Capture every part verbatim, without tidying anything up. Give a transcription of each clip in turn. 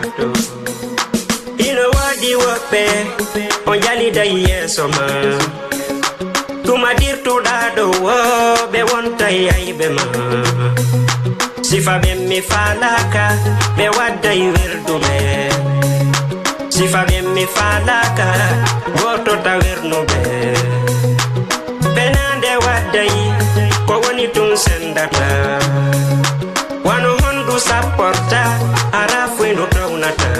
Ino woodi woɓɓe o njaliday yeeso ma. Tuma dirtuɗaa ɗo wooɓe wontay ayɓe ma. Sifa ɓen mi faalaaka, ɓe wadday werduɓe. Sifa ɓen mi faalaaka, gootota wernuɓe. Penaande wadday, ko woni tun sendata. Wano hondu sapporta, ara fuynu townata.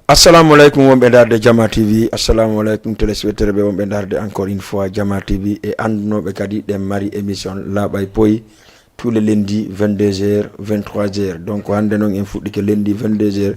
Assalamu alaikum wonɓe darde Jama T V. Assalamu alaikum téléspectateur ɓe wonɓe darde encore une fois Jama T V e anndunooɓe kadi ɗen mari émission laaɓay poyi tous les lundis vingt-deux heures, vingt-trois heures. Donc hannde noon en fuɗɗike lundi vingt-deux heures,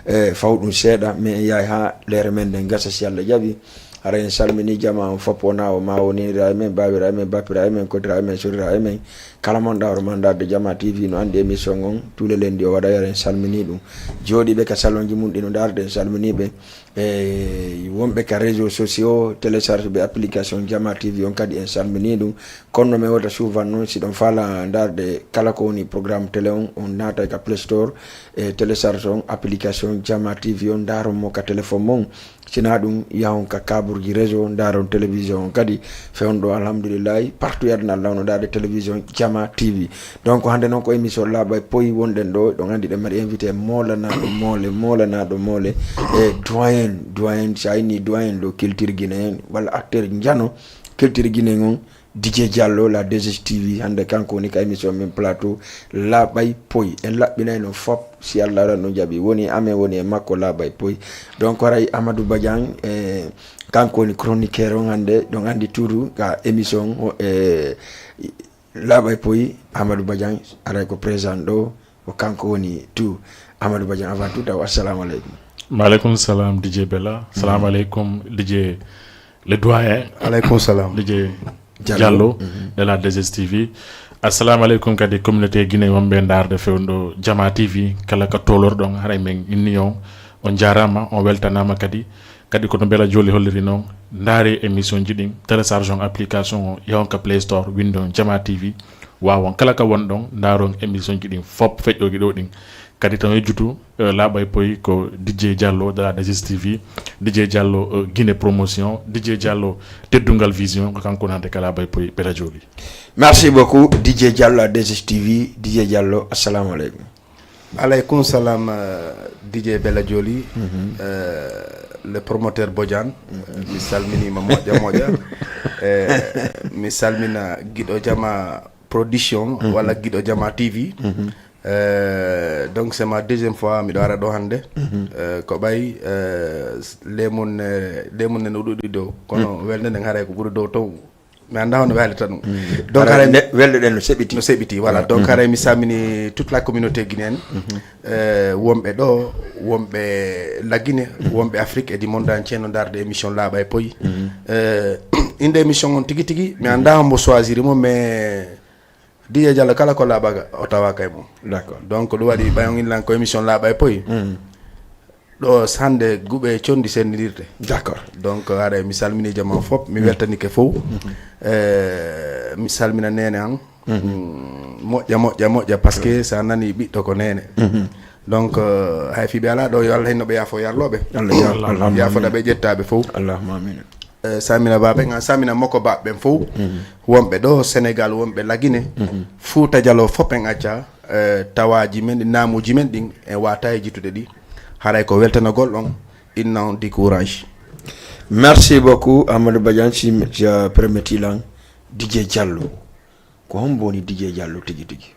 e faw ɗum seeɗa, mais en yahay haa leere men nden gasa si Allah jaɓi. Hara en salmini jama on fof, wona o ma wonira e men, bawira e men, bapira e men, kodira e men, sorira e men. Kala mon ɗawro ma darde Jama T V no anndi émission on tous les lundis o waɗa yara, en salmini ɗum. Jooɗiiɓe ka salonji mum ɗi no darde, en salmini ɓe. E wonɓe ka réseaux sociaux, télécharge ɓe application Jama T V on kadi, en salmini ɗum. Kono no men wota souvent noon, si ɗon faala darde kala ko woni programme télé on, on naata ka Play Store e télécharge on application Jama T V on, ndaaron mo ka téléphone mon. Sina ɗum, yahon ka kaburji réseau, ndaaron télévision on kadi. Fewndo ɗo, alhamdulillahi, partout e aduna Allah on no ndaarde télévision Jama T V. Donc hannde noon ko émission laaɓay poyi wonɗen ɗo, ɗon anndi ɗen mari invité moolanaaɗo moole, moolanaaɗo moole, e doyen, doyen, si a inni doyen ɗo culture guinéen walla acteur njano culture guinéen on, D J Diallo, la deux S T V, hannde kanko woni ka émission men plateau laaɓay poyi. En laɓɓinay no fop, si Allah waɗan ɗum jaɓi. Woni amen, woni e makko laaɓay poyi. Donc haray Amadou Badiane, e kanko woni chroniqueur on hannde, ɗon anndi tuutu ka émission o, e laaɓay poyi, Amadou Badiane, aray ko présent ɗo, ko kanko woni tout. Amadou Badiane, avant tout, taw, assalamu aleykum. Maaleykum salam, D J Bella. Salamu aleykum, D J le doyen. Aleykum salam. D J Diallo. Diallo, de la deux S T V. Assalamu aleykum kadi communauté Guinée wonɓe ndaarde fewndo Jama T V, kala ka tolorɗon, haray men inni on, on jaaraama, on weltanaama kadi. Kadi kono Bella Jolly holliri noon, ndaare émission ji ɗin, télécharge on application o, yahon ka Play Store, winndon Jama T V, waawon kala ka wonɗon, ndaaron émission ji ɗin fop feƴƴooji ɗo ɗin. Kadi tan yejjutu, eh, laaɓay poyi ko D J Diallo de la deux S T V, D J Diallo, eh, Guinée Promotion, D J Diallo Teddungal Vision, ko kanko nande ka laaɓay poyi Bella Jolly. Merci beaucoup, D J Diallo à deux S T V. D J Diallo, assalamu aleykum. Aleykum salam, eh, D J Bella Jolly, eh, le promoteur Bodian, eh, mi salminima moƴƴa moƴƴa. Eh, mi salmina Giɗo Jama Production walla Giɗo Jama T V. Eh, donc c'est ma deuxième fois miɗo ara ɗo hannde. Eh, ko ɓay, eh, lemun ne, lemun ne no ɗuɗi dow, kono welde nden haray ko ɓuri dow tow. Mi annda hono welata ɗum. Donc haray ne, welɗo ɗen no seɓiti. No seɓiti, voilà. Donc haray mi salmini toute la communauté guinéenne. Eh, wonɓe ɗo, wonɓe la Guinée, wonɓe Afrique et du monde entier no ndaarde émission laaɓay poyi. Eh, innde émission on tigi tigi, mi annda hombo choisiri mo, mais D J Diallo kala ko laaɓaka, o tawaka e mum. D'accord. Donc ɗum waɗi ɓay on innan ko émission laaɓay poyi. Ɗo hannde guɓe conndi senndirde. D'accord. Donc haray mi salmini jama fof, mi weltanike fof. Eh, mi salmina neene an. Mm, moƴƴa, moƴƴa, moƴƴa, parce que sa nani ɓiɗɗo ko neene. Donc, eh, hay fii ɓe alaa ɗo, yo Allah hinno ɓe yaafo yarlooɓe. Allah yaafo, Allahumma yaafoɗa amin. Ɓe ƴettaaɓe fof. Allahumma amin. Eh, salmina baaɓe ɓen, an salmina moko baaɓe ɓen fof. Wonɓe ɗo Sénégal, wonɓe la Guinée. Fuuta Jaloo fof en acca, eh, tawaaji men, naamuuji men ɗin, en waata e jitude ɗi. Haray ko weltanagol on, inna on di courage. Merci beaucoup, Amadou Badiane, si, si a permetti lan, D J Diallo. Ko hombo woni D J Diallo tigi tigi?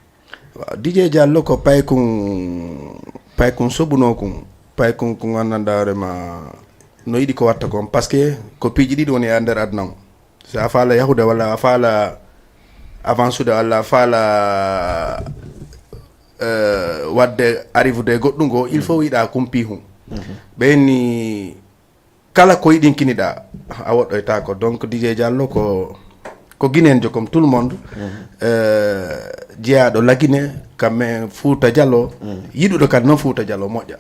Waaw, D J Diallo ko paykun, paykun soɓunoo kun, paykun kun anndanɗaa hoore ma no yiɗi ko watta kon, parce que ko piiji ɗiɗi woni e nder aduna on. So a faala yahude walla a faala avancude walla a faala, eh, waɗde arrivude e goɗɗun goo, il faut yiɗa kumpi hun. Ɓe ni kala ko yiɗinkiniɗaa, a woɗɗoytaako. Donc, D J Diallo ko, ko Guinéenjo comme tout le monde, eh, jeyaaɗo la Guinée, kam men Fuuta Jaloo, yiɗuɗo kadi noon Fuuta Jaloo moƴƴa.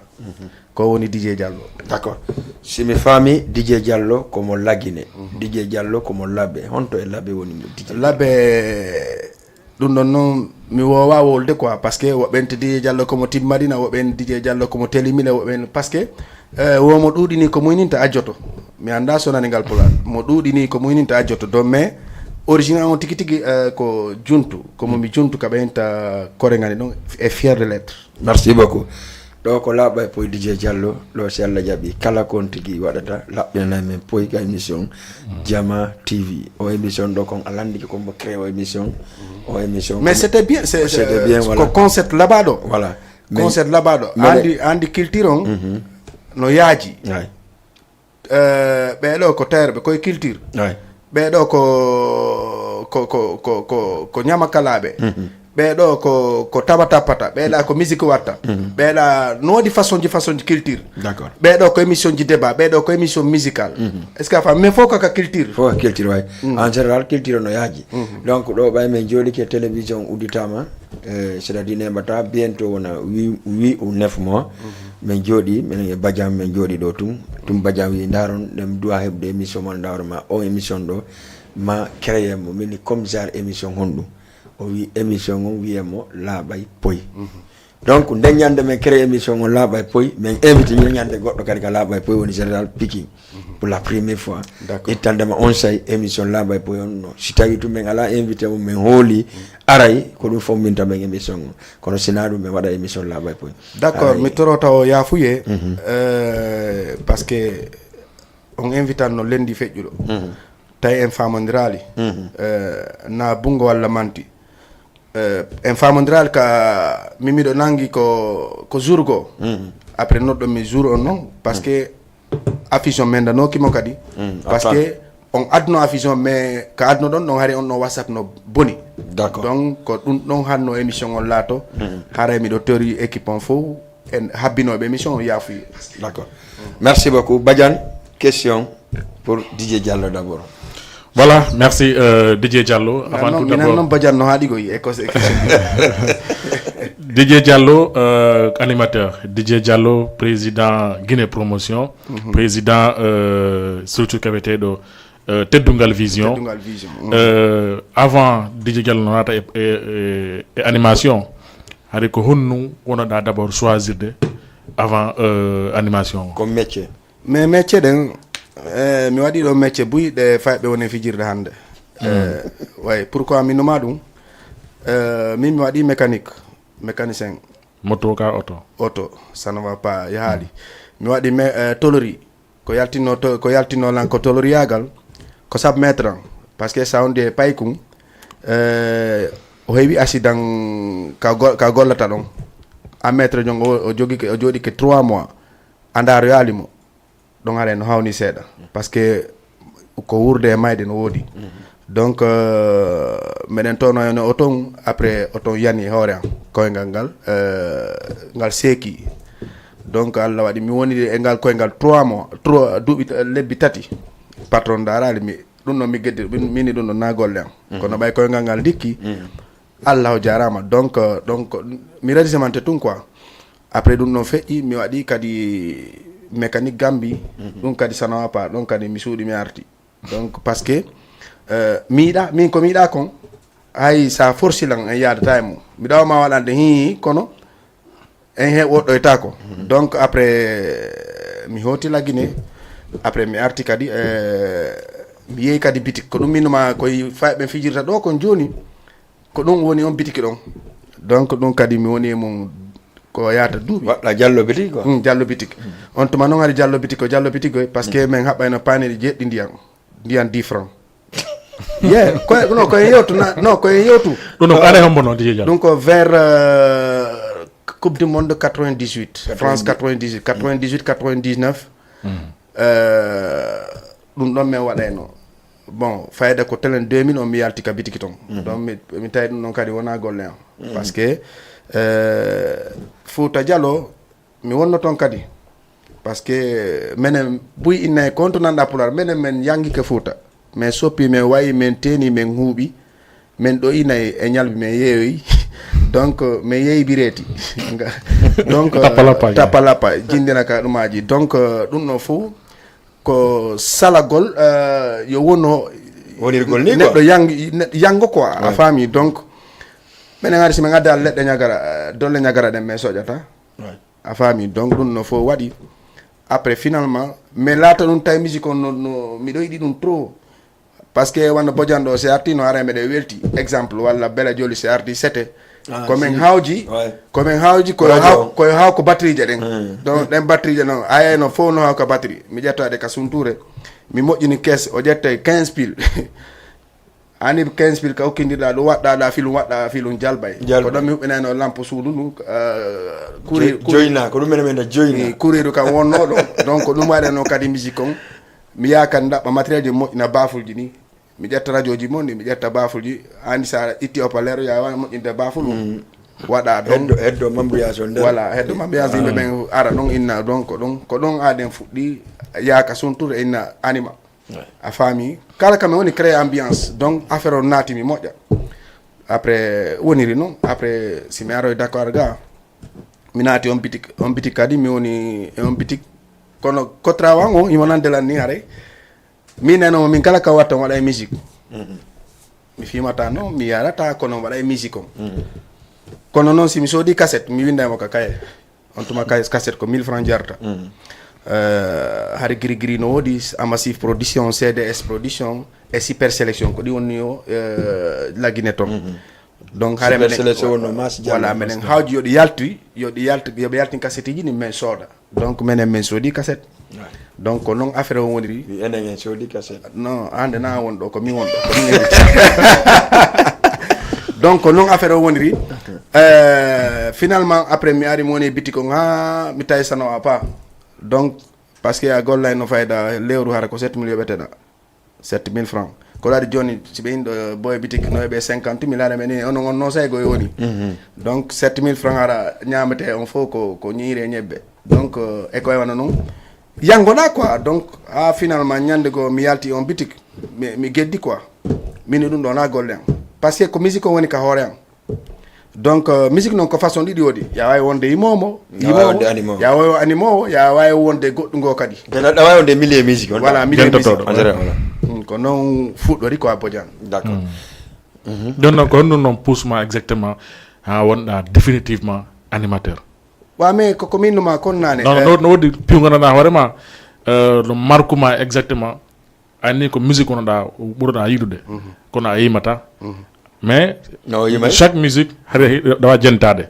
Ko woni D J Diallo. D'accord. Si mi faami, D J Diallo ko mo la Guinée. D J Diallo ko mo Labe. Honto e Labe woni mo D J? Labe, ɗum ɗon noon, Mi woowa wolde quoi, parce que woɓɓe nte Didier Diallo komo timmadina, woɓɓe en Didier Diallo komo telimina, woɓɓe en, parce que eh, wo mo ɗuuɗini ko muyninta ajjoto. Mi annda so nani ngal pulaar. Mo ɗuuɗini ko muyninta ajjoto. Donc, mais origine on tigi tigi eh, ko juntu, komo mi juntu ka ɓeynta kore ngani ɗon, e fier de lettre. Merci beaucoup. Ɗo ko laaɓa e poy Didier Diallo, ɗo si Allah jaɓi kala kon tigi waɗata laɓɓinanay men poy ka émission Jama T V. O émission ɗo kon a landike kon mbo créé o émission. O émission. Mais c'était bien, c'est C'était bien, euh, voilà. Ko concept labaɗo. Voilà. Mais- Concept labaɗo. mais- Andi andi culture on no yaaji. Ouais. Euh, ɓeɗo ko terɓe koye culture. Ouais. Ɓeɗo ko ko ko ko ko, ko ñamakalaɓe. Ɓeɗo ko ko taba tappata, ɓeɗa ko musique watta. Ɓeɗa no waɗi façon ji façon ji culture. D'accord. Ɓeɗo ko émission ji débat, ɓeɗo ko émission musicale. Est-ce que a fami? Mais fof kaka culture. Fof culture way. En général culture no yaaji. Donc ɗo ɓay men jooɗike télévision udditama, eh, c'est-à-dire neɓata bientôt wona huit ou neuf mois. Min jooɗi minen e badian min jooɗi ɗo tun. Tun badian wi ndaron ɗen duwa heɓde émission mon ndawra ma o émission ɗo ma créé mo mini comme genre émission honɗum. O wi émission on wiye mo laaɓay poy. Donc nden ñande min créé émission on laaɓay poy min invité ñande goɗɗo kadi ka laaɓay poy woni général piki pour la première fois. Ittandema on say émission laaɓay poy on no si tawi tun min ala invité mo min hooli aray ko ɗum fof minta min émission on. Kono sina ɗum min waɗa émission laaɓay poy. D'accord, mi torota o yaafuye. Euh, parce que on invitan no lendi feƴƴuɗo. Tawi en famondirali. Euh, na bungo walla manti. Euh, en famondirali ka mimiɗo nangi ko ko jour goo. Après noɗɗo mi jour on non parce que affiche on mendanokimo kadi. Parce que on adno affiche on mais ka adno ɗon ɗon hari on ɗon whatsapp no boni. D'accord. Donc ko ɗum ɗon hanno émission on laato. Haray miɗo tori équipe on fof en habbinoɓe émission on yaafuye. D'accord. Merci beaucoup. Badiane, question pour Didier Diallo d'abord. Voilà, merci euh, Didier Diallo. Avant tout d'abord, non bajan no haɗi koy e question. Didier Diallo, euh, animateur. Didier Diallo, président Guinée Promotion, président euh, surtout kaweteɗo euh, Teddungal Vision. Teddungal Vision. Euh, avant Didier Diallo no naata e, e, e, e animation, hari ko honnu wonoɗa d'abord choisirde avant euh, animation o? Ko métier. Mais métier ɗen eh, mi waɗi ɗo métier buy ɗe fayɓe woni fijirde hannde. Eh, way pourquoi mi numa ɗum? Eh, min mi waɗi mécanique, mécanicien. Moto ka auto? Auto, ça ne va pas, yahaali. Mi waɗi me eh, tolori. Ko yaltinno to, ko yaltinno lan ko toloriyagal. Ko sab maître an. Parce que ça on dit paykun eh, o heewi accident ka, go, ka gollata ɗon. A maître jon o, o jogike o joɗike trois mois. A ndaroyali mo. Ɗon haray no hawni seeɗa. Parce que ko wuurde e mayde no woodi. Donc euh, meɗen tono ene o ton après o ton yani hoore am koyngal ngal euh, ngal seeki. Donc allah waɗi mi woni e ngal koyngal trois mois trois duuɓi lebbi tati. Patron darali mi ɗum ɗon mi geddi mini ɗum ɗon na golle am. Kono ɓay koyngal ngal ndikki. Allah o jarama donc euh, donc mi radisemante tun quoi. Après ɗum ɗon feƴƴi mi waɗi kadi mécanique gambi. Ɗum kadi sanawa pa ɗon kadi mi suuɗi mi arti. Donc parce que euh, mi yiɗa min ko mi yiɗa kon hay sa forci lan en yadata e mum. Miɗa wama waɗande hi kono en he woɗɗoytako. Donc après mi hoti la Guinée. Après mi arti kadi euh, mi yehi kadi bitik ko ɗum minuma koye fayɓe fijirta ɗo kon joni. Ko ɗum woni on bitiki ɗon. Donc ɗum kadi mi woni e mum ko yaata duuɓi. Waɗɗa jallo bitiki quoi. Jallo bitiki. On tuma noon hari jallo bitiki ko jallo bitiki koy parce que min haɓɓayno paneɗi jeɗɗi ndiyan. Ndiyan dix francs. Ye koye non koye yewtu na non koye yewtu. Ɗum ɗo ko ane hombo noon Didier Diallo? Ɗum ko vers euh, coupe du monde quatre-vingt-dix-huit, France quatre-vingt-dix-huit, quatre-vingt-dix-huit, quatre-vingt-dix-neuf. Euh, ɗum ɗon min waɗayno. Bon fayda ko telen deux mille on mi yalti ka bitiki ton. Donc mi tawi ɗum ɗon kadi wona golle am. Parce que euh, fouta dialo mi wonno ton kadi. Parce que menen buy inna e konto nanɗa pular menen men yangike fouta. Min soppi min wayi min teeni min huuɓi. Min ɗo ina e ñalbi min yeeyoyi. Donc min yeeyi bireeti. Donc tappalappa jindina ka ɗumaji donc ɗum ɗo fof ko salagol. Yo wono wonirgol ni neɗɗo yango quoi a faami donc. Minen ari, si min adda leɗɗe ñagara, eh, dolle ñagara ɗen, min soƴata. A faami? Donc ɗum no fof waɗi. Après, finalement, mais laata ɗum tawi musique on no, no, miɗo yiɗi ɗum trop. Parce que wano Bojang ɗo, si arti no haray meɗen welti. Exemple, walla Bella Jolly si arti sete. Ko min hawji, ko min hawji, ko yo haw, ko yo haw ko batterie je ɗen. Donc, ɗen batterie je non, ayay no fof no haw ko batterie. Mi ƴetta ɗe ka sunture. Mi moƴƴini caisse, o ƴetta quinze piles. Ani quinze piles ka ukkindirɗa ɗum, waɗɗa ɗa filum, waɗɗa filum, jalbay. Ko ɗon mi huɓɓinayno lampe suudu ndu, eh, kuri-, kuri-, joyna, ko ɗum menen men joyna. Eh, kuriiru kam wonno ɗo. Donc, ɗum waɗano kadi musique on. Mi yaha kadi ndaɓɓa matériel ji moƴƴina bafulji ni. Mi ƴetta radioji mon ɗi, mi ƴetta bafulji. Andi sa itti opalero, ya wawi moƴƴinde baful mum. Waɗa ɗon. Heddo, heddo mambiyaaji on nder. Voilà, heddo mambiyaaji yimɓe ɓen ara ɗon inna ɗon ko ɗon. Ko ɗon aden fuɗɗi, yaaka suntude inna anima. A faami? Kala kam mi woni créer ambiance. Donc, affaire on naati mi moƴƴa. Après, woniri non. Après, si mi aroy Dakar ga, mi naati on bitik, on bitik kadi, mi woni e on bitik. Kono ko trawan on, imo nande lan ni haray. Min nano min kala ka watta on waɗa e musique. Mi fimata non, mi yarata kono on waɗa e musique on. Kono non, si mi soodi cassette, mi winda mo ka kaye. On tuma kay cassette ko mille francs jarata. Eh, hari giri giri no woodi, Amassif Production, C D S Production, e Super Sélection, ko ɗi woni o, eh, la Guinée ton. Donc, hare Super Sélection wonno mas, voilà, menen hawji yo ɗi yalti, yo ɗi yalti, yo ɓe yaltin cassette ji ni men sooda. Donc, menen men soodi cassette. Donc, ko non affaire o woniri. Wi enen en soodi cassette. Non, ande na won ɗo, ko mi won ɗo, ko mi invité. Donc, ko non affaire o woniri. Euh, finalement, après, mi ari mi woni bitik on, ha mi tawi sano a pa. Donc, parce que a gollay no fayda lewru hara ko sept mille yoɓeteɗa. Sept mille francs. Ko lari joni, si ɓe inɗo boy bitik no ɓe cinquante mille, ara men ni, onon on no say goy woni. Donc, sept mille francs ara ñamete on fof ko, ko ñiiri e ñebbe. Donc, euh, e koye wano non. Yangoɗa quoi. Donc, ha finalement, ñande go mi yalti on bitik, mi, mi geddi quoi. Mini ɗum ɗo na golle am. Parce que ko musique on woni ka hoore am. Donc, euh, musique non ko façon ɗiɗi woodi. Ya wawi wonde yimomo, ya wawi wonde animowo. Ya wawi animowo, ya wawi wonde goɗɗungo kadi. Gana ɗa wawi wonde milieu musique on. Voilà, milieu musique. Voilà. Hmm, ko non fuɗɗori quoi Bojang. D'accord. Ɗon noon ko honɗum noon pousse ma exactement ha wonɗa définitivement animateur? Wa, mais ko, ko min numa kon nane. Non, eh, no, no woodi piwngo nana hoore ma, euh, no marque ma exactement. Anni ko musique wonɗa, ɓurɗa yiɗude. Kono a yimata. Mais chaque musique haɗa dawa jentade.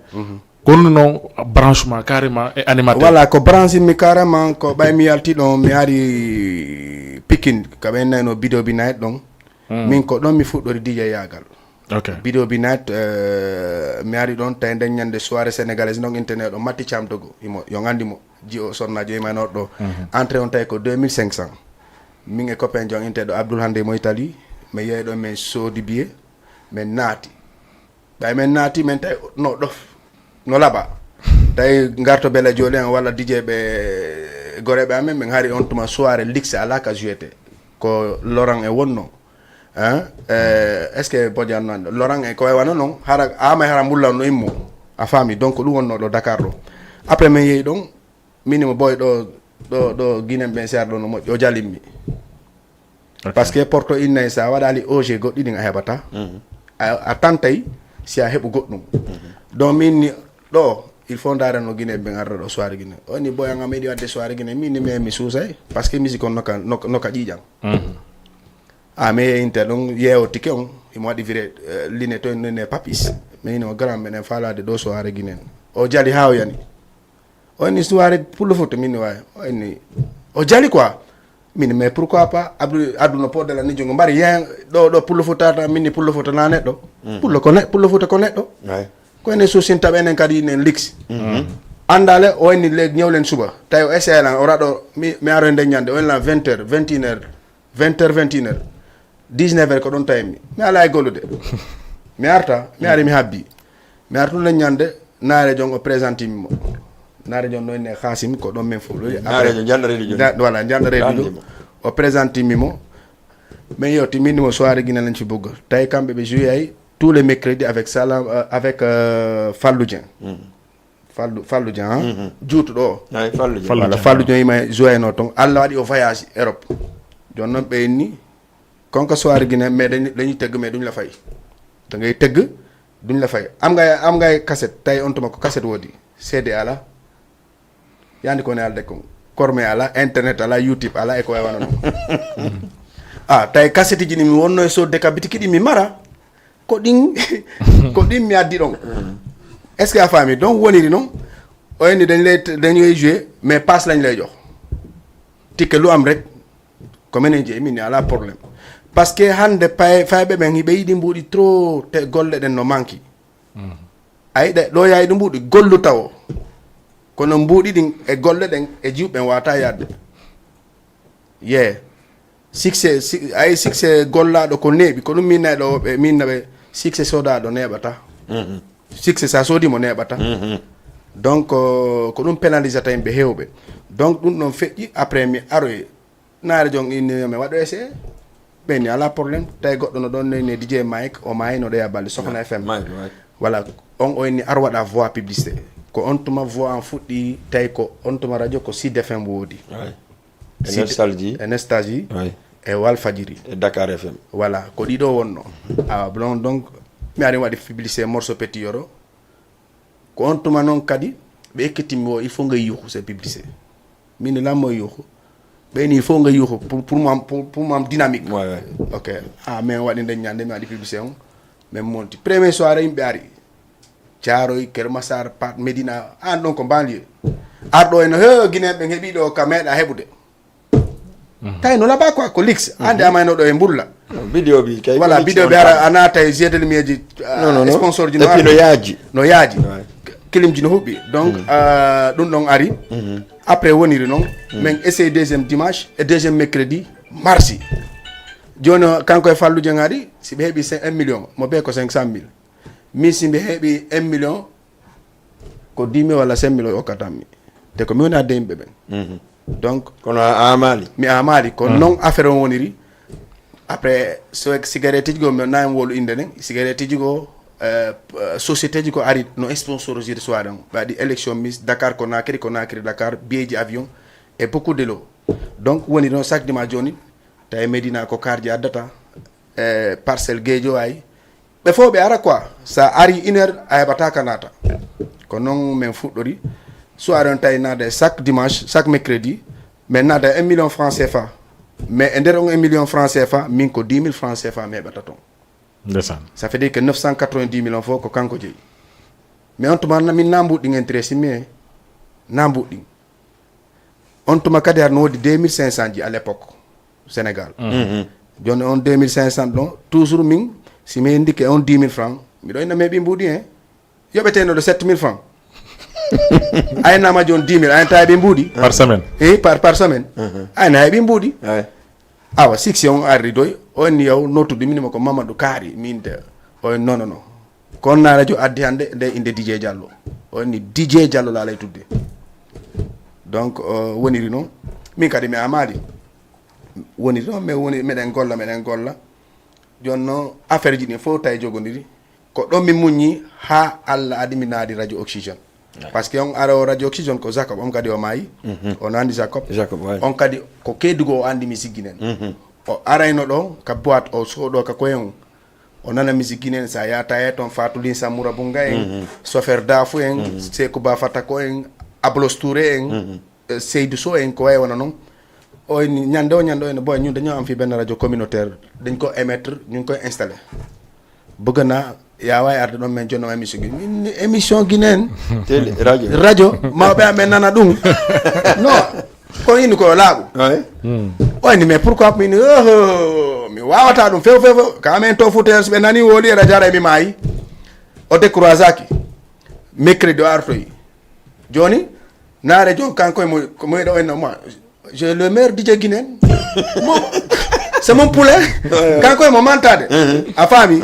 Kono noon branchement carrément e animateur. Voilà, ko branche mi carrément ko ɓay mi yalti ɗon, mi ari Pikine, ka ɓe nayno Bidobi Night ɗon. Min ko ɗon mi fuɗɗori D J yagal. Ok. Bidobi Night, euh, mi ari ɗon tawi nden ñande soirée sénégalaise non internet ɗo Matti Thiam Dogo. Imo, yo ngandi mo. Jiyo sonna joyi ma noɗɗo. Entrée on tawi ko deux mille cinq cents. Min e copain jon inteɗo Abdoul hande mo Italie. Mi yeeyi ɗon min soodi billet. Min naati. Ɓay min naati min tawi no ɗof. No laɓa. Tawi ngarto Bella Jolly en walla D J ɓe goreɓe amen. Min hari on tuma soirée luxe ala ka jouete. Ko Laurent e wonno. Hein? Eh, est-ce que Bojang non? Laurent e ko e wano non. Hara, ama e hara mbulla no immo. A faami? Donc, ɗum wonno ɗo Dakar ɗo. Après, min yehi ɗon, min mo boy ɗo, ɗo, ɗo Guinéen ɓen seeɗa ɗo no moƴƴi. O jalimmi. Ok. Parce que Porto Inna, sa waɗali O G goɗɗi ɗin a heɓata. A, a tantay si a heɓu goɗɗum. Donc, min ni ɗo, il faut ndaare no Guinéen ɓen arda ɗo soirée Guinée. O ni boy an a meɗi wadde soirée Guinée, min ni mi, mi suusay. Parce que musique on no ka, no, no ka ƴiƴam. A, mi yeeyinte ɗum, yeewo tike on, imo waɗi vire, eh, line to, ne, ne papis. Mi yino grand, menen faalaade ɗo soirée Guinée. O jali haa o yani. O inni soirée Pullo Fuuta, min ni waay. O inni, o jali quoi. Min, mais pourquoi pas? Abdou, Abdou no podde la ni jungo. Mbari yen ɗo, ɗo Pullo Fuuta ta, min ni Pullo Fuuta na neɗɗo. Pullo ko ne, Pullo Fuuta ko neɗɗo. Ko enen suusinta ɓe, enen kadi enen liksi. Anndale, o inni le ñewlen suba. Tawi o essayé lan, o raɗo, mi, mi aro e nden ñande, o inni lan vingt heures, vingt et une heures. Vingt heures, vingt et une heures. Dix-neuf heures ko ɗon tawi mi. Mi alaa e gollude. Mi arta, mi ari mi habbi. Mi artude ñande, naare jon o présenté mi mo. Naare jon no inne Xaasim, ko ɗon min fof ɗo. Naare jon janɗa reedu jon. Voilà, janɗa reedu jon. O présenté mi mo. Min yewti, min mo soirée Guinée lañ ci bëgg. Tawi kamɓe ɓe joué ay tous les mercredis avec Salam, euh, avec, euh, Fallou Dieng. Fallou, Fallou Dieng, han? Juutuɗo o. Ay, Fallou Dieng. Fallou Dieng, Fallou Dieng ima joué no ton. Allah waɗi o voyage Europe. Jon noon ɓe inni, konko soirée Guinée, mais dañi, dañi tëgg, mais duñ la fay. Da ngay tëgg, Duñ la fay. Am nga, am nga cassette, tay on tuma ko cassette woodi. C D ala. Yandi ko ne alde kon. Korme ala, internet ala, YouTube ala, e ko e wano non. Ah, tay cassette ji ni mi wonno e sodde ka bitiki ɗi mi mara. Ko ɗin, ko ɗin mi addi ɗon. Est-ce que a faami? Donc woniri non. O enni dañ lay, dañ lay jouer, mais passe lañ lay jox. Ticket lu am rek. Ko menen jeyi min ni ala problème. Parce que hande pay, fayɓe ɓen hiɓe yiɗi mbuuɗi trop, te golle ɗen no manki. Ayi ɗe, ɗo yayi ɗum mbuuɗi gollu tawo. Kono mbuuɗi ɗin e golle ɗen e jiwɓe ɓen wata yadde. Ye. Succès, si, ayi succès gollaɗo ko neeɓi, ko ɗum min nayi ɗo ɓe, min naɓe succès sodaɗo neeɓata. Succès sa sodi mo neeɓata. Donc, euh, ko ɗum pénalisata yimɓe hewɓe. Donc, ɗum ɗon feƴƴi, après mi aroy. Naare jon inni mi waɗo essai. Ɓen ni ala problème. Tawi goɗɗo no ɗon ne D J Mike, o maayi no ɗeya balɗe Soxna F M. Mike, Mike. Voilà, on o inni ar waɗa voix publicité. Ko on tuma voix an fuɗɗi, tawi ko on tuma radio ko Sud F M woodi. Ouais. E Sud, Nostalgie. E Nostalgie. Ouais. E Walfadjiri. E Dakar F M. Voilà, ko ɗiɗo wonno. Awa, bon, donc, mi ari waɗi publicité morceau Petit Yoro. Ko on tuma noon kadi, ɓe ekkitimmi o, il faut ngay yuuxu, c'est publicité. Min ni lan mooy yuuxu. Ɓe ni, il faut ngay yuuxu pour, pour mu am, pour, pour mu am dynamique. Ouais, ouais. Ok. Ah, mais waɗi nden ñande, mi waɗi publicité on. Mais monti. Premier soirée, yimɓe ari. Thiaroye, Keur Massar, Parcelles, Médina. An ɗon ko banlieue. Arɗo en, he, Guinéen ɓen heɓi ɗo ka meeɗa heɓude. Tawi no laba quoi, ko lix. Ande amayno ɗo e mbulla. Vidéo bi kay. Voilà, vidéo bi ara a naata e jeu de lumière ji. Non, non, non. Sponsor ji no. Et puis no yaaji. No yaaji. Ouais. Kilim ji no huɓɓi. Donc, euh, ɗum ɗon ari. Après woniri noon. Min essaye deuxième dimanche et deuxième mercredi marsi. Jooni o, kanko e Fallou Dieng ari, si ɓe heɓi cin-, un million, mo ɓe ko cinq cent mille. Min si mi heɓi un million, ko dix mille walla cinq mille o okkatammi. Te ko mi woni adde yimɓe ɓen. Donc, kono a amaali? Mi amaali. Ko noon affaire on woniri. Après, so cigarette ji go, mi nayi wolu inde nen. Cigarette ji go, euh, société ji go ari no sponsorisir soirée on. Ɓe waɗi élection Miss Dakar Conakry, Conakry Dakar, billet ji avion, et beaucoup de lot. Donc, woni noon chaque dimanche jooni, tawi Médina ko car ji addata, e Parcelles Guédiawaye. Ɓe fof ɓe ara quoi. Sa ari une heure, a heɓata ka naata. Ko noon min fuɗɗori. Soirée on tawi naada e chaque dimanche, chaque mercredi. Min naada un million francs C F A. Mais e nder on un million francs C F A, min ko dix mille francs C F A mi heɓata toon. Ndeysaan. Ça veut dire que neuf cent quatre-vingt-dix mille on fof ko kanko jeyi. Mais on tuma na-, min na mbuɗɗin intérêt si mi e na mbuɗɗin. On tuma kadi aɗa no woodi deux mille cinq cent ji à l'époque, Sénégal. Jooni on deux mille cinq cent ɗon, toujours min, si mi henndike on dix mille francs, miɗo inna mi heɓi mbuuɗi, hein. Yoɓeteno ɗo sept mille francs. A innama jooni dix mille, a enta heɓi mbuuɗi. Par semaine. Eh, par, par semaine. A ina heɓi mbuuɗi. Ouais. Awa, six on arri doy, o inni yaw nottude minimo ko Mamadou Kaari, min de, o inni non, non, non. Ko on na radio addi hannde nde innde D J Diallo. O inni D J Diallo laalay tudde. Donc, euh, woniri noon. Min kadi mi amaali. Woniri noon, mais woni, meɗen golla, meɗen golla. Jooni noon, affaire ji ɗin fof tawi jogoniri. Ko ɗon mi muññi haa Allah adi mi naadi radio Oxygène. Ouais. Parce que on ara o radio Oxygène ko Jacob, on kadi o maayi. O naandi Jacob. Jacob, ouais. On kadi ko Kédougou o anndi mi sigginen. O arayno ɗo ka boîte o soɗo ka koyen. O nana musique guinéen, sa yata e toon Fatou Lin Samoura Bounga en, Sofer Dafou en, Sekou Ba Fatako en, Ablos Touré en, eh, Seydou Sow en, ko wayi wona noon. O inni, ñande o, ñande o, ene boy, ñun dañoo am fii benn radio communautaire, dañ ko émettre, ñu ngi koy installé. Bëgg naa, yaa waay arde ɗoon, men jonno émission gi. Min ni émission guinéen. Télé, radio. Radio, mawɓe amen nana ɗum. Non, ko ini ko laaɓu. Ouais. O inni, mais pourquoi min, oh, mi waawata ɗum few, few, few. Ka amen to Fuuta, so ɓe nani woli e radio ara mi maayi. O décourageaki. Mercredi o artoyi. Jooni, naare jooni kanko e mo, ko mo ɗo en mo. J'ai le meilleur D J guinéen. Mo, c'est mon poulet. Ouais, ouais. Kanko e mo mantade. A faami?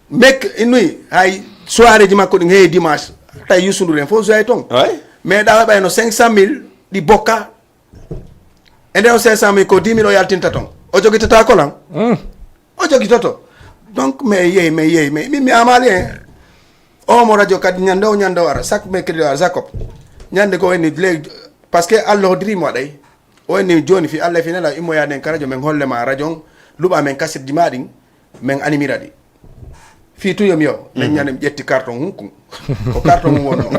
Mek innuy hay soirée ji makko ɗin heewi dimanche. Tawi Youssou Ndour en fof joue toon. Ouais. Mais ɗa waɗa no cinq cent mille ɗi bokka. E nder o cinq cent mille ko dix mille o yaltinta toon. O jogitata ko lan? O jogitoto. Donc, mais yehi, mais yehi, mais mi, mi amaali en. O mo radio kadi ñande o, ñande o ara. Chaque mercredi o ara, Jacob. Ñande ko woni leydi, parce que Allah hoddiri mo waɗay. O inni jooni fii Allah fii nela immoyaa nden ka radio, men holle ma radio on, luɓa men kasetji ma ɗin, men animira ɗi. Fii tun yo mi yo, nden ñande mi ƴetti carton hunkun. Ko carton mum wonno.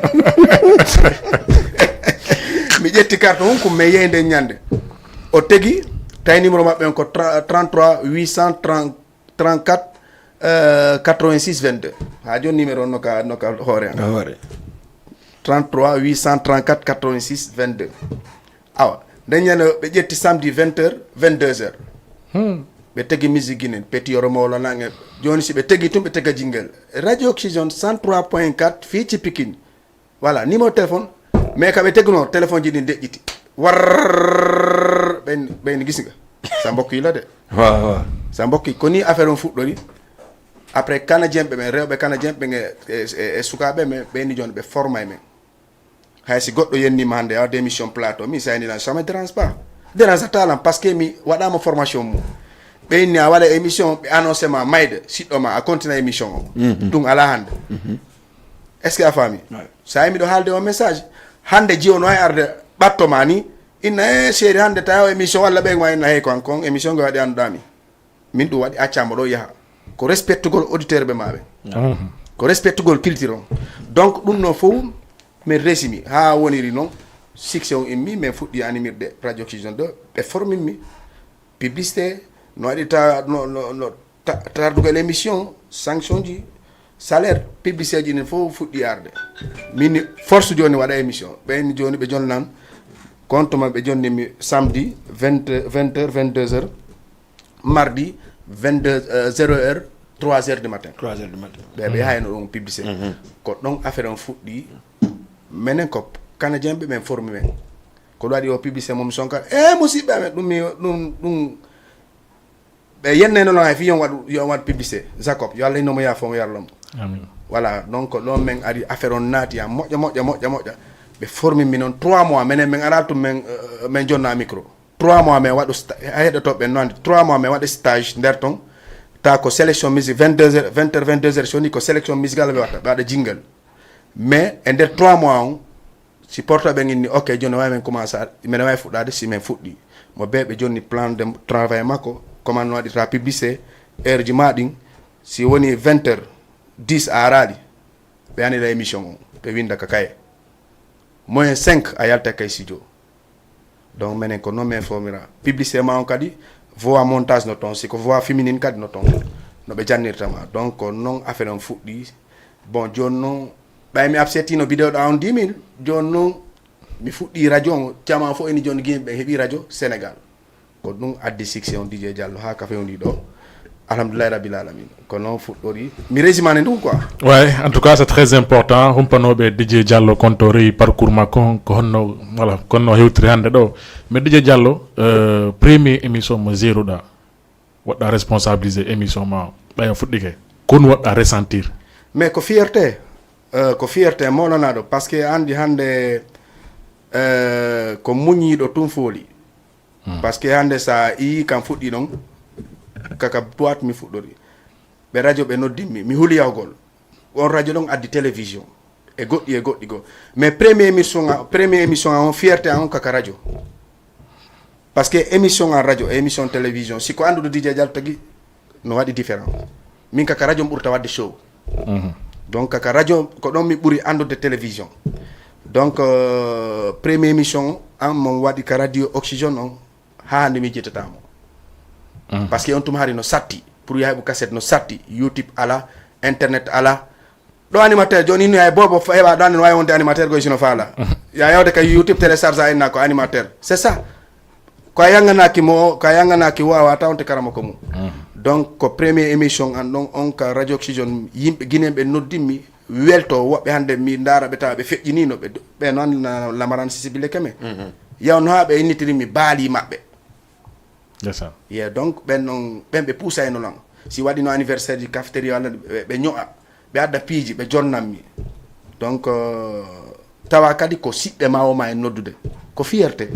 Mi ƴetti carton hunkun, mi yehi nden ñande. O tegi, tawi numéro maɓɓe on ko tra- trente-trois huit cent trente, trente-quatre, euh, quatre-vingt-six vingt-deux. Haa jooni numéro on no ka, no ka hoore an. Hoore. Trente-trois huit cent trente-quatre quatre-vingt-six vingt-deux. Awa, nden ñande ɓe ƴetti samedi vingt heures, vingt-deux heures. Ɓe tegi musique ginen, Petit Yoro Mawla nange. Jooni si ɓe tegi tun, ɓe tega jingle. Radio Oxygène cent trois point quatre fii ci Pikine. Voilà, numéro téléphone. Mais ka ɓe teguno, téléphone ji ɗin deƴƴiti. Warr, ɓen, ɓen gisi nga. Sa mbokki la de. Waaw, waaw. Sa mbokki, ko ni affaire on fuɗɗori. Après, Canadien ɓe ɓen, rewɓe Canadien ɓe e, e, e sukaaɓe men, ɓen ni jooni ɓe formay men. Hay si goɗɗo yennima hannde a wadde émission plateau, min sa yenni lan, ça me dérange pas. Dérange ata lan, parce que mi waɗama formation mum. Ɓe inni a waɗa émission, ɓe annoncé ma mayde, siɗɗo ma, a continue émission o. Ɗum ala hannde. Est-ce que a faami? Sa yi miɗo haalde o message, hannde jiwo no ay arde ɓatto ma ni, inna e chéri hannde tawi o émission walla ɓe ma inna hey ko an kon émission ngo waɗi annduɗa mi. Min ɗum waɗi accama ɗo yaha. Ko respectugol auditeur ɓe ma ɓe. Ko respectugol culture on. Donc ɗum no fof min resimi ha woniri noon. Succès on immi, min fuɗɗi animirde Radio Oxygène deux, ɓe formin mi. Publicité, no waɗi ta, no, no, no ta, tardugol émission, sanction ji, salaire, publicité ji ɗin fof fuɗɗi arde. Min force jooni waɗa émission. Ɓen jooni ɓe jonnan compte ma, ɓe jonni mi samedi vingt, vingt heures, vingt-deux heures, mardi vingt-deux, euh, zéro heure, trois heures du matin. Trois heures du matin. Ɓe, ɓe hayno ɗum publicité. Ko ɗon affaire on fuɗɗi. Menen ko Canadien ɓe ɓen formi men. Ko ɗum waɗi o publicité mo mi sonka. E musidɓe amen, ɗum mi, ɗum, ɗum, ɓe yenneno lan hay fii yo on waɗu, yo on waɗu publicité. Jacob, yo Allah inno mo yaafo mo yarlo mo. Amin. Voilà, donc ɗon men ari affaire on naati ha moƴƴa, moƴƴa, moƴƴa, moƴƴa. Ɓe formi mi noon trois mois, menen men ara tum men, euh, men jonna micro. Trois mois men waɗu sta-, a heɗoto ɓen no andi. Trois mois men waɗa stage nder ton. Ta ko sélection musique vingt-deux heures, vingt heures, vingt-deux heures, so ni ko sélection musicale ɓe watta, ɓe waɗa jingle. Mais e nder trois mois on, si porto ɓen inni, ok, jooni wawi men commencé, ar-, men wawi fuɗɗade, si men fuɗɗi. Mo be ɓe jonni plan de travail makko, comment no waɗirta publicité, heure ji ma ɗin, si woni vingt heures, dix a araɗi, ɓe anira émission on, ɓe winda ka kaye. Moyen cinq a yalta kay studio. Donc menen ko non men fomira. Publicité ma on kadi, voix montage no ton, si ko voix féminine kadi no ton. No ɓe jannirta ma. Donc ko non affaire on fuɗɗi. Bon, jooni non, ɓay mi acceptino vidéo ɗa on dix mille, jooni non, mi fuɗɗi radio on, jama fof eni jooni gimi ɓe heɓi radio Sénégal. Ko ɗum addi succès on D J Diallo haa ka fewndi ɗo. Alhamdulillahi Rabbil Alamin. Ko noon fuɗɗori. Mi resimani ɗum quoi. Ouais, en tout cas, c'est très important. Humpanooɓe D J Diallo, konto rewi parcours makko, ko honno, voilà, ko honno hewtiri hannde ɗo. Mais D J Diallo, euh, premier émission mo zéro ɗa, waɗɗa responsabilisé émission ma, ɓay a fuɗɗike. Ko honno waɗɗa ressentir? Mais ko fierté, euh, ko fierté mawlanaɗo, parce que andi hannde, euh, ko muññiiɗo tun fooli. Parce que hannde sa ii kam fuɗɗi ɗon, kaka boîte mi fuɗɗori. Ɓe radio ɓe noddimmi, mi huli yahugol. On radio ɗon addi télévision. E goɗɗi, e goɗɗi goo. Mais premier émission a, premier émission a on fierté a on kaka radio. Parce que émission a radio, e émission télévision, si ko annduɗo D J Diallo tagi, no waɗi différent. Min kaka radio mi ɓurta waɗde show. Donc kaka radio ko ɗon mi ɓuri anndude télévision. Donc, euh, premier émission an mo waɗi ka radio Oxygène on, haa hannde mi jittatamo. Parce que on tuma hari no satti, pour yaha heɓu cassette no satti, YouTube ala, internet ala. Ɗo animateur, jooni hino hay bobo fa-, heɓa ɗo hannde no wawi wonde animateur goy sino faala. Ya yawde ka YouTube télécharge a inna ko animateur. C'est ça. Ko a yanganaki mo, ko a yanganaki wawa tawonte karama ko mum. Donc ko premier émission an ɗon on ka radio Oxygène, yimɓe Guinéen ɓe noddimmi, welto, woɓɓe hannde mi ndaara ɓe tawa ɓe feƴƴinino ɓe, ɓe noon na lamaran sisibile keme. Yawno haa ɓe innitiri mi baali maɓɓe. Ndeysaan. Ye, donc ɓen noon, ɓen ɓe puusayno lan. Si waɗino anniversaire ji cafétéria walla ɓe, ɓe ño'a, ɓe adda piiji, ɓe jonnammi. Donc, euh, tawa kadi ko siɓɓe ma o ma en noddude. Ko fierté.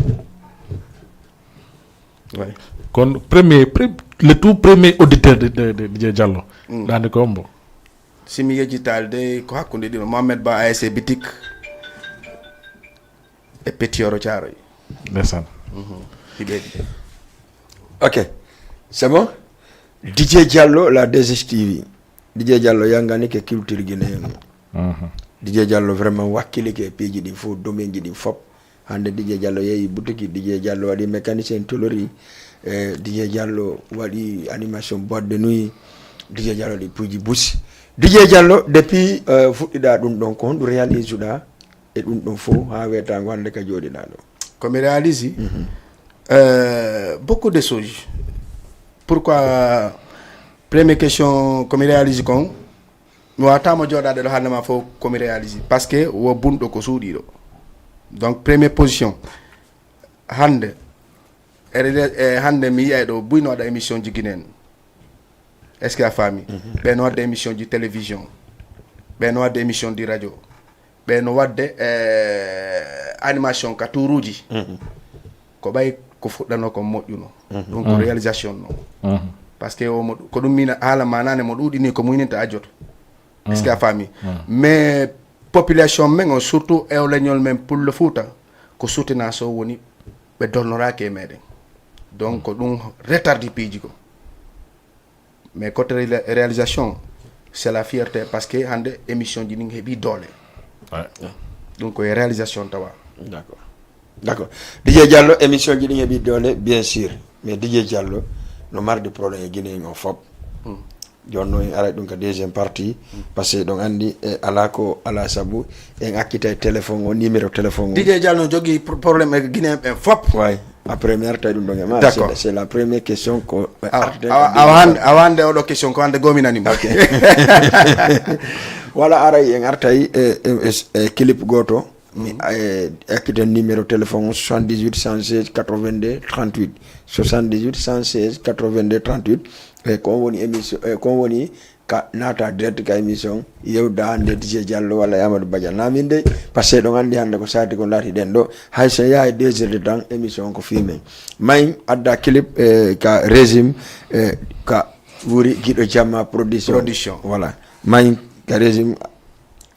Ouais. Kon premier, pre-, le tout premier auditeur de, de, de D J Diallo. Ɗande ko hombo? Si mi yejjitaali de ko hakkunde ɗiɗo, Mohamed Ba A S C Bitik e Petit Yoro Thiaroye. Ndeysaan. Hiɓe. Ok. C'est bon? D J Diallo, la deux S T V. Didier Diallo yangani ke culture guinéen. Didier Diallo vraiment wakkili ke piiji ɗin fof, domaine ji ɗin fof. Hande Didier Diallo yeeyi boutique, Didier Diallo waɗi mécanicien tôlerie, eh, Didier Diallo waɗi animation boîte de nuit, Didier Diallo waɗi puji bus. Didier Diallo, depuis, eh, fuɗɗiɗa ɗum ɗon, ko honɗum réalise ɗa e ɗum ɗon fof ha wetango hande ka joɗiɗa ɗo? Ko mi réalise, eh, beaucoup de choses. Pourquoi, première question, ko mi réalise kon, mi wawatamo joɗade ɗo hande ma fof ko mi réalise, parce que wo bunɗo ko suuɗiɗo. Donc première position, hande, e rele- e hande mi yiyay ɗo buy no waɗa émission ji guinéen. Est-ce que a faami? Ɓe no waɗde émission ji télévision, ɓe no waɗde émission ji radio, ɓe no waɗde, eh, animation ka tuuruuji. Ko ɓay ko fuɗɗano ko moƴƴuno. Ɗum ko réalisation no. Parce que omo ko ɗum mina haala manane mo ɗuɗini ko muyninta ajjoto. Est-ce que a faami? Mais population men on, surtout ewleñol men Pullo Fuuta, ko soutenance o woni, ɓe dolnoraki e meɗen. Donc ko ɗum retardi piiji ko. Mais côté réalisation, c'est la fierté, parce que hande émission ji ɗin heɓi doole. Ɗum ko e réalisation tawa. D'accord. D'accord. Didier Diallo, émission ji ɗin heɓi doole, bien sûr. Mais Didier Diallo no marde problème e Guinée on fop. Jooni noon en aray ɗum ka deuxième partie, parce que ɗon anndi, e, alaa ko alaa sabu en accitay téléphone o, numéro téléphone o. Didier Diallo no jogii pro- problème e Guinéen ɓen fop. Way. Après mi artay ɗum ɗon e ma. D'accord. C'est la, c'est la première question ko ɓe artay awa hannde, awa hannde oɗo question ko hannde gominanimo. Ok. Voilà, aray en artay e, e, e, e clip gooto. Mi, eh, acciten numéro téléphone o, soixante-dix-huit cent seize quatre-vingt-deux trente-huit. Soixante-dix-huit cent seize quatre-vingt-deux trente-huit. E ko on woni émission, e ko on woni ka naata direct ka émission, yewda hannde Didier Diallo walla e Amadou Badiane. Na min dey, parce que ɗon anndi hannde ko saati ko laati ɗen ɗo. Hay so yahay deux heures de temps, émission on ko fii men. May adda clip, eh, ka régime, eh, ka wuri giɗo jamma production. Production. Voilà. May ka régime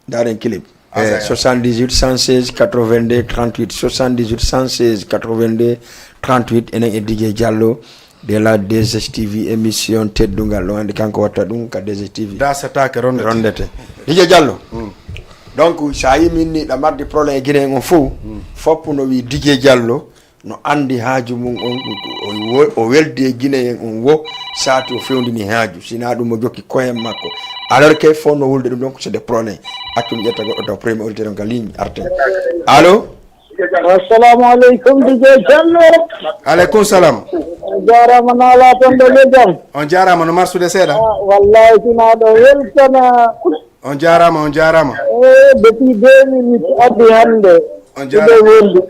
Daren clip. Eh, soixante-dix-huit cent seize quatre-vingt-deux trente-huit, soixante-dix-huit cent seize quatre-vingt-deux trente-huit, enen e Didier Diallo de la deux S T V émission Teddungal. Ɗon anndi kanko watta ɗum ka deux S T V. Dasataake rondete. Rondete. Didier Diallo. Donc, so a yii min ni ɗa mardi problème e Guinée on fof, fof no wii Didier Diallo no anndi haaju mum on, o wo-, o weldi e Guinéen on wo, saati o fewndini haaju. Sinaa ɗum o jokki koyen makko. Alors que fof no wulde ɗum ɗon ko c'est des problèmes. Accu mi ƴetta goɗɗo taw premier auditeur on ka ligne, arten. Allo? Assalamu aleykum, Didier Diallo. Aleykum salam. On jaaraama, naalaa toon ɗo le jam. On jaaraama, no marsude seeɗa? Ah, wallahi, sinaa ɗo weltana. On jaaraama, on jaaraama. Eh, depuis deux minutes addi hannde. On jaaraama. Miɗo weldi.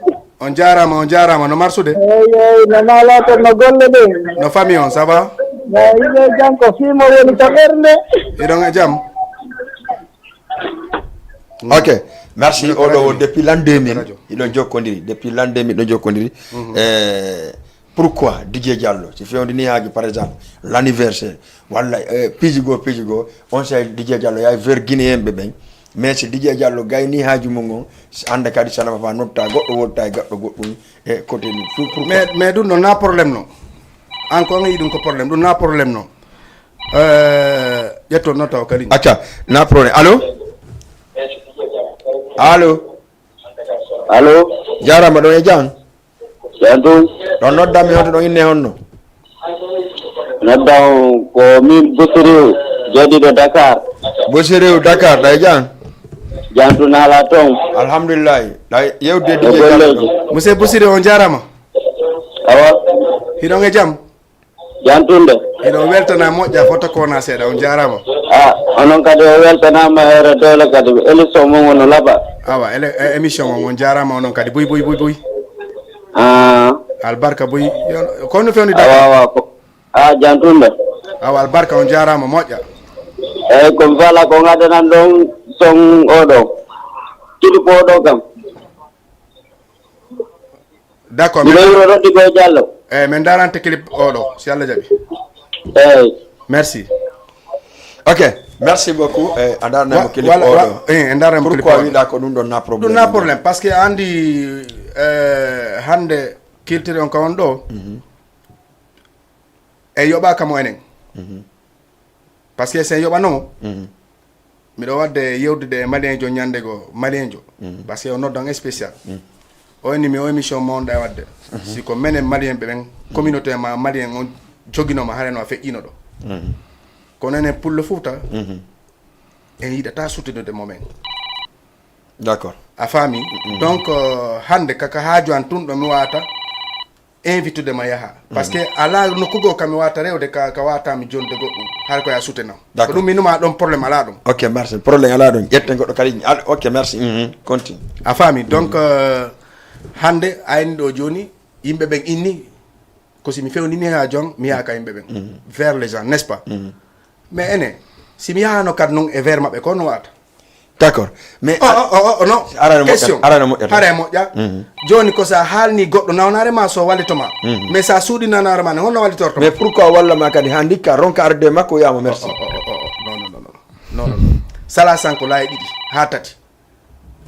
On jaaraama, on jaaraama. No marsude? Eey, eey, no naalaa toon, no golle ɗen? No famille on, ça va? Eey, hiɗo e jam, ko fii ma woni ka ɓernde. Hiɗon e jam? Ok, merci. Oɗo o depuis l'an deux mille, hiɗon jokkondiri. Depuis l'an deux mille, hiɗon jokkondiri. Eh, pourquoi Didier Diallo, si fewndini haaju, par exemple, l'anniversaire, walla, eh, piiji goo, piiji goo, on saa'i Didier Diallo yahay vers Guinéen ɓe ɓen. Mais si Didier Diallo gayni haaju mum on, si annda kadi sana papa notta goɗɗo, wonta e gaɗɗo goɗɗum, e côté ni. Pour, pourquoi? Mais, mais ɗum ɗon na problème non. An ko an yiɗi ɗum ko problème, ɗum na problème non. Eh, ƴetto notta o kadi. Acca, na problème. Allo? Allo? Allo? Jaaraama, ɗon e jam? Jam tum. Ɗon noddan mi, hoto ɗon inne honno? Noddan ko min Busiriw, jooɗiiɗo Dakar. Busiriw Dakar, ɗa e jam? Jam tum, naalaa toon? Alhamdulillahi. Ɗa yewde e Didier Diallo ɗon. Monsieur Busiriw, on jaaraama. Awa. Hiɗon e jam? Jam tum de. Hiɗo weltana moƴƴa, fota ko wona seeɗa, on jaaraama. Ah, onon kadi o weltanaama heere doole kadi, émission mon o no laaɓa. Awa, ele-, e-, émission mon, on jaaraama onon kadi, buy, buy, buy, buy. Ah. Albarka buy, yo, ko no fewni Dakar? Awa, awa, ko, ah, jam tum de. Awa, albarka, on jaaraama moƴƴa. Eey, ko mi faala ko ngaɗanan ɗon son oɗo. Clip oɗo kam. D'accord, miɗo wuro Rodrigo Diallo. Eey, min ndarante clip oɗo, si Allah jaɓi. Eey. Merci. Ok, merci beaucoup. Eh, a ndarnay mo clip oɗo. Wa-, wa-, eh, en ndarnay mo clip oɗo. Pourquoi wiɗa ko ɗum ɗon na problème? Ɗum na problème, parce que a andi, eh, hande kiltiri on ka on ɗo, mhm, e yoɓaka mo enen. Mhm. Parce que sen yoɓanomo, miɗo wadde yewdude e malienjo ñande goo, malienjo. Parce que o noddan spécial. O inni mi o émission mo wonɗa e wadde. Si ko menen malien ɓe ɓen, communauté ma malien on joginoma, hare no a feƴƴino ɗo. Kono enen pullo Fuuta, en yiɗata sutinude mo men. D'accord. A faami? Donc, euh, hannde kaka haaju an tun ɗo mi wata invitude ma yaha. Parce que alaa nokku goo ka mi wata rewde ka, ka wata mi jonde goɗɗum. Har ko ya sutenam. Ko D'accord. Ɗum mi numa ɗon problème alaa ɗum. Ok, merci. Problème alaa ɗon. Ƴetten goɗɗo kadi. Al- Ok, merci. Mhm. Continue. A faami? Donc, euh, hannde a inni ɗo jooni, yimɓe ɓen inni, ko si mi fewndini ha jon, mi yaha ka yimɓe ɓen. Vers les gens, n'est-ce pas? Mais enen, si mi yahano kadi non e vers maɓɓe, ko no wata? D'accord. Mais Oh, oh, oh, oh, non. Arano moƴƴata, Question. Arano moƴƴata. Hare moƴƴa. Jooni ko sa haalni goɗɗo nawnare ma so wallito ma. Mais sa suuɗi nawnare ma ne, honno wallitoto ma? Mais pourquoi walla ma kadi ha ndikka ronka arde e makko, wiyama merci. Oh, oh, oh, oh. Non, non, non, non. Non, non, non. Sala sanko laayi ɗiɗi ha tati.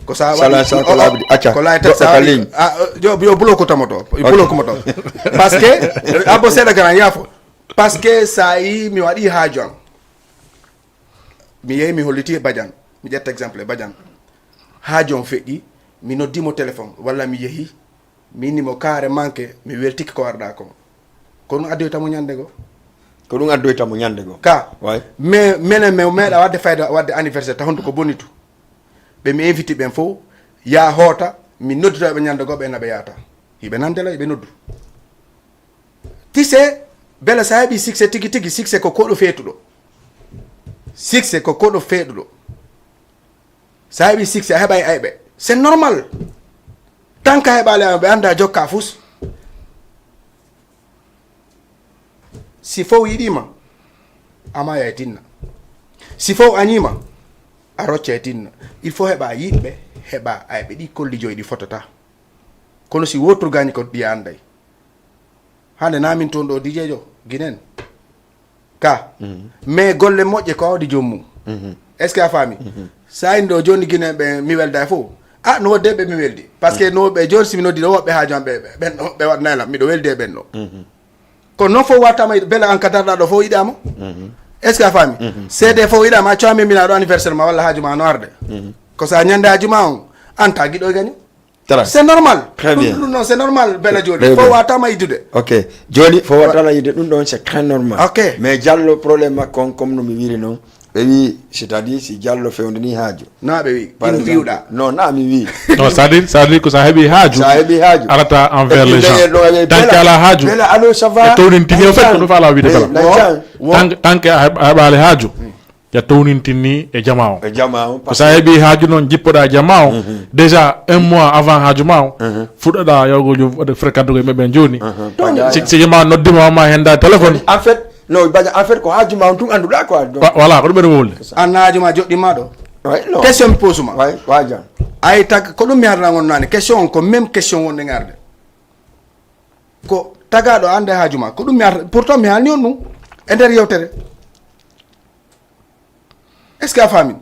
Ko sa Sala waɗi- sanko oh, oh, laabi ɗiɗi. Acca. Ko laayi tati Goɗɗo sa ka waɗi- ligne. Ah, euh, yo, yo bulo ko tamoto. Yo bulo ko moto. Parce que, euh, abo seeɗa garan yaafo. Parce que sa yi mi waɗi haaju an. Mi yehi mi holliti e Badiane. Mi ƴetta exemple e Badiane. Haaju on feƴƴi, mi noddi mo téléphone, walla mi yehi, mi inni mo carrément que mi weltike ko warɗa kon. Ko ɗum addoyta mo ñande goo. Ko ɗum addoyta mo ñande goo. Ka, Way. mais menen mi meeɗa wadde fayda wadde anniversaire, ta honto ko bonitu. Ɓe mi invite ɓen fof, ya hoota, mi noddita ɓe ñande goo, ɓe naɓe yaata. Hiɓe nandela, hiɓe noddu. Tise, bele sa heɓi succès tigi tigi, succès ko koɗo feetuɗo. Succès ko koɗo feeɗuɗo. Sa heɓi succès, a heɓay ayɓe. C'est normal. Tant que a heɓali ayɓe, ɓe anda jokka fus. Si fof yiɗima, a maya e tinna. Si fof añima, a rocca e tinna. Il faut heɓa yiɗɓe, heɓa ayɓe, ɗi kolli joyi ɗi fotata. Kono si wotur gañi ko ɗi anday. Hande namin toon ɗo dijejo ginen ka. Mais golle moƴƴe ko awdi joom mum. Est ce que a faami? Sa indi ɗo joni ginen ɓe mi welda e fof. A no wodde ɓe mi weldi. Parce que no ɓe joni si mi noddi ɗo woɓɓe haaju am ɓe ɓen ɗo ɓe waɗnay lam miɗo weldi e ɓen ɗo. Ko noon fof wattama bele an ka darɗa ɗo fof yiɗama. Est ce que a faami? Seede fof yiɗama a coami mbina ɗo anniversaire ma walla haaju ma no arde. Ko sa ñande haaju ma on an ta giɗo e gaño. Très. C'est normal. Très bien. Ɗum ɗum noon c'est normal bela jooɗi Très fof bien. Watama yiddude. Ok. Joni fof wattama yidde ɗum ɗon c'est très normal. Ok. Mais Diallo problème makko on comme no mi wiri noon. Ɓe wi c'est-à-dire si Diallo fewndini haaju. Na ɓe wi Par ɗum exemple, wiwɗa. Non, na mi wi. Non, c'est-à-dire, c'est-à-dire ko sa heɓi haaju, Sa heɓi haaju. Arata envers Et puis les gens. d'ailleurs, ɗo e Tant que bela- ala haaju. Bela allo ça va. E townintinio fait ko ɗum fala wiide Eh, kala. Nathan, Tant que a heɓ- a heɓali haaju. Ya townintinni e jama o. E jama o. Ko sa heɓi haaju noon jippoɗa jama o. Déjà un mois avant haaju ma o. Fuɗɗoɗa yawgol jom waɗa fréquente ko yimɓe ɓen joni. Si, si jama noddima ma henda téléphone. En fait, non, Badiane, en fait ko haaju ma on tun annduɗa quoi. Donc, Wa- Voilà, ko ɗum ɓeɗo wowlde. An haaju ma joɗɗima ɗo. Ouais, non. Question mi posuma. Ouais, ouais, Diallo. Ay tag ko ɗum mi harna on nani question on ko même question wonɗe ngarde. Ko tagaɗo ande haaju ma ko ɗum mi harta pourtant mi halni on ɗum e nder yewtere. Est ce que a faami?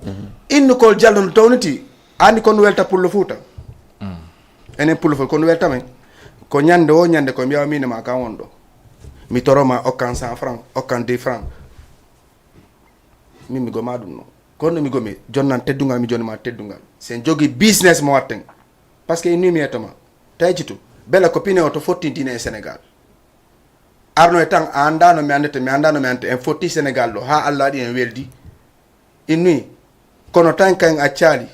Innukol Diallo no towniti andi kon welta pullo Fuuta. Enen pullo Fuuta kon welta men. Ko ñande o ñande ko mbiyawa mine ma kan won ɗo. Mi toroma okkan cent francs, okkan deux francs. Min mi goma ɗum no. Kono mi gomi jonnan teddungal mi jonima teddungal. Sen jogi business mo watten. Parce que inni mi yettoma. Tawi citu. Bela ko pine o to fottintine e Sénégal. Arno e tan a anda no mi andete mi anda no mi andete en fotti Sénégal ɗo ha Allah waɗi en weldi. Inni kono tan kan accali.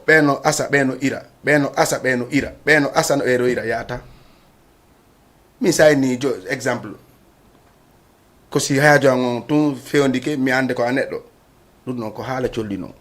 Ɓeno asa ɓeno ira ɓeno asa ɓeno ira ɓeno asa no ero ira yata. Min sa inni jo exemple. Ko si haaju an on tun fewndike mi ande ko a neɗɗo. Ɗum ɗon ko haala colli non.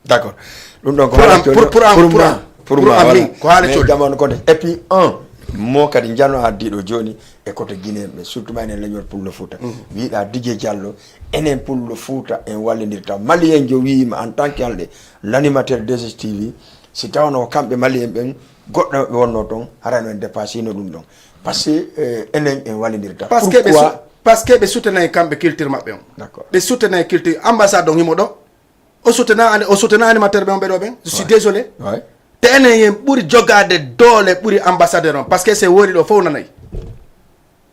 D'accord. Ɗum ɗon ko Pour haala am- colli pour- pour am- pour pour moi am- pour am voilà. min ko haala Mais colli. Jamanu konde et puis un mo kadi jano addiɗo joni e koto Guinée ɓe surtout ma enen leñol pullo Fuuta. Wiɗa Didier Diallo enen pullo Fuuta en wallidirta malien jo wiyima en tant que alɗe l'animateur deux S T V si tawno ko kamɓe malien ɓen goɗɗo ɓe wonno toon harano en dépassino ɗum ɗon parce que euh, enen en wallidirta. Parce que ɓe Pourquoi? su- parce que ɓe soutenay kamɓe culture maɓɓe on. D'accord. Ɓe soutenay culture ambassade on himo ɗo. O soutena ani- o soutena animateur ɓe on ɓe ɗo ɓen. Je suis désolé. Ouais. Te enen yen ɓuri jogade doole ɓuri ambassadeur on parce que se wori ɗo fof nanay.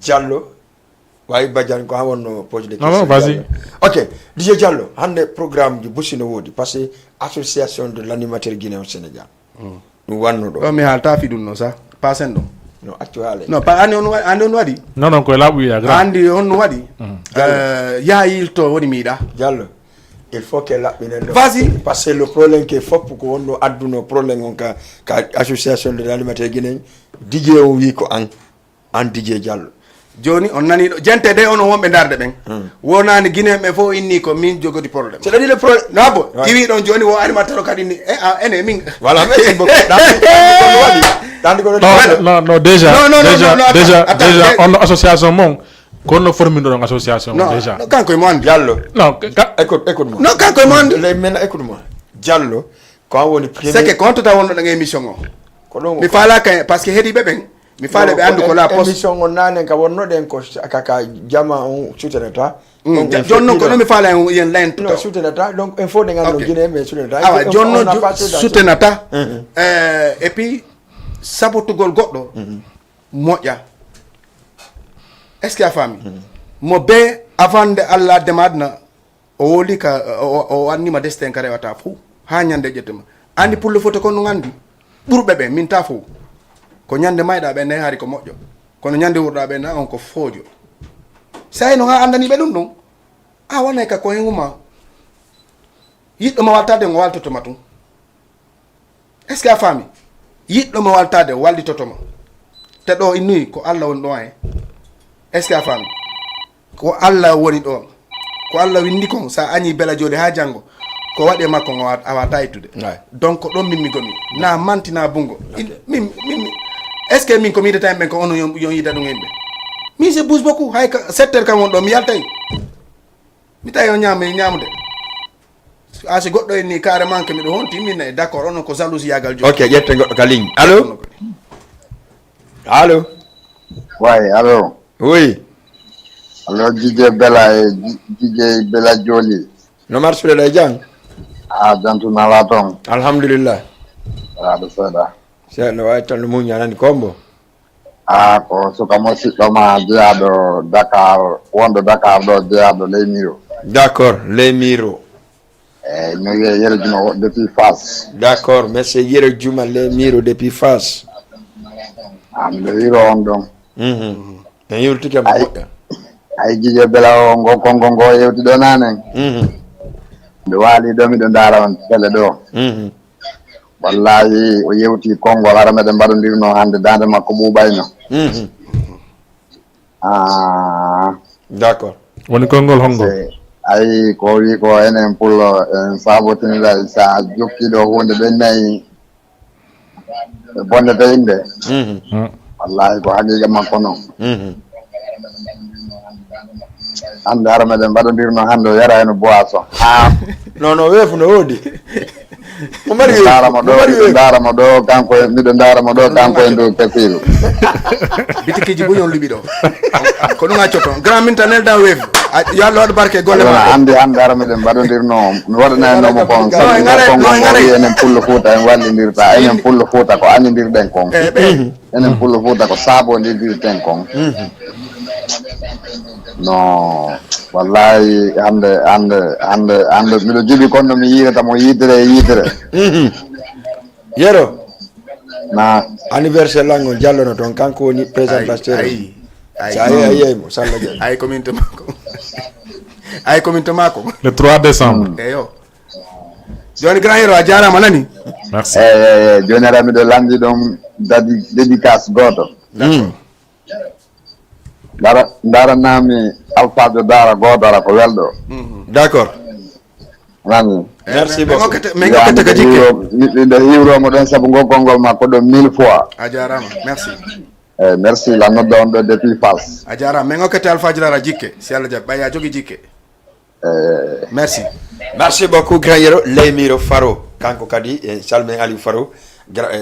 Diallo, wawi Badiane ko ha wonno pose de Non, non, vas-y. Ok, D J Diallo, hande programme ji busi no wodi parce que association de l'animateur guinéen au Sénégal ɗum wanno ɗo. Ɗo mi haalta fi ɗum no sa pasen ɗum. No accu haale. Non, pas andi on waɗi andi on waɗi. Non, non, koye laaɓu wiya grand. Andi on waɗi. Euh, yaha yilto woni miɗa. Diallo, il faut que laɓɓinen ɗo. Vas-y. Parce que le problème que fop ko wonno adduno problème on ka, ka association de l'animateur guinéen, D J o wi ko an, an D J Diallo. Joni on nani ɗo jente de on wonɓe darde ɓen. Wonani guinéen ɓe fof inni ko min jogodi problème. C'est-à-dire le problème. Non, bon, Ouais. iwi ɗon joni wo animateur o kadi ni e a ene min. Voilà, merci beaucoup. Ɗandi ko no waɗi. Ɗandi ko no Non, waɗi. non, non, déjà, Non, non, non, déjà, non, non, déjà, attends, attends, déjà, eh. On association mon, kono formindo ɗon association mon Non, déjà. non, kanko e mo andi. Diallo, Non, ka- ka- écoute, écoute-moi. Non, kanko e mo andi. Les men, écoute-moi. Diallo, ko an woni premier. C'est que compte ta wonno ɗen émission o. Ko ɗon Mi faalaka parce que heɗiiɓe ɓen mi faale ɓe andu ko la poste. Émission on nanen ka wonnoɗen ko ka, ka jama on soutenata. Jonnon ko ɗum mi faala en yen laynto. Soutenata, donc il faut ɗen anndo Ok. Guinée mais soutenata. Awa jonnon Soutenata. Soutenata. Eh, et puis sabotugol goɗɗo moƴƴa. Est-ce que a faami? Mo be avant nde Allah addema aduna, o woli ka o o- o annima desten ka rewata fof ha ñande ƴettema. Andi pullo foto kon ɗum andi ɓurɓe ɓe min ta fof. Ko ñande mayɗa ɓe nayi hari ko moƴƴo, kono ñande wurɗa ɓe na on ko foojo. Sa ino ha andani ɓe ɗum ɗum, a wonay ka ko hen huma. Yiɗɗo ma waltade ngo waltoto ma tun. Est-ce que a faami? Yiɗɗo ma waltade wallitoto ma. Te ɗo innuyi ko Allah woni ɗo en. Est-ce que a faami? Ko Allah woni ɗo. Ko Allah windi kon sa añi bela jooɗi ha janngo, ko waɗi e makko ngo a wata ittude. Donc ko ɗon min mi gomi na manti na bungo. Min min est-ce que min ko mi yidata yimɓe ko ono yon yida ɗum yimɓe? Min c'est bouge beaucoup, hay ka sept heures kam won ɗo mi yaltay. Mi tawi o ñaama e ñaamude. A si goɗɗo en ni carrément que miɗo honti min e d'accord onon ko jalousie yagal joni. Ok, ƴetten goɗɗo ka ligne. Allo? Allo? Way, allo? Oui. Allo, Jije Bela e Jije Bela Joli. No marsude ɗa e jam? A jantu nala toon. Alhamdulillah. Aɗa seeɗa. Seeɗa no wawi tan no muñña nani kombo. A ko suka mo siɗɗo ma jeyaɗo Dakar, wonɗo Dakar ɗo jeyaɗo ley miro. D'accord, ley miro. Eyyi, mi wiye Yero Juma depuis Fass. D'accord, monsieur Yero Juma ley miro depuis Fass. An ɓe wiro on ɗon. En yewtike mo moƴƴa. Ay Jije Bela o ngo kongo ngo yewti ɗo nane. Nde waali ɗo miɗo ndaara on tele ɗo. Wallahi o yewti konngol hara meɗen mbaɗondirno hannde daande makko ɓuuɓayno. Ah. D'accord. Woni konngol hongo? Ayi ko wi ko enen pullo en sabotinira sa jokki ɗo hunde ɓen nayi ɓe bonnete yimɓe. Wallahi ko haqiqa makko noon. Hannde hara meɗen mbaɗondirno hannde o yara heno boisson. Ah. Non non weefu no woodi. Miɗo ndaara mo ɗo miɗo ndaara mo ɗo kanko miɗo ndaara mo ɗo kanko e dow kasiru. Bitikiji buy on liɓi ɗo. Ko ɗum accoto grand min tan neldan weefu. Yo Allah waɗu barke golle ma. Andi hannde hara meɗen mbaɗondirno mi waɗanaynomo kon sabu kongo mo wi enen pullo fuuta en wallindirta enen pullo fuuta ko annindirɗen kon. Enen pullo fuuta ko saabondirdirten kon. No wallahi hannde hannde hannde hannde miɗo jiɗi kon no mi yiirata mo yiitere e yiitere. Yero. Na. Anniversaire lango jallono toon kanko woni présentateur. Sa yeyi a yeyi mo salla jam. Ay komin to mako. Ay komin to mako. Le trois décembre. Eyo. Joni grand Yero a jarama nani. Merci. Eyyi eyyi joni ara miɗo landi ɗum dédicace goto. D'accord. Dara daranami alfajo dara godara ko welɗo. D'accord. Nani. Merci beaucoup. Min gokkete ka jikke. Miɗo hiwromo ɗon sabu gokkol ngol makko ɗo mille fois. A jarama. Merci. Eyyi merci la nodda on ɗo depuis Fass. A jarama min gokkete alfajo dara jikke si Allah jaɓi ɓay a jogi jikke. Merci. Merci beaucoup grand Yero Leymiro Faro kanko kadi en calmin Aliou Faro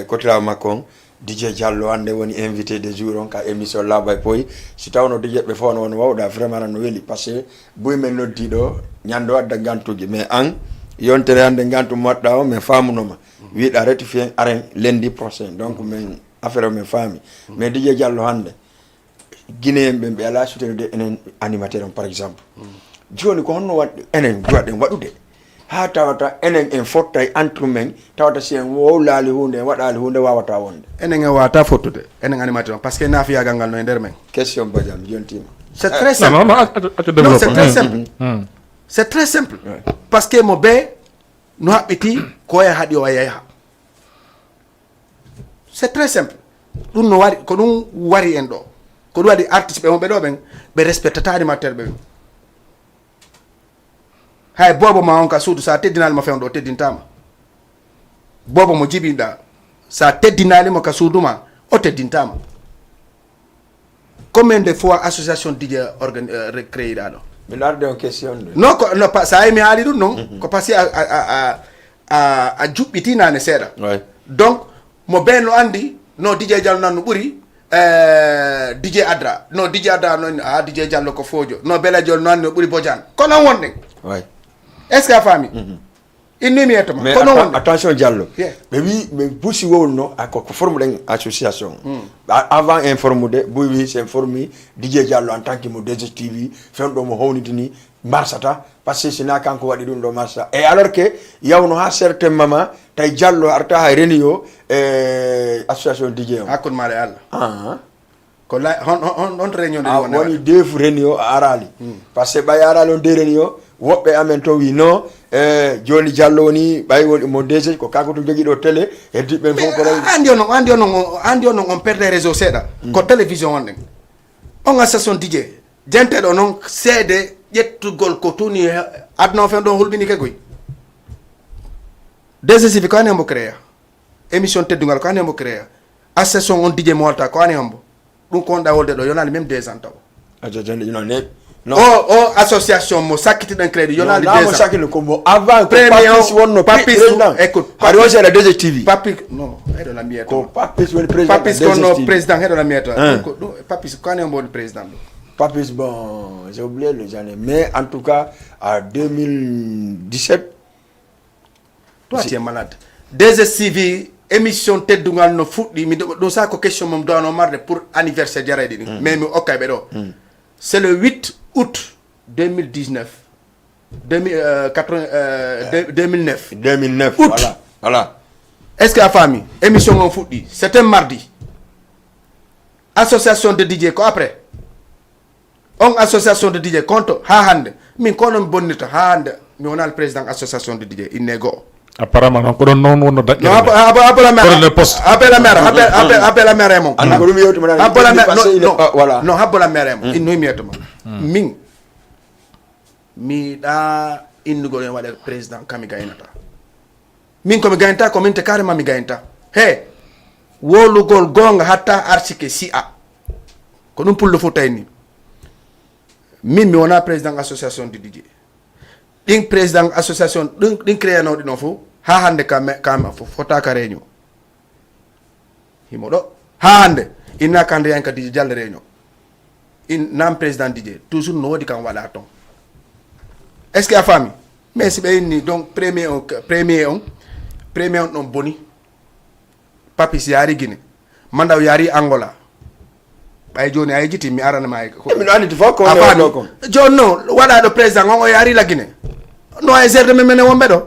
kotirawo makko on. D J Diallo hannde woni invité de jour on ka émission Laaɓa e Pooy. Si tawno D J ɓe fof no wawɗa vraiment no weli parce que buy men noddi ɗo ñande o adda ngantuji mais an yontere hannde ngantu moɗɗa o min famunoma wiɗa rectifier aren lundi prochain donc min affaire o min faami mais D J Diallo hannde Guinéen ɓen ɓe alaa soutenir enen animateur on, par exemple. Jooni ko honno waɗ enen jowaɗen waɗude haa tawata enen en fottay entre men, tawata si en wowlaali huunde, en waɗaali huunde, wawata wonde? Enen en wawata fottude, enen animateur on, parce que nafiyagal ngal no e nder men. Question Badiane, mi yontiima. C'est très simple. Non, non, non, acca, acca, non, c'est développement. Très simple. C'est très simple. Parce que mo bee no haɓɓiti ko e haɗi o yaha. C'est très simple. Ɗum no wari, ko ɗum wari en ɗo. Ko ɗum waɗi artiste ɓe wonɓe ɗo ɓen, ɓe respectata animateur ɓe ɓen. Hay boobo ma on ka suudu, sa teddinaali mo fewndo, o teddintama. Boobo mo jibiɗa, sa teddinaali mo ka suudu ma, o teddintama. Combien de fois association D J organi euh, créé ɗa ɗo? Mi larde on question de. Non, ko, non, pa, sa yi mi haali ɗum non, ko parce que a, a, a, a, a, a juɓɓiti nane seeɗa. Ouais. Donc, mo ben no andi, no D J Diallo nan no ɓuri, euh, D J Adra. No D J Adra no, ah, D J Diallo ko foojo. No Bela Diol no andi no ɓuri Bojang. Ko non wonɗen. Ouais. Est-ce que a faami? Innu mi yetto ma. Mais kono atta- wonde attention Diallo. Yeah. Ɓe wi ɓe busi wowluno a ko ko forme ɗen association. A- avant en formude buy wi sen formi D J Diallo en tant que mo D J T V, fewndo mo hownitini marsata, parce que sina kanko waɗi ɗum ɗo marsa e alors que yawno ha certain mama tawi Diallo arta hay reniyo e association D J on. Hakkunde maɗa e Allah. Ah. Ko la hon hon hon to réunion de a woni woni defu reni o a arali. Parce que ɓay arali on de reni o woɓɓe amen to wi non. E joni Diallo woni ɓay woni mo D G ko kanko to jogui ɗo télé heddi ɓen fof ko rewi. Andi on non andi on non andi on non on perde réseau seeɗa. Ko télévision on ɗen. On association D J jenteɗo noon seede ƴettugol ko tuni aduna o fen ɗon hulɓini ke goy. D G C V ko ani mbo créa. Émission teddungal ko ani mbo créa. Association on D J mo walta ko ani mbo. Ɗum ko wonɗa wolde ɗo yonali même deux ans taw. Ajo jande ino ne. No. O o association mo sakkitiɗen crédit yonali deux ans. Mo sakkino ko mo avant ko Premier papis on wonno papis président. Écoute. Hari on seeɗa D J T V. Papis non eɗo la miyata. Ko papis woni président. Papis kono président heɗo la miyata. Ko ɗum papis ko ani mbo woni président ɗo. Papis bon j'ai oublié les années mais en tout cas à deux mille dix-sept. Toi tu es malade. D G C V émission teddungal no fuɗɗi mi ɗum sa ko question mom dowano marde pour anniversaire jarayɗi ɗin mais mi okkay ɓe ɗo. C'est le huit août deux mille dix-neuf deux mille quatre-vingts deux mille neuf. Deux mille neuf août. Voilà. Voilà. Est Ce que a faami? Émission on fuɗɗi c'est un mardi. Association de D J ko après. On association de D J konto ha hande min kono mi bonnirta ha hande mi wonal président association de D J inne goo. Apparemment non ko ɗon noon wonno daƴƴere. Non appela maire appela maire appela maire e mon. Andi ko ɗum yewti mo appela maire voilà. Non appela maire e mon inno mi yetto ma. Min mi ɗa innugol en waɗa président kami gaynata. Min ko mi gaynta ko min te carrément mi gaynta he wolugol gonga hatta arsike si'a. Ko ɗum pullo fof tawi ni min mi wona président association de D J. Ɗin président association ɗin ɗin créanoɗi ɗon fof ha hande ka me- ka fotaka réunion. Himo ɗo ha hande inna ka hande yanka D J Diallo réunion. In nam président D J toujours no wodi kam waɗa ton. Est ce que a faami? Mais si ɓe inni donc premier on premier on premier on ɗon boni. Papis yaari Guinée. Mandaw yaari Angola. Ɓay joni a yejiti mi arana ma e ko. Miɗo anditi fof ko a faami? Joni non waɗaɗo président on o yaari la Guinée. No e gerde men menen wonɓe ɗo.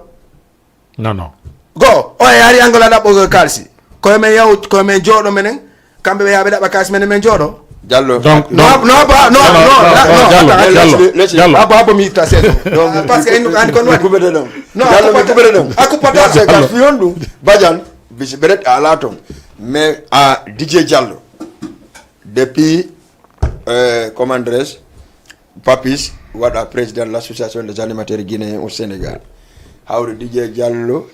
Non non. Go o yaari Angola ɗaɓɓo kalsi. Koye men yaw koye men jooɗo menen. Kamɓe ɓe yaaɓe ɗaɓɓa kalsi menen men jooɗo. Diallo donc non non ba non non non Diallo Diallo. Abba abba mi itta seeɗa. Parce que en andi kon waɗi kubede ɗon. Non Diallo mi kubede ɗon. A kuppata. Parce que ka fiyon ɗum Badiane bisi ɓeret a ala ton. Mais a D J Diallo depuis euh, comment dirais-je Papis waɗa président de l'association des animateurs guinéens au Sénégal. Hawri D J Diallo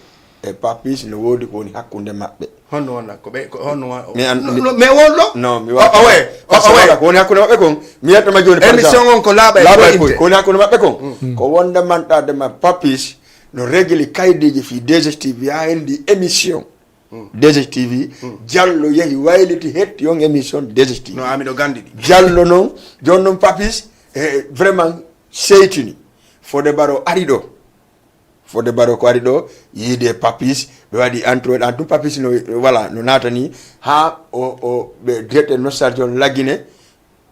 e Papis no wodi ko woni hakkunde maɓɓe. Honno wona ko ɓe ko honno wona mi an mi wonɗo non mi wawa owe owe ko woni hakkunde maɓɓe kon mi yettama joni émission on ko laaɓa e laaɓa e ko woni hakkunde maɓɓe kon ko wonde manɗade ma Papis no régli kaydiji fi D G T V ha hendi émission D G T V Diallo yehi wayliti hetti on émission D G T V no ami ɗo gandi ɗi Diallo non joni non Papis e vraiment seytini fode baro ari ɗo fode baro ko ari ɗo yiide Papis ɓe waɗi entre en tout Papis no voilà no natani ha o o ɓe directeur nostalgie on laggine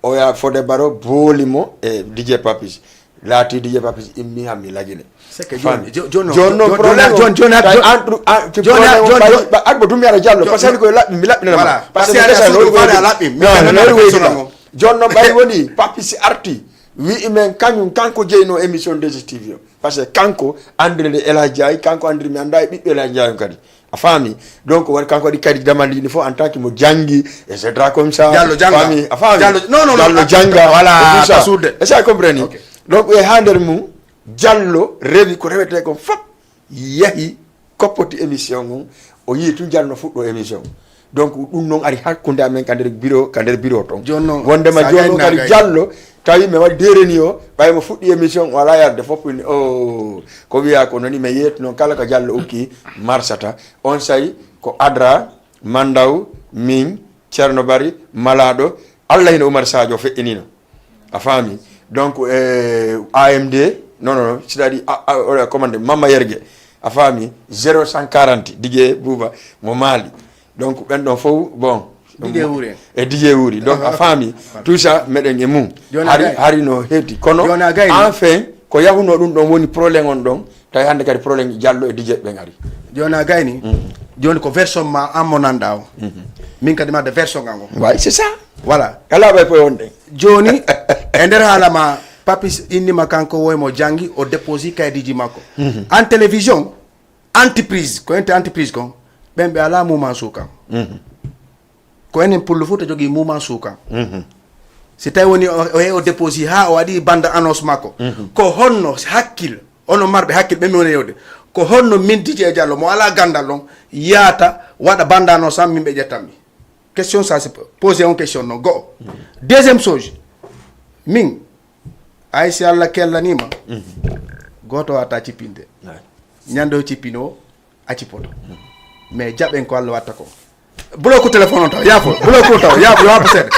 Oya Fode Baro booli mo e D J Papis. Laati D J Papis immi, hammi lagine. C'est que Fami. Joni, jo- Joni, Joni noon Joni, problème Joni, Joni, tawi Joni, entre, ah, ci Joni, problème Joni, ɓayi- Joni. Ba- Agbo dum yara Jallo, Joni, parce que ko laɓɓi, mi laɓɓinama. Voilà. Parce que Parce que ndesa a no suudu woni faade a woyde. laɓɓi. Mi Non, ɓe no nana woni woyde personnel ma. mo. Joni noon ɓayi woni Papis arti, wi men kañum kanko jeyno émission D G T V o. Parce que kanko andiri nde El Hadj Ndiaye, kanko andiri mi anda e ɓiɓɓe El Hadj Ndiaye on kadi. A faami? Donc waɗi kanko waɗi kadi damandi ni fof en tant que mo janngi, et cetera comme ça. Jallo jannga. Faami? A faami? Jallo, non, non, non, Jallo a- jannga. voilà, Et tout ça. a suude. Est-ce que a comprend ni? Ok. Donc e ha nder mum, Jallo rewi ko rewetee kon fof, yahi koppoti émission on. O yii tun Jallo fuɗɗo émission. Donc ɗum noon ari hakkunde amen ka nder bureau, ka nder bureau ton. Jooni noon, Wondema sa jooni gayni noon kadi naagay. Jallo tawi mi waɗi dereni o, ɓay mo fuɗɗi émission o ala yarde fof ni o ko wiya ko noni mi yeeti noon kala ko Jallo ukki marsata. On say ko Adra, Mandaw, min, Ceerno Bari, Malaaɗo, Allah hino Umar Sadio feƴƴinino. A faami? Donc eh, A M D, non non, c'est-à-dire a- a- oɗo commande Mamma Yergue. A faami? Zéro cent quarante, Didier Bouba mo Mali. Donc ɓen ɗon fof bon. Didier Wuri en. E Didier Wuri. Donc a faami? Tout ça meɗen e mum. Jooni a Hari gayni. Hari no heedi kono Jooni a gayni. Enfin ko yahuno ɗum ɗon woni problème on ɗon. Tawi hannde kadi problème Jallo e Didier ɓen ari. Jooni a gayni. Jooni ko version ma an mo nanɗa o. Min kadi mi adda version am o. Way c'est ça. Voilà. Kala ɓay poy wonde. Jooni e nder haala ma Papis innima kanko woy mo janngi o déposi kaydiji makko. En télévision, entreprise, ko ente entreprise kon, ɓen ɓe ala mouvement suukan. Ko enen Pullo Fuuta jogii mouvement suukan. Si tawi woni o o yehi o déposi ha o waɗi bande annonce makko. Ko honno hakkil, onon marɓe hakkil ɓe mi woni yewde, ko honno min Didier Jallo mo ala gandal on yaata waɗa bande annonce am min ɓe ƴettanmi? Question ça se pose on question non go'o. Deuxième chose, min ay si Allah kellanima, goto wata cippinde. Ñande o cippino a cippoto. Mais jaɓen ko Allah watta ko. Bloku téléphone on taw, yaafo, bloku taw, yaafo, yaafo seeɗa.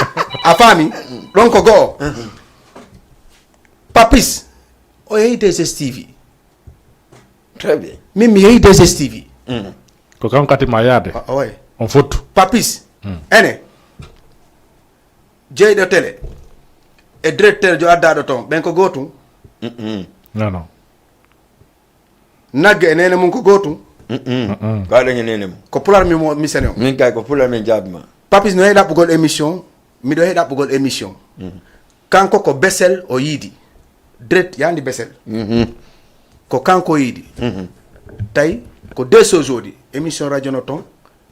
A faami? Ɗon ko go'o. Papis o yehi D S T V. Très bien. Min mi yehi D S T V. Ko kanko kadi ma yaade. Oy. On fottu. Papis ene jeyɗo télé e directeur jo addaɗo toon ɓen ko gootum. Non non. Nagge e nene mum ko gootum. Ko aɗen e nene mum. Ko pular mi mo misani on. Min kay ko pular min jaabima. Papis no heɗi ɗaɓɓugol émission, miɗo heɗi ɗaɓɓugol émission. Kanko ko Besel o yiidi. Direct yandi Besel. Ko kanko yiidi. Tawi ko deux choses woodi, émission radio no toon,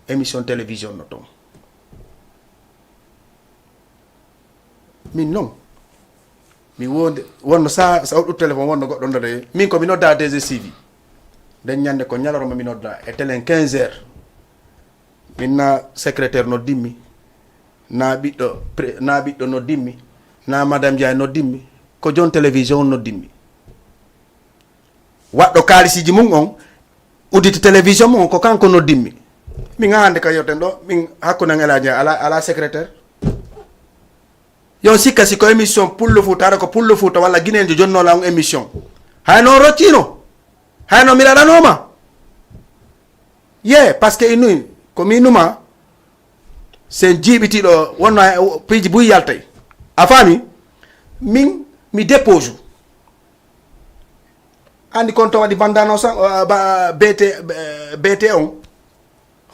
émission télévision no toon. Min noon mi wonde wonno sa sa oɗɗu téléphone wonno goɗɗo nodda min ko mi nodda D S T V. Nden ñande ko ñalorma mi nodda e télé quinze heures. Min na secrétaire noddimmi, na ɓiɗɗo pre- na ɓiɗɗo noddimmi, na madame Ndiaye noddimmi, ko jon télévision on noddimmi. Waɗɗo kaalisiji mum on udditi télévision mum on ko kanko noddimmi. Min ha hande ka yewten ɗo min hakkunde an elaji ala, ala secrétaire. Yo sikka si ko émission Pullo Fuuta, hara ko Pullo Fuuta walla Guinéen jo jonnola on émission. Hay noon roccino. Hay noon mi raɗanoma. Ye parce que innuy ko mi innuma sen jiiɓitiɗo wonno piiji buy yaltay. A faami? Min mi dépose. Andi kon to waɗi bandano san uh, ba, BT, uh, BT on.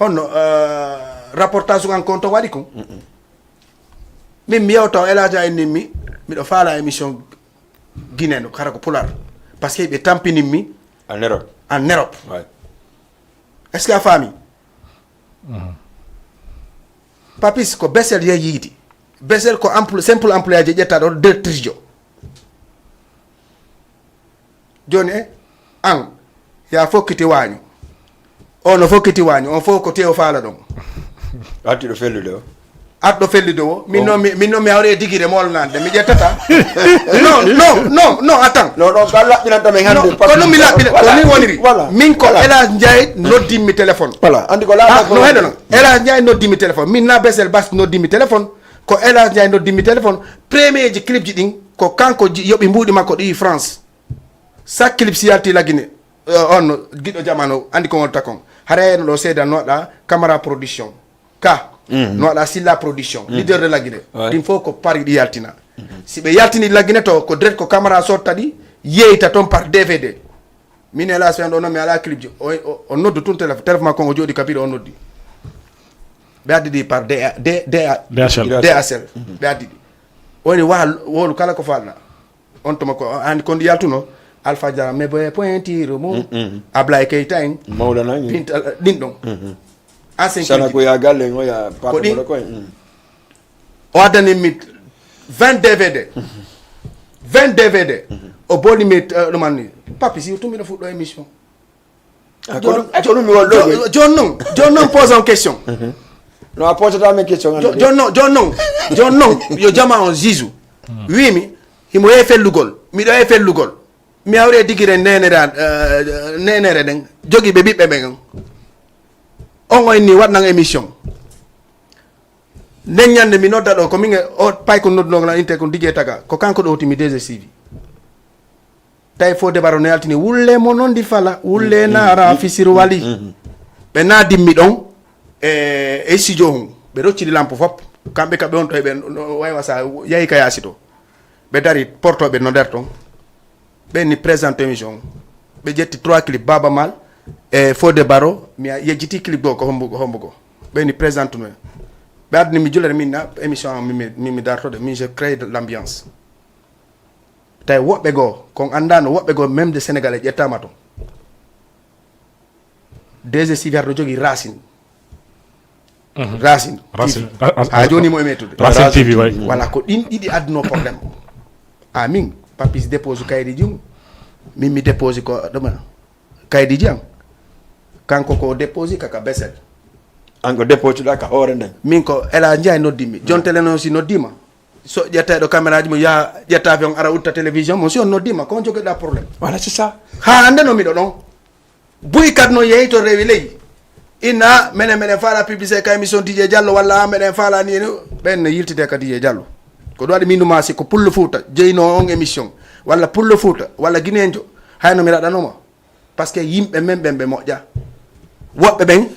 Honno uh, rapportage an kon to waɗi kon. Min mi yewta o elaja en nimmi miɗo faala émission guinéen kara ko pular. Parce que ɓe tampinimmi En Europe. En Europe. Ouais. Est ce que a faami? Papis ko Besel yehi yiidi. Besel ko empl simple employé je ƴettaɗo directrice jo. Joni e an ya fokkiti waño. O no fokkiti waño on fof ko tew faala ɗon. Arti ɗo fellude o. Arɗo fellude o min noon mi- min noon mi hawre e digire molnande mi ƴettata. Non non non non attends. Non non ka laɓɓinanta men hande. Ko ɗum mi laɓɓina ko min woniri. Min ko Elas Ndiaye noddimmi téléphone. Voilà andi ko Ah, laɓɓinanta no heɗono Elas Ndiaye noddimmi téléphone min na Besel Bas noddimmi téléphone. Ko Elas Ndiaye noddimmi téléphone. Premier ji clip ji ɗin ko kanko ji- yoɓi mbuuɗi makko ɗi France. Sa clip si yalti laggine. Eh, on giɗo jamanu andi ko wonta kon. Hara heno ɗo seedannoɗa Camara production ka. No waɗa Silla Production, leader de la Guinée. Ɗin fof ko Paris ɗi yaltina. Si ɓe yaltini la Guinée to, ko direct ko caméra sotta ɗi, yeyta toon par D V D. Min e la semaine ɗo noon mi ala clip ji. O, o, o noddu tun téléphone, téléphone makko o jooɗi ka bureau o noddi. Ɓe addi ɗi par D A, D, D A, D H L. D H L. Ɓe addi ɗi. Woni wa, wolu kala ko falna. On tuma ko, an kon yaltuno, Alpha Diarra, mais boye pointure mum. Ablaye Keita en. Maulana en. Pinta, ɗin ɗon. Ancien sana ko ya galle en, o ya ko ɗin. O addani mi vingt D V D. Vingt D V D. O boli mi, eh, ɗum anni. Papi, si tumi no fuɗɗo émission. Ah, ko ɗum, ko ɗum mi won ɗo. Jon-, jon non, jon non pose en question. No a posata min question. Jo-, jon non, jon non, jon non, yo jama on Jésus. Wimi, himo e fellugol, miɗo e fellugol. Mi hawre digire nenere an, eh, nenere ɗen, jogi ɓe ɓiɓɓe ɓen. On o inni waɗnan émission. Nden ñande mi nodda ɗo, ko min e o pay ko noddunogo lan inte kon Didier Taga, ko kanko ɗo hoti mi D G C V. Tawi fo debaro no yaltini, wulle mo non di fala, wulle naara fisiru wali. Ɓe na dimmi ɗon, e, e studio hun. Ɓe roccidi lampe fop. Kamɓe ka ɓe on to e ɓe no waywa sa yahi ka yaasi to. Ɓe dari porto ɓe no nder ton. Ɓe ni présente émission. Ɓe ƴetti trois clip, Baba Mal e Fodé Baro. Mi a yejjiti clip goo ko hombo, ko hombo goo. Ɓe ni présente no. Ɓe adni mi julere min na émission am, mi, mi, mi, mi dartode. Min je crée de l'ambiance. Tawi woɓɓe goo, kon anndaano woɓɓe goo, même de Sénégalais ƴettaama ton. D G C V R no jogii Racine. Racine Racine, T V. Ra-, ra-, haa jooni mo e mettude. Racine T V, way. Voilà, ko ɗin ɗiɗi adduno problème. A min, Papis dépose kaydi jum. Min mi dépose ko ɗuma kaydi jam. Kanko ko dépose kaka Bessel. An ko dépose ɗa ka hoore nden. Min ko Ela Ndiaye noddimi. Jon télé noon si noddima. So ƴetta ɗo caméra ji mo yaha ƴetta fi on ara utta télévision mo si on noddima ko on jogoɗa problème. Voilà, c'est ça. Ha hande no miɗo ɗon. Buy kat no yehi to rewi ley. Inna menen meɗen faala publicité ka émission D J Diallo walla an meɗen faala ni ni. Ɓen ne yiltide ka D J Diallo. Ko ɗum waɗi min numa si ko Pullo Fouta jeyno on émission walla Pullo Fouta walla Guinéenjo hayno mi raɗanoma. Parce que yimɓe men ɓen ɓe moƴƴa. Woɓɓe ɓen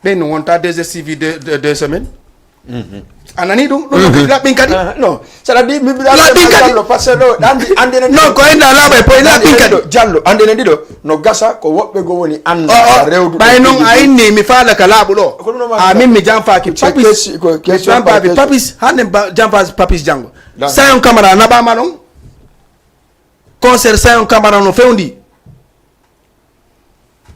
ɓen no wonta D G C V deux, deux, deux semaines. A nani ɗum? Ɗum no laɓɓin kadi. Ah, non. C'est-à-dire mi mbiɗa laɓɓin kadi. Diallo, parce que ɗo andi andi enen non ko enda laaɓa e poy laɓɓin kadi. Diallo andi enen ɗiɗo no gasa ko woɓɓe go woni anda rewdu ɓay noon a inni mi faala ka laaɓu ɗo. A min mi janfaaki Papis. Mi janfaaki Papis hande janfaaki Papis janngo. Sayon Camara naɓaama ɗon. Concert Sayon Camara no fewndi.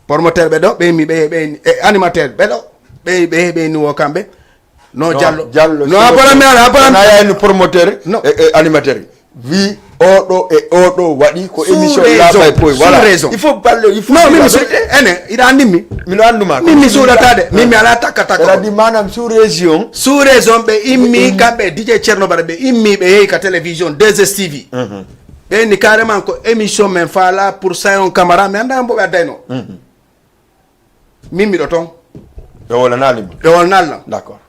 Promoteur ɓe ɗo ɓe mi ɓe ɓe e animateur ɓe ɗo ɓe ɓe ɓe ni wo kamɓe. No Diallo Diallo no abora mi ala abora mi ala no promoteur no e animateur wi oɗo e oɗo waɗi ko émission laaɓa e poy voilà il faut parler il faut non min mi suuɗe ene iɗa andi mi mino anduma min mi suuɗata de min mi ala takka takka c'est-à-dire manam sous région sous région ɓe immi kamɓe D J Thierno Bara ɓe immi ɓe yehi ka télévision deux S T V. Ɓe inni carrément ko émission men faala pour Sayon Camara mi annda mbo ɓe addayno. Min miɗo toon. Ɓe wolanaali mo. Ɓe wolanaali lan. D'accord.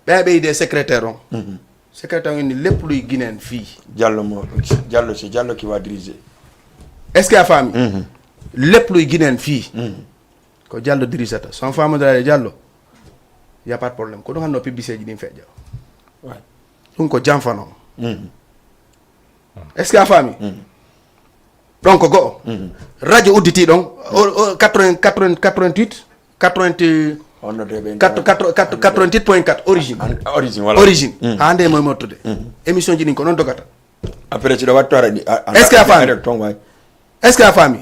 Ɓe ɓeyde secrétaire on. Secrétaire on inni lépp luy Guinéen fii. Diallo mo Diallo c'est Diallo qui va diriger. Est-ce que a faami? Lépp luy Guinéen fii. Ko Diallo dirisata so on faamodiraade Diallo y a pas de problème ko ɗum hannoo publicité ji ɗin feƴƴa. Ɗum ko janfanoo. Est-ce que a faami? Ɗon ko go'o. Radio udditi ɗon o quatre-vingts quatre-vingts quatre-vingt-huit quatre-vingts quatre-vingt-huit point quatre origine. Origine haa nde mo mottude. Émission ji ɗin ko noon dogata. Après si ɗo wattu ara ɗi est-ce que a faami? Est-ce que a faami?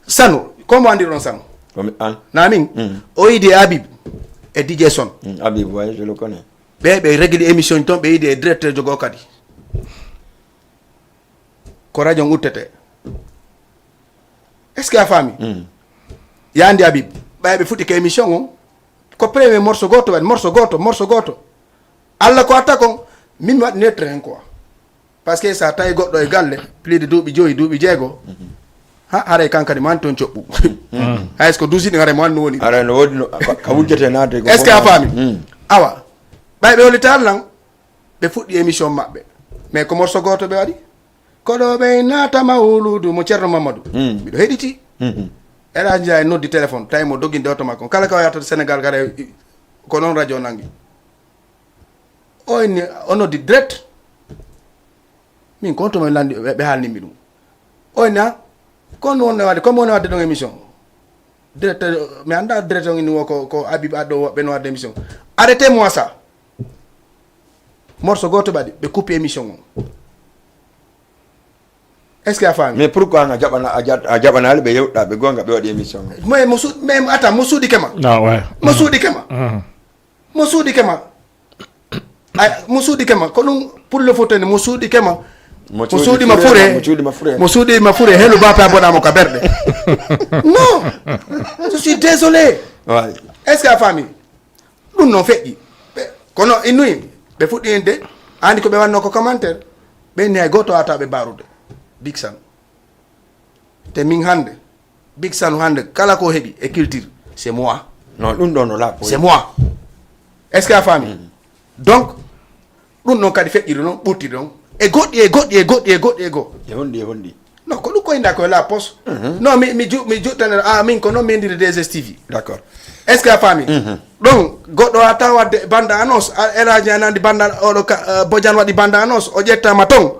Sanu ko mo anndi ɗon Sanu? Ko mi an. Na min o yidi Habib e D J Son. Habib, ouais, je le connais. Ɓe ɓe régli émission ji toon ɓe yidi e directeur jogo kadi. Ko radio on uttete. Est-ce que a faami? Yandi Habib ɓay ɓe fuɗɗike émission on ko premier morceau gooto waɗi morceau gooto morceau gooto. Allah ko atta kon min mi waɗi neutre hen quoi. Parce que sa tawi goɗɗo e galle plus de duuɓi joyi duuɓi jeego ha haray kankadi mo anndi toon coɓɓu. Hay so ko duusi ɗin haray mo anndi no woni. Haray no woodi no ka wujjete naade. Est-ce que a faami? Awa ɓay ɓe hollitaali lan ɓe fuɗɗi émission maɓɓe mais ko morceau gooto ɓe waɗi. Koɗo ɓey naata mawluudu mo Ceerno Mamadou. Miɗo heɗiti. Elaaji Njaay noddi téléphone tawi mo doginde oto makko kala ka o yahata Sénégal kala Ko noon radio nangi. O inni, o noddi direct. Min ko on to mo landi, ɓe, ɓe haalnimmi ɗum. O inni, "Ah, kon wonno wadde, comme wonno wadde ɗon émission." Direct, mi annda direct on inni wo ko, ko Habib Addo woɓɓe no wadde émission. "Arrêtez-moi ça." Morceau gooto ɓe waɗi, ɓe coupi émission on. Est-ce que a faami? Mais pourquoi a jaɓana, a ja-, a jaɓanaali ɓe yewta ɓe goonga ɓe waɗi émission o? Mais mo su-, mais attends, mo suuɗike ma. Ah, ouais. Mo suuɗike ma. Mhm. Mo suuɗike ma. Ay, mo suuɗike ma. Ko ɗum pour le photo ni, mo suuɗike ma. Mo suuɗi ma fure, fure. Mo suuɗi ma fure. Mo suuɗi ma fure. Helu bape a bona mo ka berɗe. Non. Je suis désolé. Ouais. Est-ce que a faami? Ɗum noon feƴƴi. Ɓe, kono innuyi, ɓe fuɗɗi inde, andi ko ɓe wanno ko commentaire. Ɓe inni hay gooto wata ɓe barude. Big San. Te min hannde, Big San hannde, kala ko heɓi e culture, c'est moi. Non, ɗum ɗo no laaɓi. C'est moi. Est-ce que a faami? Mm. Donc, ɗum ɗon kadi feƴƴiri noon, ɓurtiri noon. E goɗɗi, e goɗɗi, e goɗɗi, e goɗɗi, e go. E honɗi, e honɗi? Non, ko ɗum koynda koye la poste. Mhm. Non, mi, mi ju-, mi juttane, ah, min ko noon mi endiri deux S T V. D'accord. Est-ce que a faami? Mhm. Ɗon, goɗɗo a tawa wadde bande annonce, a, El Hadji a nandi bande an-, oɗo ka, eh, Bodian waɗi bande annonce, o ƴettama toon.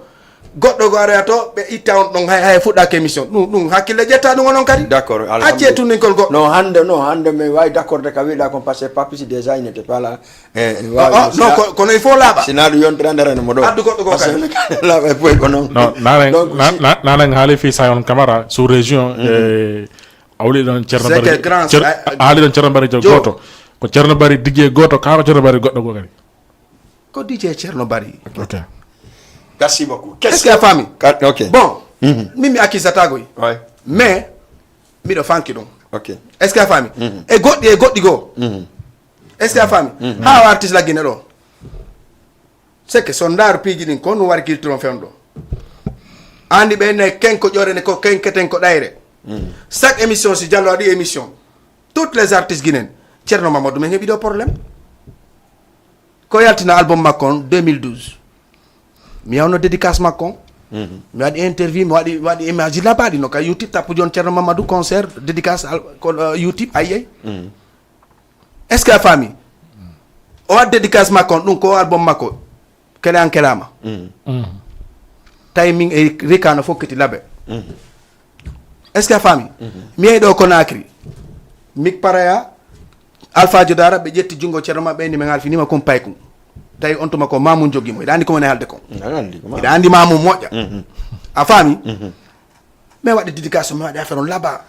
Goɗɗo go aroya to, ɓe itta on ɗon, hay, hay fuɗɗaaki émission. Ɗum, ɗum hakkille ƴetta ɗum onon kadi. D'accord, accee alhamdulillah. Tunninkol goɗɗo. Non, hannde, non, hannde mi waawi d'accorde ka wiɗa kon, parce que Papis déjà il n'était pas là. Eh, eh, oh, waawi, oh, non, ko, kono il faut laaɓa. Sina ɗum yontere nder ene mo ɗo. Addu goɗɗo goo kadi. Laaɓa e poy ko noon. Non, nanen, donc, na-, si na-, nanen haali fii Sayon Camara, sous région, mhm, eh, a wuli ɗon Ceerno Bari, grand, Ceer-, a, a haali ɗon Ceerno Bari jo-, gooto. Ko Ceerno Bari Didier gooto, kaa ko Ceerno Bari goɗɗo goo kadi? Ko D J Ceerno Bari. Ok. Merci beaucoup. Est-ce que a faami? Ka-, ok. Bon, mhm, min mi accusataako. Ouais. Mais, miɗo fanki ɗum. Ok. Est-ce que a faami? Mhm. E goɗɗi, e goɗɗi goo. Mhm. Est-ce que a faami? Mhm. Haa o artiste laggine ɗo. C'est que so ndaaru piiji ɗin, ko no wari kiltiron fewndo. Andi ɓe ne kenko ƴore ne ko kenketen ko ɗayre. Mhm. Chaque émission, si Jallo waɗi émission, toutes les artistes guinéens, Ceerno Mamadou, min heɓi ɗo problème. Ko yaltina album makko on deux mille douze. Mi yawno dédicace makko on. Mhm. Mi waɗi interview, mi waɗi, mi waɗi image labaɗi no ka YouTube, tappu jon Ceerno Mamadou concert, dédicace al-, ko, euh, YouTube, ayi, ayi. Mhm. Est-ce que a faami? O waɗi dédicace makko on, ɗum ko album makko, kele an kelama. Mhm. Mhm. Tawi min e Rika no fokkiti labe. Mhm. Est-ce que a faami? Mhm. Mi yehi ɗo Conakry. Mi paraya, Alpha Jodara, ɓe ƴetti junngo Ceerno maɓɓe, ni min halfinima kon paykun. Tawi on tuma ko Mamoun joggi mo. Hiɗa andi ko woni haalde kon? Aɗa andi ko Mamoun. Hiɗa andi Mamoun moƴƴa. Mhm. A faami? Mhm. Mi waɗi dédicace, mi waɗi affaire on laba.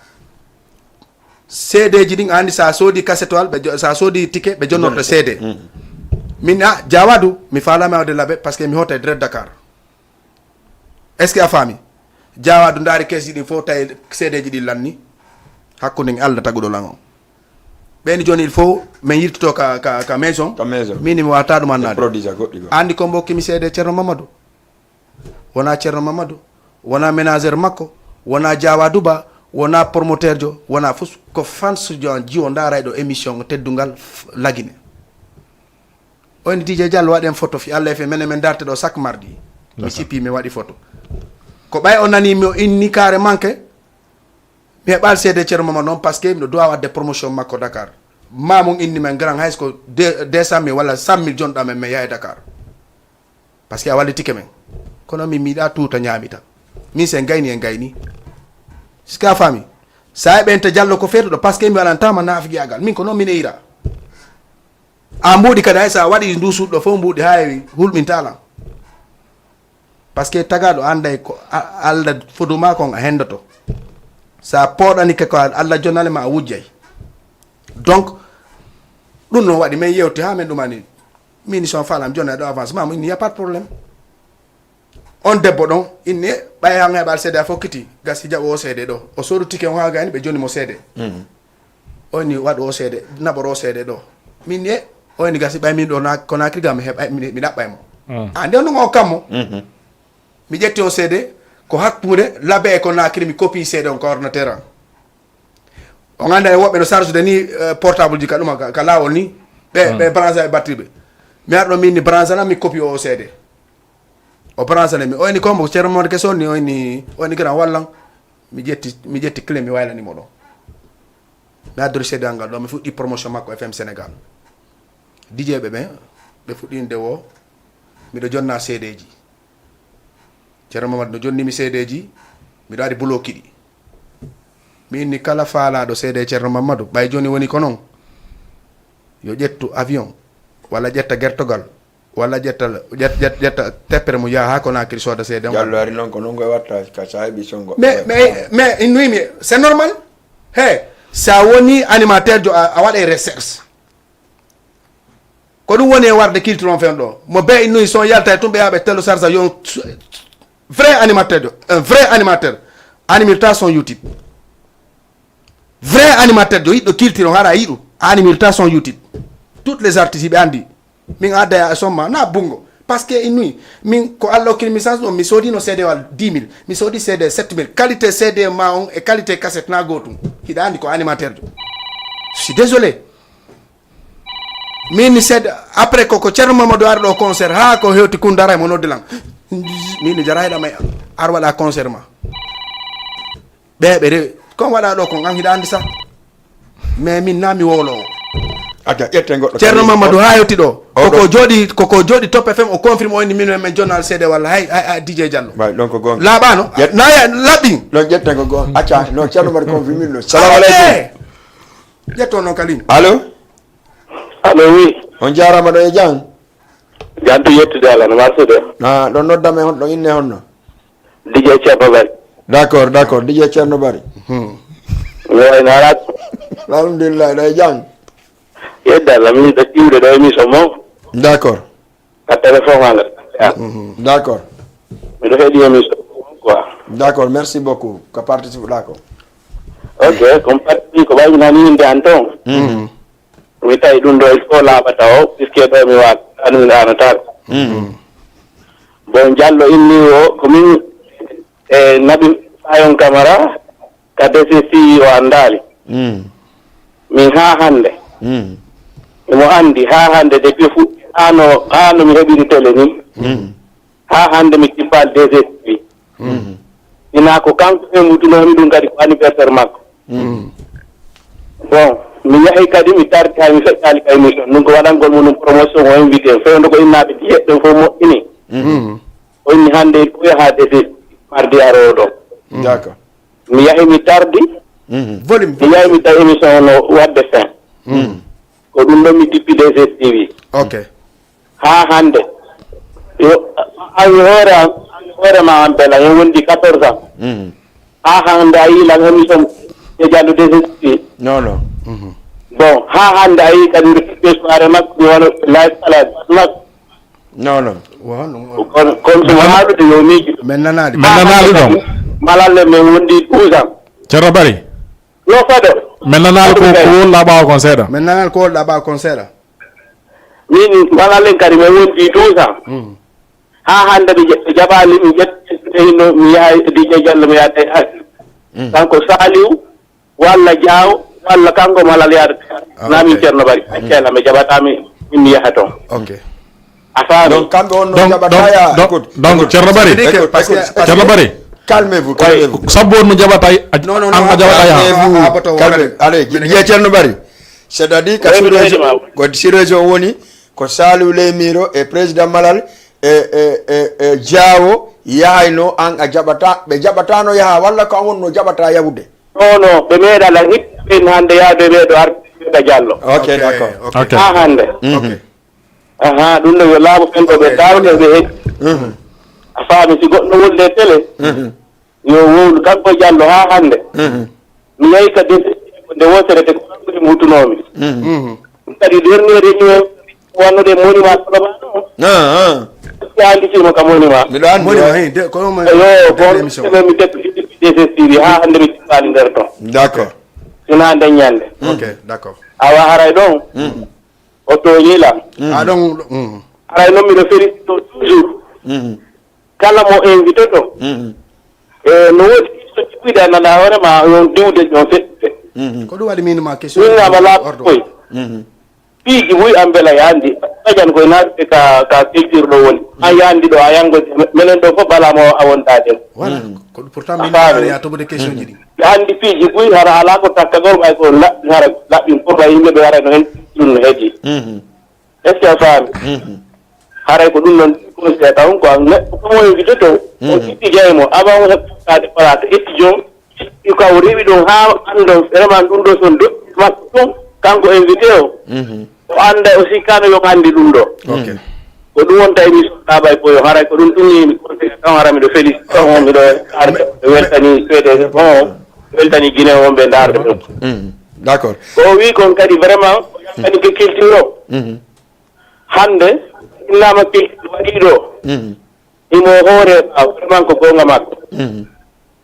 C D ji ɗin, a andi sa soodi kasetowal, ɓe jo-, sa soodi ticket, ɓe jonnorto C D. Mhm. Min, a, Jawadu, mi faalama wade labe, parce que mi hoota e nder Dakar. Est-ce que a faami? Jawadu ndaari keesji ɗin fof, tawi C D ji ɗin lanni. Hakkunde en Allah taguɗo lan on. Ɓen jooni il faut min yiltoto ka, ka, ka maison. Ka maison. Min mi wata ɗum annade. Produit ja goɗɗi goo. Andi ko mbokkimi C D Ceerno Mamadou. Wona Ceerno Mamadou. Wona ménageur makko. Wona Jawadu Ba. Wona promoteur jo. Wona fus. Ko fans jo an jiwo ndaarayɗo émission teddungal f-, Lagine. O inni, "D J Diallo, waɗen photo fi Allah e fe, menen men darte ɗo chaque mardi." Mi sippi, mi waɗi photo. Ko ɓay o nani mi o inni carrément que mi heɓaali C D Ceerno Mamadou noon, parce que miɗo duwa waɗde promotion makko Dakar. Mamoun inni men grand, hay so ko deux, deux cent mille walla cent mille jonɗa men, men yaha e Dakar. Parce que a wallitike men. Kono min mi yiɗa tuuta ñaamita. Min sen gayni en gayni. Est-ce que a faami? Sa heɓente Diallo ko feetuɗo, parce que mi walantama naafigiyaagal. Min ko noon min eyra. A mbuuɗi kadi, hay sa waɗi ndu suuɗo fof mbuuɗi, hay hulɓinta lan. Parce que tagaaɗo anday ko a-, Allah foduma kon a hendoto. Sa pooɗanike ko Allah jonale ma a wujjay. Donc, ɗum noon waɗi men yewti haa men ɗumani. Min son falam jonna ɗo avance ma, il n'y a pas de problème. On debbo ɗon, inni, ɓay han heɓal C D a fokkiti, gasi jaɓo o C D ɗo. O soodu ticket on haa gayni, ɓe jonni mo C D. Mhm. O inni, "Waɗu o C D, naɓoro o C D ɗo." Min ni, o inni, "Gasi ɓay min ɗo na, Conakry ga mi heɓa, mi, mi ɗaɓɓay mo." Mm. Ah, nde on ɗum o kammo. Mhm. Mi ƴetti o C D, ko hakkunde Labe e Conakry, mi copie C D on ka ordinateur an. On anda e woɓɓe no charge de ni, eh, portable ji ka ɗuma ka, ka laawol ni. Ɓe, mm, ɓe branche e batterie ɓe. Mi arɗo min ni branche lan, mi copie o C D. O branche ne mi, o inni, "Kombo, Ceerno Mamadou Keso ni?" O inni, o inni, "Grand, wallan." Mi ƴetti, mi ƴetti clé, mi waylani mo ɗo. Mi addori C D an ngal ɗo, mi fuɗɗi promotion makko F M Sénégal. Dijeeɓe ɓen, ɓe fuɗɗinde wo, miɗo jonna seedeeji. Ceerno Mamadou no jonni mi seedeeji, miɗo ari bulo kiɗi. Mi inni kala faalaaɗo seede Ceerno Mamadou, ɓay jooni woni ko non, yo ƴettu avion, walla ƴetta gertogal, walla ƴetta, ƴet-, ƴet-, ƴetta teppere mum yaha haa Conakry sooda seede on. Jallo ari non ko non koye watta ka saahibi songo. Mais, mais, mais, innuy mi, c'est normal. He, sa woni animateur jo, a, a waɗay recherche. Ko ɗum woni e warde culture on fen ɗo. Mo be innuy son yalta e tum ɓe yaɓe télécharge yo vrai animateur jo, un vrai animateur animirta son YouTube. Vrai animateur jo yiɗɗo culture on hara yiɗu animirta son YouTube. Toutes les artistes ɓe andi. Min adda ya somma na bungo. Parce que innuy min ko Allah hokkini mi chance ɗum mi soodino C D wal dix mille, mi soodi C D sept mille. Qualité C D ma on e qualité cassette na gotum. Hiɗa andi ko animateur jo. Je suis désolé. Min mi seed après koko Ceerno Mamadou ari ɗo concert ha ko hewti kundara mo noddi lan. Min mi jara heɗa may ar waɗa concert ma. Ɓe ɓe rewi kon waɗa ɗo kon an hiɗa andi sa. Mais min na mi wowlowo. Aja ƴette goɗɗo. Ceerno Mamadou ha hewti ɗo. Koko jooɗi koko jooɗi Top F M o confirme o inni min men jonnal seede walla hay hay D J Diallo. Way ɗon ko gonga. Laaɓano. Naya laɓɓin. Ɗon ƴette ko gonga. Acca no Ceerno Mamadou confirme ɗo. Salamu aleykum. Ƴetto noon ka ligne. Allo. Allo, oui. On jaaraama ɗo e jam. Jam to yettude Allah, no marsude? Ah, ɗon nodda men hon, ɗon inne honno? D J Ceerno Bari. D'accord, d'accord, D J Ceerno Bari. Hmm. Mi wayno alat. Alhamdulillah, ɗo e jam. Yedda Allah, min ɗo siwde ɗo émission mo. D'accord. Ka téléphone anga. Mhm. D'accord. Miɗo heɗi émission quoi. D'accord, merci beaucoup. Ko participe ɗa ko. Ok, comme parti ko ɓaymi nani inde an toon. Mhm. Mi tawi ɗum ɗo il faut laaɓata o, puisque ɗo mi waat, an mi ɗaanataako. Mhm. Bon, Jallo inni o, ko min e Naɓi Fayon Camara, ka D C C o anndaali. Mm. Min haa hannde. Mm. Imo anndi haa hannde depuis fuɗɗi haa no, haa no mi heɓiri télé ni. Mm. Haa hannde mi jippaali D C C. Mm. Ina ko kanko e mutunoomi ɗum kadi ko anniversaire makko. Mm. Bon, mi yahi kadi mi tardi hay mi feƴƴaali ka émission. Ɗum ko waɗangol mo ɗum promotion o invité. Fewndo ko innaaɓe diyeɗ ɗen fof moƴƴini. Mm. O inni hannde ko yaha D C C mardi arooɗo. D'accord. Mi yahi mi tardi. Mhm. Volume, mi yahi mi tawi émission o no waɗde fin. Mhm. Ko ɗum ɗo mi jippi D C C T V. Ok. Haa hannde. Yo, an e hoore an, an e hoore ma an bela, en wondi quatorze ans. Mhm. Haa hannde a yii lan émission e Jallo D C C T V. Non, non. Mhm. Bon, haa hannde a yii kadi mbiɗo soirée makko, mi wano live alaaji makko. Non, non. Kono kono so wonaa ɗum yo miijo. Men nanaali. Men nanaali ɗon. Malalle men wondi douze ans. Ceerno Bari. No fado. Men nanaali ko ko wol laɓa kon seeɗa. Men nanaali ko wol laɓa kon seeɗa. Min malallen kadi men wondi douze ans. Mm. Haa hannde ɓe ja- ɓe jaɓaali mi ƴettino mi yaha D J Diallo mi yaha. Mm. Kanko Saliou walla Diaw walla kanko Malal yaade. Ah, na min ok. Ceerno Bari. Mm. Accela mi jaɓata mi min mi yaha toon. Ok. A faami? Donc kamɓe on no donc jaɓata donc ya donc écoute, donc écoute. Ceerno Bari. C'est-à-dire que Écoute, parce que écoute, parce que Ceerno Bari. Calmez-vous, calmez-vous. Sabbu on no jaɓata a- Non, non, an non, a jaɓata ya. Calmez-vous, Ah, ah, boto calmez-vous. Wonande. Allez, je- je Ceerno Bari. C'est-à-dire que Oui, sur mi région, heɗima. Ko sur région woni ko Saliou Ley Miro e président Malal e e e e Diawo yahayno an a jaɓata ɓe jaɓatano yaha walla ko an wonno jaɓata yahude. Non, non, ɓe meeɗa lan hit ɓen hannde yaade ɓe ɗo arɓe Diallo. Ok, ok, d'accord. Ok. Ha hannde. Mhm. Ok. Aha, ɗum ɗo yo laamu fen ɗo ɓe Ok. Dawde ɓe heɗi. Mhm. A faami si goɗɗo wolde télé. Mhm. Yo wowlu kanko Diallo ha hannde. Mhm. Mi yahi ka dese ko nde wosere te ko kanko e mutunoomi. Mhm. Mhm. Kadi dernier réunion wannude monument Colobane o. Ah, ah. Andi simo ka monument. Miɗo andi Monument, wa. Hey, de- ko ɗum Eyo, ko dernière émission. Ɗum mi teɓɓi D C C T V ha hannde mi jippaali nder ton. D'accord. Sina nden ñande. Ok, d'accord. Awa haray ɗon. Mm. O tooñi lan. Mm. Ah, donc, mm. Haray noon miɗo félicito toujours. Mm. Kala mo invité to. Mm. E no woodi so jiɓɓude a nana hoore ma on diwde ɗon seɗɗe. Mm. Ko ɗum waɗi min ma question. Min nama laaɓi koy. Mm. Piiji buy an mbela yaandi. Tajan koye naatde ka ka culture ɗo woni. An yaandi ɗo a yanngode menen ɗo fof bala mo a wondaade. Voilà. Mm. Ko ɗum pourtant A min faami. Nanaani a toɓude question ji ɗi. Ɓe anndi piiji buy hara alaa ko takkagol ɓay ko laɓɓi hara laɓɓi fof ɓay yimɓe ɓe hara no hen ɗum no heedi. Mm. Est-ce que a faami? Haray ko ɗum ɗon conseil taw, ko neɗɗo ko mo invité to, o ƴetti jaymo, avant o heɓtaade place, ƴetti joom, ƴetti ka o rewi ɗon haa anndon vraiment ɗum ɗo son doƴƴi makko ɗum, kanko invité o. O annda, o sikkaano yo anndi ɗum ɗo. Ok. Ko ɗum wonta émission Laaɓay Poyo, haray ko ɗum ɗum ni conseil taw, hara miɗo félicité on, miɗo arde, mi weltani P D G on, mi weltani Guinée on ɓe ndaarde ɗum. D'accord. Ko o wi kon kadi vraiment, ko yankani ke culture o. Hannde, innama ke waɗi ɗo. Imo hoore ɓaawo, vraiment ko goonga makko.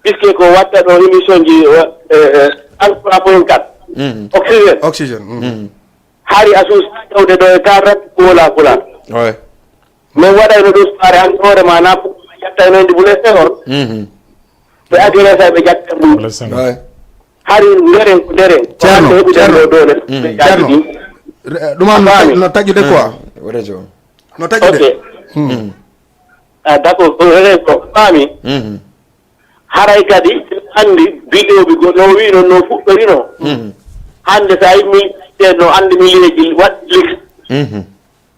Puisque ko watta ɗo émission ji, wa-, eh, eh, trente-trois point quatre. Oxygène. Oxygène. Hari a suusa tawde ɗo e quarante ko wala pulaar. Ouais. Min waɗayno ɗo sukaare an hoore ma na fu ƴettayno indi bule Senghor. Ɓe agressé ɓe ƴetta ɗum. Wala Senghor. Ouais. Hari nderen ko nderen. Ko Ceerno, hannde heɓuɗen Ceerno. Ɗo doole. Ɓe Ceerno. Jaabi ɗi. Re-, ɗum an no faami? Tag-, no taƴude quoi. Réseau. No taƴude. Ok. Ah, d'accord. Ko réseau. Faami? Haray kadi, anndi vidéo bi go no wiino, no fuɗɗorino. Hannde so a yimmi, no anndi mi liyeji waɗi lik.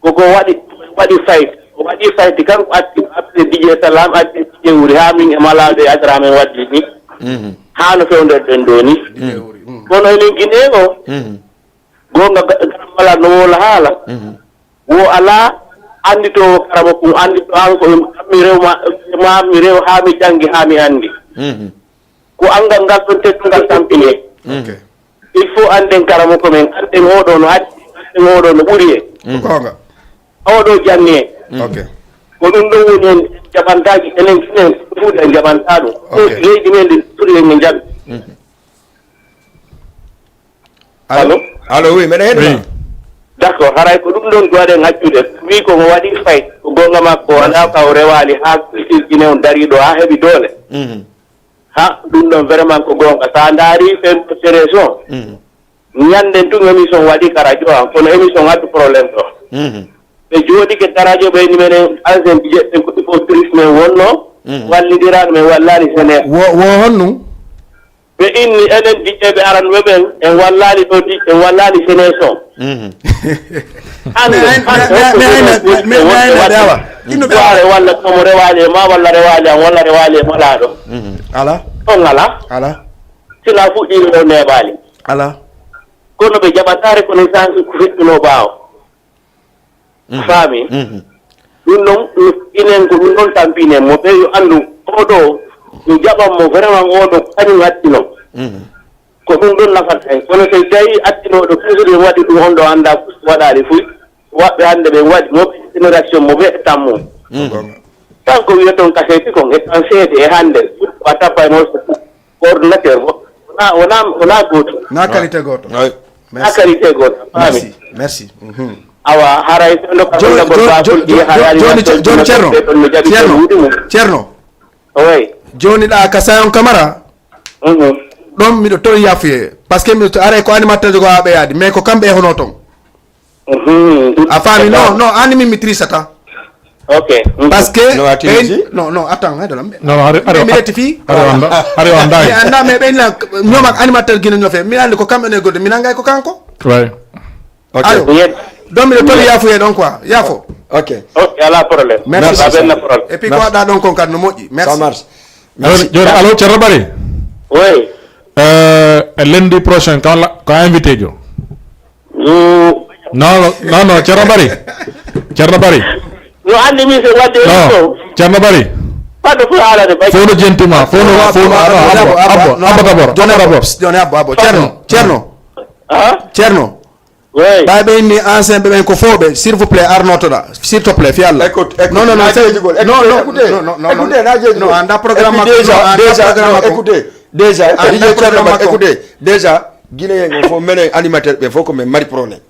Ko ko waɗi, waɗi fayde. O waɗi fayde kanko atti, atti D J Salam, atti D J Wuri, haa min e Malaaɓe e Adraame waɗi ni. Haa no fewnder ɗen ɗo ni. Kono enen Guinée o, goonga ga-, garam wala no woola haala. Wo alaa annditoowo karama kum, anndito an ko mi rew ma, ma mi rew haa mi janngi, haa mi anndi. Ko anngal ngal ɗon teddungal tampinee. Ok. Il faut annden karama ko men, annden oɗo no addi, annden oɗo no ɓuri e. Ko goonga. Oɗo janni e. Ok. Ko ɗum ɗon woni en jaɓantaaki, enen kinen fuuɗe en jaɓantaa ɗum. Ok. Ɗum leydi men ndi fuuɗe en jaɓi. Allo? Allo? Allo, oui, meɗen heɗi ma. Oui. D'accord, haray ko ɗum ɗon duwaɗen accude. Wi ko mo waɗi fay, ko goonga makko, wala ka o rewaali haa Guinée on dariiɗo haa heɓi doole. Ha, ɗum ɗon vraiment ko goonga. So a ndaari fen ko Thérèse on, ñanden tun émission waɗi ka radio an, kono émission addu problème ɗo. Ɓe jooɗike ka radio ɓe ni menen ancien D J ɓen ko ɗi fof triste men wonno, wallidiraano men wallaali sene. Wo, wo honno? Ɓe inni enen D J ɓe aranɓe ɓen, en wallaali ɗo di, en wallaali sene son. Hannde, hannde, hannde, hannde, hannde, hannde, hannde, hannde, awa. Inno ɓe waare walla komo rewaali e ma, walla rewaali am, walla rewaali e malaaɗo. Ala. On ala. Ala. Sila fuɗɗiino o neeɓaali. Ala. Kono ɓe jaɓataa reconnaissance ko fettuno ɓaawo. A faami? Ɗum noon, inen ko ɗum ɗoon tampinen mo, ɓe yo anndu, oo ɗoo, mi jaɓan mo vraiment, oo ɗoo ko kañum attino. Ko ɗum ɗoon nafata en. Kono so tawii attinooɗo toujours yo waɗi ɗum, on ɗo anndaa ko waɗaali fuy, waɓɓe hannde ɓe waɗi mo, génération mo ɓe tammo. Kanko wiya toon kaseeti kon, e tan seede e hannde, o tappa e morso. Coordinateur, wona, wona, wona gooto. Na qualité gooto. Merci. Na qualité gooto. Faami. Merci. Merci. Awa, haray so ndokka joni, joni, joni, joni, joni, Ceerno. Ceerno. Ceerno. Oui. Joni ɗa ka Sayon Camara. Ɗon miɗo toon yafuye. Parce que miɗo aray ko animateur ko aɓe yaadi, mais ko kamɓe e hono toon. A faami? Non, non, an min mi trisata. Ok. Parce que non, non, attends, hein, de la. Non, non, hari, hari, mi rectifie. Hari on da, hari on da. Mi annda, mais ɓen la, ñooma animateur Guinée ñofe. Mi anndi ko kamɓe ne godde, mi nangay ko kanko. Ouais. Ok. Allo. Donc miɗo toon yafuye ɗon quoi, yafo. Ok. Ok, ala problème. Merci. Merci. Pas de problème. Et puis ko waɗa ɗon kon kadi no moƴƴi. Merci. Ça marche. Joni, joni, allo, Ceerno Bari? Oui. Euh, lundi prochain, quand la, quand invité jo? Non, non, non, Ceerno Bari. Ceerno Bari. No anndi min so wadde émission. Ceerno Bari. Fadde fof haalade bay. Fof no jenti ma, fof no, fof no, abbo, abbo, abbo, abbo d'abord, abbo d'abord. Joni abbo, abbo. Ceerno, Ceerno. Ah? Ceerno. Oui. Ɓay ɓe inni ancien ɓe ɓen ko fooɓe, s'il vous plaît, arnotoɗa, s'il te plaît, fi Allah. Écoute, écoute, non, non, non, na jeejugol, non, écoutez, non, écoutez, non, non, non, écoutez, na jeejugol. Non, anda programme. Et puis déjà, non, anda déjà, programme non, écoutez, déjà, anda D J Ceerno programme Bari, écoutez, déjà, Guinéen on fof, menen animateur ɓe fof ko men mari problème.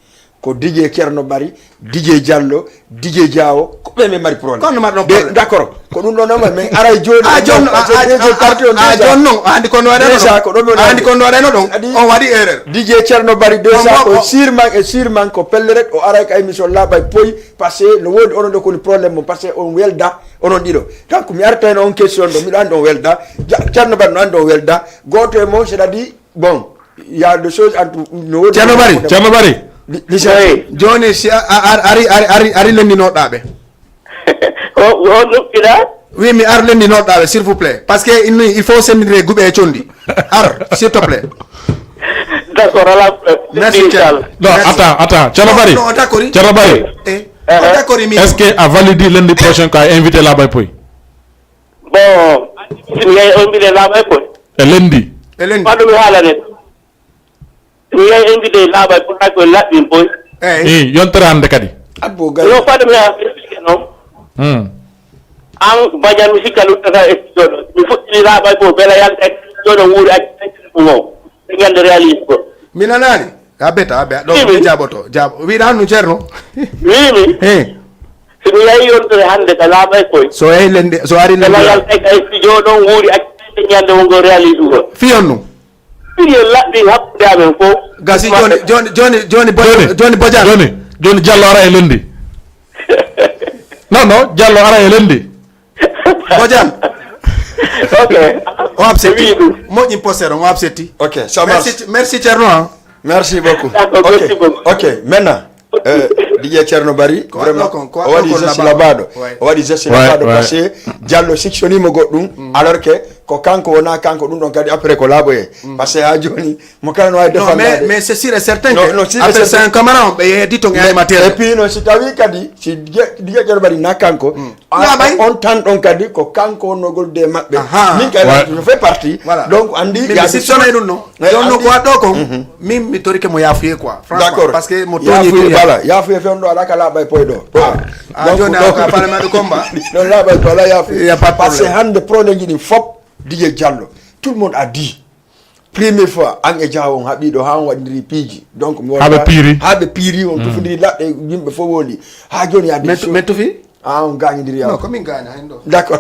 Ko D J Ceerno Bari, D J Diallo, D J Diawo, ko ɓe men mari problème. Kono mari ɗon problème. D'accord. Ko ɗum ɗon noon, min aray jooni. Ah, jooni, parce que ah, D J ah, parti on ah, déjà. Jooni noon, andi kono waɗano déjà, ɗon. Ko ɗon mi woni andi kono waɗano ɗon. Adi on waɗi erreur. D J Ceerno Bari déjà, on wa-, ko on sûrement et sûrement ko pelle rek o aray ka émission Laaɓay Poy, parce que no woodi onon ɗo koni problème mon, parce que on welda onon ɗiɗo. Donc mi artayno on question ɗo, miɗo andi on welda. Ja-, Ceerno Bari no andi on welda. Gooto e mon, c'est-à-dire, bon, il y a des choses entre, no woodi. Ceerno Bari, Ceerno Bari. Li- Lisa, Oui. Jooni si a- a- ar- ari ari ari ari lenndinooɗaa ɓe. O o nuɓɓiɗa. Wi mi ar lenndinooɗaa ɓe, s'il vous plaît, parce que inni il faut senndinire guɓe e conndi. Ar, s'il te plaît. D'accord, ala. Merci, Inchallah. Thierno. Non, Merci. Attends, attends. Thierno Bari. Non, d'accord. Thierno Bari. Eh, d'accord, mi. Est-ce que a valide lundi prochain ko a invité Laaɓa e Poy? Bon, si mi yahi invité Laaɓa e Poy. E lundi. E lenndi. Waɗu mi haalane. Mi yahi invité Laaɓa e Poy, ko laɓɓin Poy. Eyi. I yontere hannde kadi. Abbo Gaye. Yo faɗu mi haa expliqué noon. Hmm. An Badiane, mi sikka luttata e studio ɗo. Mi fuɗɗini Laaɓa e Poy, bela yalta e studio ɗo wuuri acci mo. Ɓe ñande réalise ko. Mi nanaani. A beta, a beta. Ɗo Wi, mi wi. Jaaboto. Jaabo. Wiɗa hannu Ceerno. Wimi, He. si mi yahi yontere hannde ka Laaɓa e Poy. So yahi lenndi, so ari Bela lenndi. yalta e studio ɗon wuuri acci ñande wongo réalise ko. Fiyon nu. Ɗum yo laɓɓin hakkunde amen fof. Gasi jooni, jooni, jooni, jooni, Bo- Jooni. Jooni Bojang. Jooni, jooni Diallo ara e lundi. Non, non, Diallo ara e lundi. Bojang. Ok. O absenti. Wi ɗum. Moƴƴi postere, o absenti. Ok, ça marche. Merci, merci Ceerno. Hein. Merci beaucoup. D'accord, Ok, merci beaucoup. Ok, maintenant, euh, D J Thierno Bari, Ko vraiment, waɗɗo kon, ko o waɗi waɗɗo kon geste laɓaaɗo. laɓaaɗo, Ouais. o waɗi geste Ouais, laɓaaɗo ouais. Parce que Diallo sikconiima goɗɗum, alors que ko kanko wonaa kanko, ɗum ɗon kadi après ko laaɓoye. Parce que haa jooni, mo kala no waawi Non, mais, défendaade. Mais c'est sûr et certain Non, que non, sûr et après certain. C'est un camarade, on ɓe yeedi ton e Mais- animateur. Et puis, non, si tawi kadi, si D J Thierno Bari na kanko, Laaɓay. On tan ɗon kadi ko kanko nogol de maɓɓe. Aha. Min kadi Ouais. Je fais partie. Voilà. Donc andi Min mi sipsonay ɗum non. Eh, Jooni no andi- ko waɗɗo kon, min mi torike mo yaafuye quoi. Franchement. D'accord. Parce que mo tooñi Yaafuye, tooñi. Voilà, yaafuye fewndo alaa ka laaɓa e poyɗo. Ah, jooni a ka faale maɗo combat. Non, laaɓa e poyɗo alaa yaafuye. Il y a pas de Parce que problème. Hannde problème ji ɗi fof, D J Diallo, tout le monde a dit. Première fois, an e Diaw on haɓiɗo haa on waɗindiri piiji. Donc mi Haa ɓe piiri. Haa ɓe piiri, on tufondiri laɗɗe, yimɓe fof woli. Haa jooni a Men tu- men tufi? Ah, on gaañidiri Non, yaw. Ko min gaaña hen ɗo. D'accord.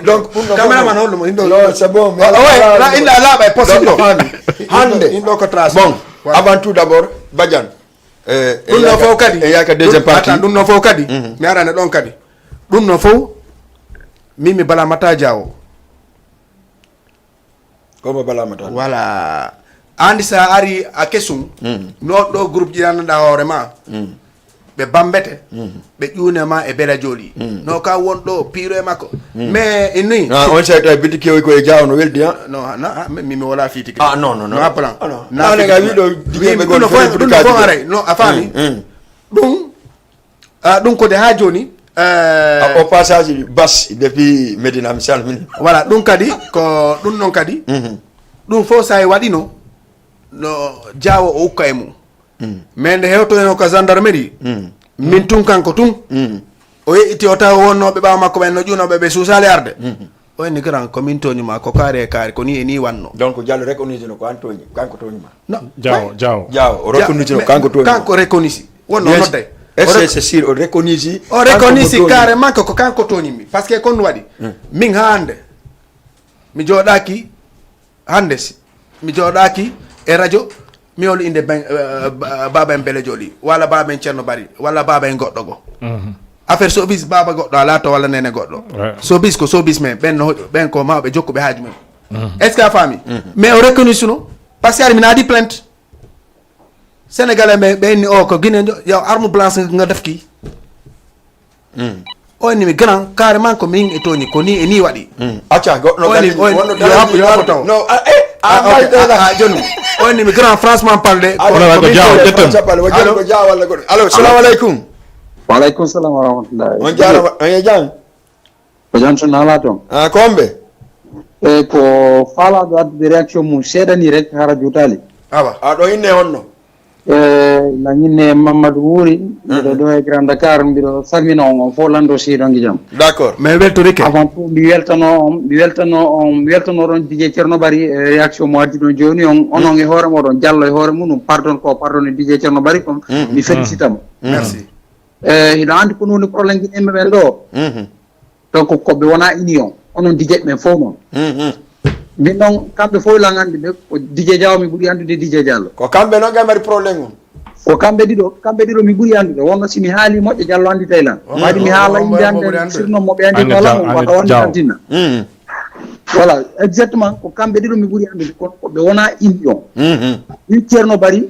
Donc ɗum ɗo Caméraman, holɗum inɗo? Non, c'est bon. Ah, ouais, là, il a là, bah, possible. Hannde. Inɗo ko trace. Bon, Voilà. Avant tout d'abord, Badiane. Ɗum no fof kadi. E yaaka deuxième partie. Ɗum no fof kadi. Mi arana ɗon kadi. Ɗum no fof. Min mi Bala Mata Diawo. Komo Bala Mata. Voilà. Andi sa ari a kesum. Non ɗo groupe ji ɗannoɗa hoore ma. Ɓe bambete. Ɓe ƴuune ma e bela jooɗi. No ka won ɗo piiro e makko. Mais inni. Ah, on sait tawi biddi kewi ko e Diaw no weldi ha. Non, non, ah, mi mi wala fiti. Ah, non, non, non. Non, plan. Ah, non. Non, Ah, fiti. nga wiɗo Wi- jigeɓe ɗum gol no fof, ɗum no fof aray. Non, a faami. Ɗum ah, ɗum ko de ha jooni. Eh, Ah, au passage, Bas depuis Medina mi salmini. Voilà, ɗum kadi ko ɗum noon kadi. Ɗum fof sa e waɗino no Diawo o ukka e mum. Mais nde hewtoyno ka gendarmerie. Min tun kanko tun. O yeƴƴiti o tawa wonnooɓe ɓaawo makko ɓen no ƴuunoɓe ɓe suusaali arde. O inni grand ko min tooñu ma, ko kaari e kaari, ko ni e ni wanno. Donc Diallo reconnaître no ko an tooñi, kanko tooñi ma. Non. Diawo, Diawo. Diaw o reconnaître no kanko tooñi ma. Kanko reconnaître. Wonno Yes. Nodde. Est-ce O que rec- c'est sûr o reconnaître? O reconnaître carrément que ko kanko tooñi mi. Parce que kon waɗi. Min hande mi jooɗaaki hande si mi jooɗaaki e radio mi hol inde ben eh, ba- baba en Bele Jooɗi walla baba en Ceerno Bari walla baba en goɗɗo go. Affaire sobis baba goɗɗo alaa to walla nene goɗɗo. Ouais. Sobis ko sobis men ɓen no hoƴo ɓen ko mawɓe jokkuɓe haaju men. Est-ce que a faami? Mais o reconnaître no parce que ari mi naadi plainte. Sénégalais ɓe ɓe inni o ko Guinéen yo arme blanche nga defki. O inni mi grand carrément ko min e tooñi ko ni e ni waɗi. Acca goɗɗo O inni o inni yo happu yo happu taw. No, ah, eh, Ah, ah, ok. Ah, ah, jooni o inni mi grand franchement parler. Ah, Kono ko Diaw, ƴettam. Allo, salamu aleykum. Waaleykum salam wa rahmatullahi. On jaarama, on e jam. Ko jam tan alaa toon. Ah, ko homɓe? E ko faalaaɗo addude réaction mum seeɗa ni rek hara juutaali. Awa. A ɗo inne honno? E na ñinne Mamadou Wuri, mbiɗo ɗo e Grand Dakar, mbiɗo salmina on, on fof lanndo siiɗo ngi jam. D'accord. Mais weltorike. Avant tout, mi weltano on, mi weltano on, mi weltano ɗon D J Ceerno Bari e réaction mo addi ɗon jooni on, onon e hoore moɗon, Diallo e hoore mum, pardon ko pardon e D J Ceerno Bari kon, mi félicite mo. Merci. E hiɗa anndi ko woni problème ji ɗin ɓen ɗo. Donc ko ɓe wona union, onon D J ɓen fof noon. Min noon kamɓe fof lan anndi ɓe ko D J Diaw mi ɓuri anndude D J Diallo. Ko kamɓe noon ɓe mari problème mum. Ko kamɓe ɗiɗo, kamɓe ɗiɗo mi ɓuri anndude. Wonno si mi haali moƴƴo Diallo annditay lan. Waɗi mi haala innde an nden sirno mo ɓe anndi wala mo wata wonde antina. Voilà, exactement ko kamɓe ɗiɗo mi ɓuri anndude kono ko ɓe wona union. Min Ceerno Bari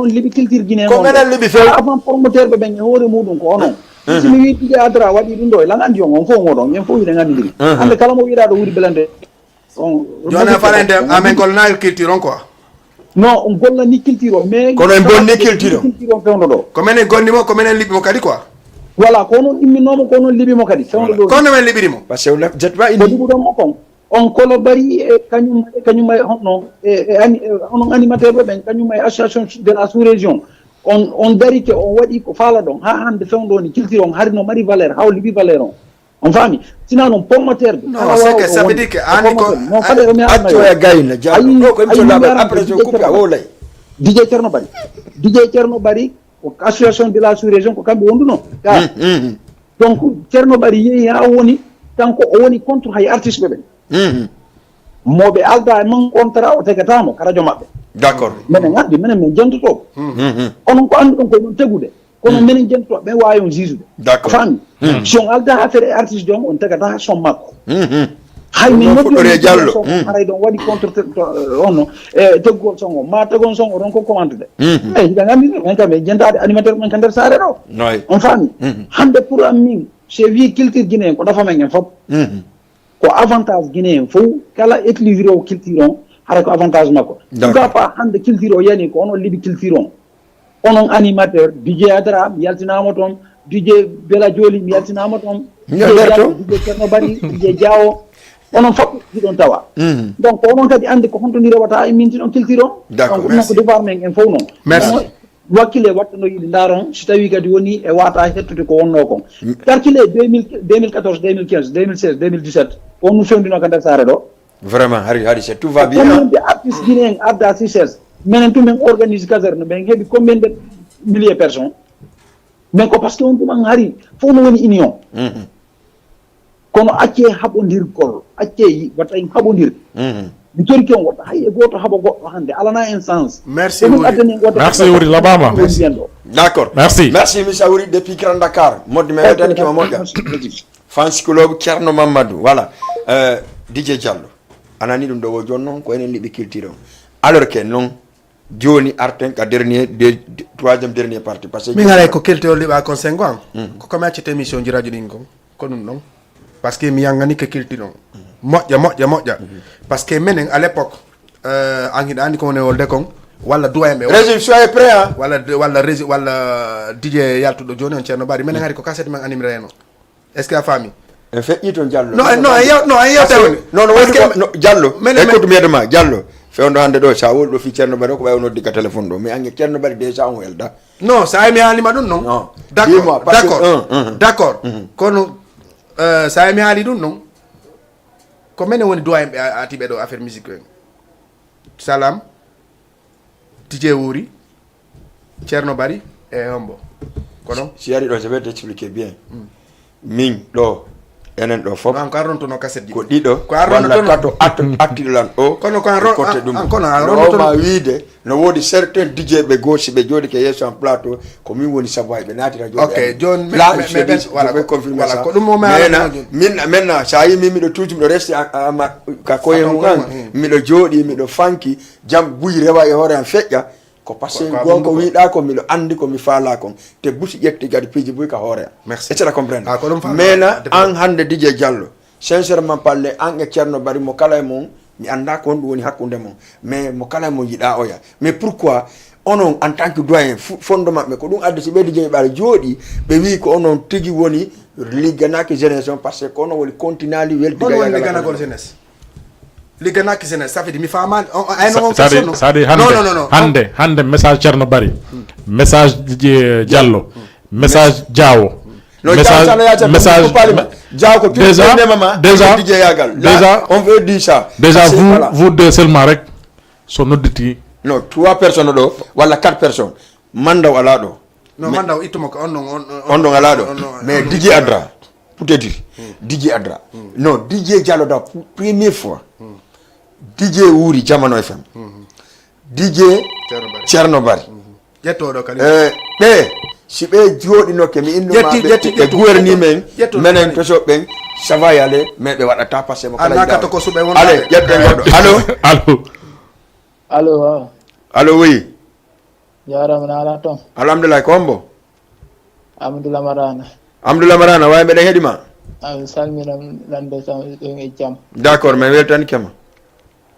onon liɓi culture guinéen. Ko menen liɓi few. Avant promoteur ɓe ɓen e hoore muɗum ko onon. Si mi wi DJ Adra waɗi ɗum ɗo e lan andi on, on fof ngoɗon en fof hiɗen andidiri. Hande kala mo wiɗa ɗo wuuri belande on. Joni a fala ende amen gollanagal culture on quoi. Non, on gollani culture o mais kono en bonni culture o. Culture on fewndo ɗo. Ko menen gonni mo, ko menen liɓi mo kadi quoi. Voilà, ko onon imminoma, ko onon liɓi mo kadi fewndo ɗo. Kono men liɓiri mo. Parce que on a jet ma ko ini liɓuɗon mo kon. On Kolo Bari e kañum e kañum e honno e e ani e onon animateur ɓe ɓen kañum e association de la sous-région. On on darike, on waɗi ko faalaɗon ha hande fewndo ni culture on hari no mari valeur, haw liɓi valeur on. On faami? Sina non promoteur ɓe. Non, c'est que ça veut dire que ani ko non fade remi atto e gayna jalo ɗo ko mi to laɓa après so coupe a wolay. DJ Cerno Bari, DJ Cerno Bari ko association de la sous-région ko kamɓe wonduno ga. Donc Cerno Bari yehi ha woni, kanko o woni contre hay artiste ɓe ɓen. Moɓe alda e man contrat o tegatamo ka radio maɓɓe. D'accord. Menen addi menen min jentoto. Onon ko anduɗon koye ɗon tegude. Kono menen jentoto ɓen wawi on juge ɓe. D'accord. Faami? Si on alda affaire e artiste jom on tegata son makko. Hay min noddi on jallo. Haray ɗon waɗi contre onno e teggugol songo ma tegon songo ɗon ko commentude. E hiɗa gandi men kam e jentade animateur men ka nder saare ɗo. On faami? Hande pour am min c'est vie culture guinéen ko ɗafa men en fop. Ko avantage guinéen fof kala équilibré o culture on hara ko avantage makko. Pourquoi pas hande culture o yani ko onon liɓi culture on? Onon animateur, DJ Adra mi yaltinama toon, DJ Bela Joli mi yaltinama toon, DJ Cerno Bari, DJ Diawo, onon fof hiɗon tawa. Donc ko onon kadi andi ko honto ni rewata e minti on culture on. Donc ɗum noon ko devoir men en fof noon. Merci. Wakkile watta no yiɗi, ndaron si tawi kadi woni e wata hettude ko wonno kon. Calcule deux mille, deux mille quatorze, deux mille quinze, deux mille seize, deux mille dix-sept, on no fewndino ka nder saare ɗo. Vraiment, hari hari c'est tout va bien. Combien de artistes guinéens adda si seize? Menen tun men organise caserne, men heɓi combien de milliers personnes? Mais ko parce que on tuma hari fof no woni union. Kono accee haɓondirgol, accee yi- watta en haɓondir. Mi torike on watta hay e gooto haɓa goɗɗo hannde, alana en sens. Merci. Ko ɗum Wuri. Addani en watta. Merci Wuri, laɓaama. Merci. D'accord. Merci. Merci Missa Wuri depuis Grand Dakar. Modde men weltanike ma moƴƴa. Merci. Fans club Thierno Mamadou, voilà. Euh, D J Diallo, a nani ɗum ɗo wo jooni noon ko enen liɓi culture on. Alors que noon jooni arten ka dernier de, de, troisième dernier partie parce que min haray ko keltewol liɓa kon sengo an. Ko comme accete émission ji radio ɗin kon, ko ɗum ɗon. Parce que mi yangani ke kilti ɗon. Moƴƴa moƴƴa moƴƴa. Parce que menen à l'époque, euh, an hiɗa andi ko woni wolde kon, walla duwa en ɓe. Régime, soyez prêts, hein. Walla walla régi walla D J yaltuɗo jooni on Ceerno Bari, menen hari ko cassette men animireno. Est-ce que a faami? En feƴƴi toon Diallo. Non non en yew- non en yewtere woni. Non non woni ko no Diallo, menen écoute mi yedema Diallo. Fewndo hannde ɗo sa woli ɗo fi Ceerno Bari ko ɓay o noddi ka téléphone ɗo, mais ange Ceerno Bari déjà on welda. Non, sa mi haalima ɗum non. Non. D'accord. D'accord. D'accord. Kono euh, sa mi haali ɗum non, ko menen woni doyen ɓe atiɓe ɗo affaire musique en. Salam, Tijee Wuuri, Ceerno Bari e hombo. Kono si ari ɗo je vais t'expliquer bien. Min ɗo enen ɗo fof. An ko arrontono kaset ji ko ɗiɗo ko walla arrontono tato at- attiɗo lan o. Kono ko arron- kotte an- ɗum an- kono no arrontono wawma wiide no woodi certains D J ɓe goo si ɓe jooɗi ke yeeso am plateau ko min woni sabu hay ɓe naati radio. Ok, joni me- là me- je me- dis- voilà, je vais ko- confirmer voilà, ça. Ko ɗum o mi haalata mena joni. Min mena sa yi min miɗo tuuti miɗo resti a- a- ama ka koye Ka mum an. Miɗo jooɗi miɗo fanki jam buy rewa e hoore am feƴƴa. Ko parce que gonga ko wiɗa ko miɗo andi ko mi faala kon te busi ƴetti kadi piiji buy ka hoore am. Merci. Est-ce que a comprendre? Ah, ko ɗum faala. Mena an hande D J Diallo, sincèrement parler, an e Ceerno Bari mo kala e mon mi anda ko honɗum woni hakkunde mon, mais mo kala e mon yiɗa oya. Mais pourquoi onon en tant que doyen fu- fondo maɓɓe ko ɗum addi si ɓeydi jeyi ɓaɗa jooɗi ɓe wi ko onon tigi woni ligganaki jeunesse on parce que ko onon woni continali weldiga? Ligganagol jeunesse. Ligganaki jeunesse, ça veut dire mi faamaani. On- on- ayno on c'est-à-dire question, c'est-à-dire non, hande non, non, non. Hande hande message Ceerno Bari, message Diallo, message Diawo. Non, message Diawo, ça, message Diawo ko déjà déjà déjà on veut dire ça déjà vous vous deux seulement rek so nodditi. Non, trois personnes ɗo walla quatre personnes. Mandaw alaa ɗo. Non, Mandaw ittumo ko on ɗon on ɗon alaa ɗo. Mais Didier Adra pour te dire. Didier Adra. Non, Didier Diallo da première fois. Didier Wuuri Jamano F M. Didier Ceerno Bari. Ƴettoɗo kadi. Eh, ɓe si ɓe jooɗinoke mi innoma ɓe gouverni men menen toso ɓen ça va y aller mais ɓe waɗata parce que mo kala nakata ko suɓe won. Allez ƴetten goɗɗo. Allo. Allo. Allo. Allo oui. Jarama na ala toon. Alhamdulillah ko hombo? Amadou Lamarana. Amadou Lamarana way mbeɗen heɗima. A mi salmina lande ɗon e jam. D'accord mais weltanike ma.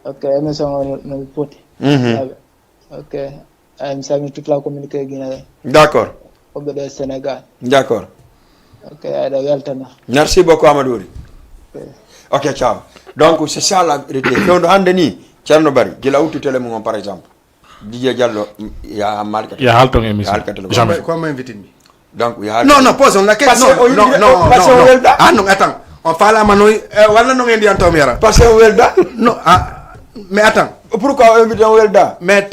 Ok émission o no foti. Mhm. Ok. Ay mi salmini toute la communauté guinéenne. D'accord. Wonɓe ɗo e Sénégal. D'accord. Ok aɗa weltana. Merci beaucoup Amadou Wuri. Ok ciao. Donc c'est ça la vérité fewndo hannde ni Ceerno Bari gila wuttu télé mum on par exemple. Didier Diallo ya maali ka ya haalton émission jamais. Ko mo invitini mi. Donc ya non non pose on la question. Non non non parce que on welda. Ah non attends. On faalama noy walla non en ndiyan tawmi yara. Parce que on welda. Non ah mais attends. Pourquoi on invité on welda? Mais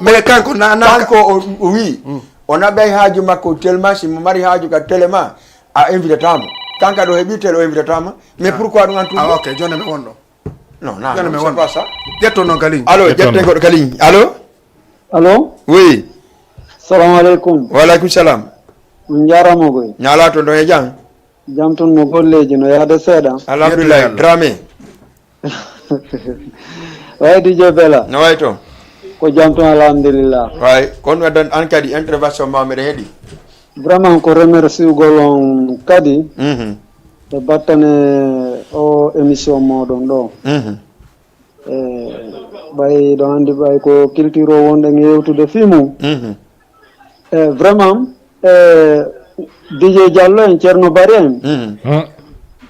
mais kanko na na kanko o wi o naɓay haaju makko tellement si mo mari haaju ka télé ma a invité tama kanka ɗo heɓi télé o invité tama. Mais pourquoi ɗum en tout? Ah ok joni mi wonɗo. Non non non c'est pas ça. Ƴetto noon ka ligne. Allo ƴetten goɗɗo ka ligne allo. Allo. Oui. Salamu aleykum. Wa aleykum salam. On jarama koy. Ñala to ɗon e jam. Jam tun mo golleji no yahde seeɗa. Alhamdulillah Dramé. Way D J Bella. No way to? Ko jam tun alhamdulillah. Way kono addan an kadi intervention ma meɗen heɗi. Vraiment ko remerciugol on kadi. Mhm. E battane o émission moɗon ɗo. Mhm. E ɓay ɗo anndi ɓay ko culture o wonɗen yewtude fii mum. Mhm. E vraiment e D J Diallo en Ceerno Bari en. Mhm.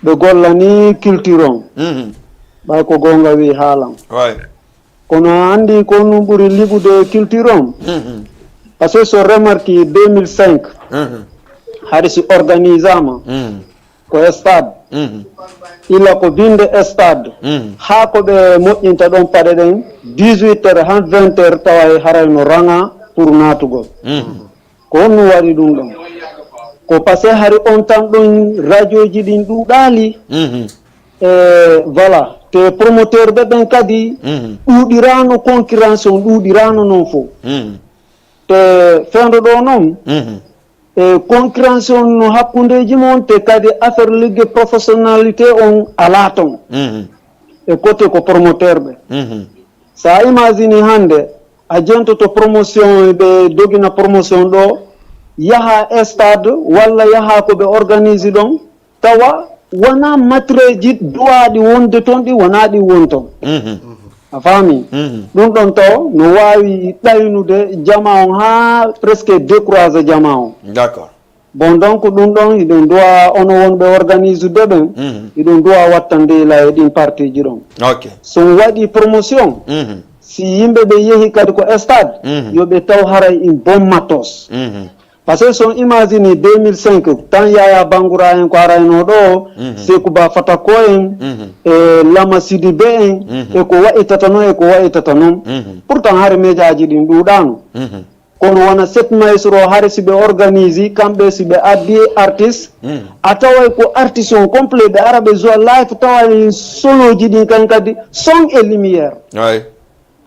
Ɓe gollani culture on. Mhm. Ɓay ko goonga wi haalan. Way. Kono a anndi ko ɗum ɓuri liɓude culture on. Mhm. Parce que so remarque deux mille cinq, hari si organisama ko stade, ila ko binde stade, haa ko ɓe moƴƴinta ɗon paɗe ɗen, dix-huit heures han vingt heures tawa e haray no ranga pour naatugol. Ko honno waɗi ɗum ɗon? Ko parce que hari on tan ɗon radioji ɗin ɗuuɗaali. E voilà, te promoteur ɓe ɓen kadi ɗuuɗirano, concurrence on ɗuuɗirano non fof. Te fendo ɗo non, e concurrence on no hakkundeji mon, te kadi affaire ligue professionnalité on ala ton. E côté ko promoteur ɓe, sa imagine hande a jentoto promotion, ɓe dogina promotion ɗo, yaha stade walla yaha ko ɓe organise ɗon, tawa wona matreji duwaɗi wonde ton ɗi wona ɗi won ton. A faami? Ɗum ɗon taw no wawi ɗaynude jama on ha presque décourage jama on. D'accord. Bon, donc ɗum ɗon hiɗon duwa ono wonɓe organise de ɓen, hiɗon duwa wattande ila e ɗin partie ji ɗon. Ok. So on waɗi promotion, si yimɓe ɓe yehi kadi ko stade, yo ɓe taw haray in bon matos. Parce que son imagine deux mille cinq tan, yaya bangura en ko arayno ɗo, Seku Ba Fatako en, e Lama Sidibe en, e ko wa'itata non e ko wa'itata non. Pourtant hare médiaji ɗin ɗuɗano. Kono wona sept maestro hare si ɓe organise kamɓe, si ɓe addi artiste, a taway ko artiste on complet ɓe ara ɓe joua life, taway sonoji ɗin kan kadi son e lumière. Ay.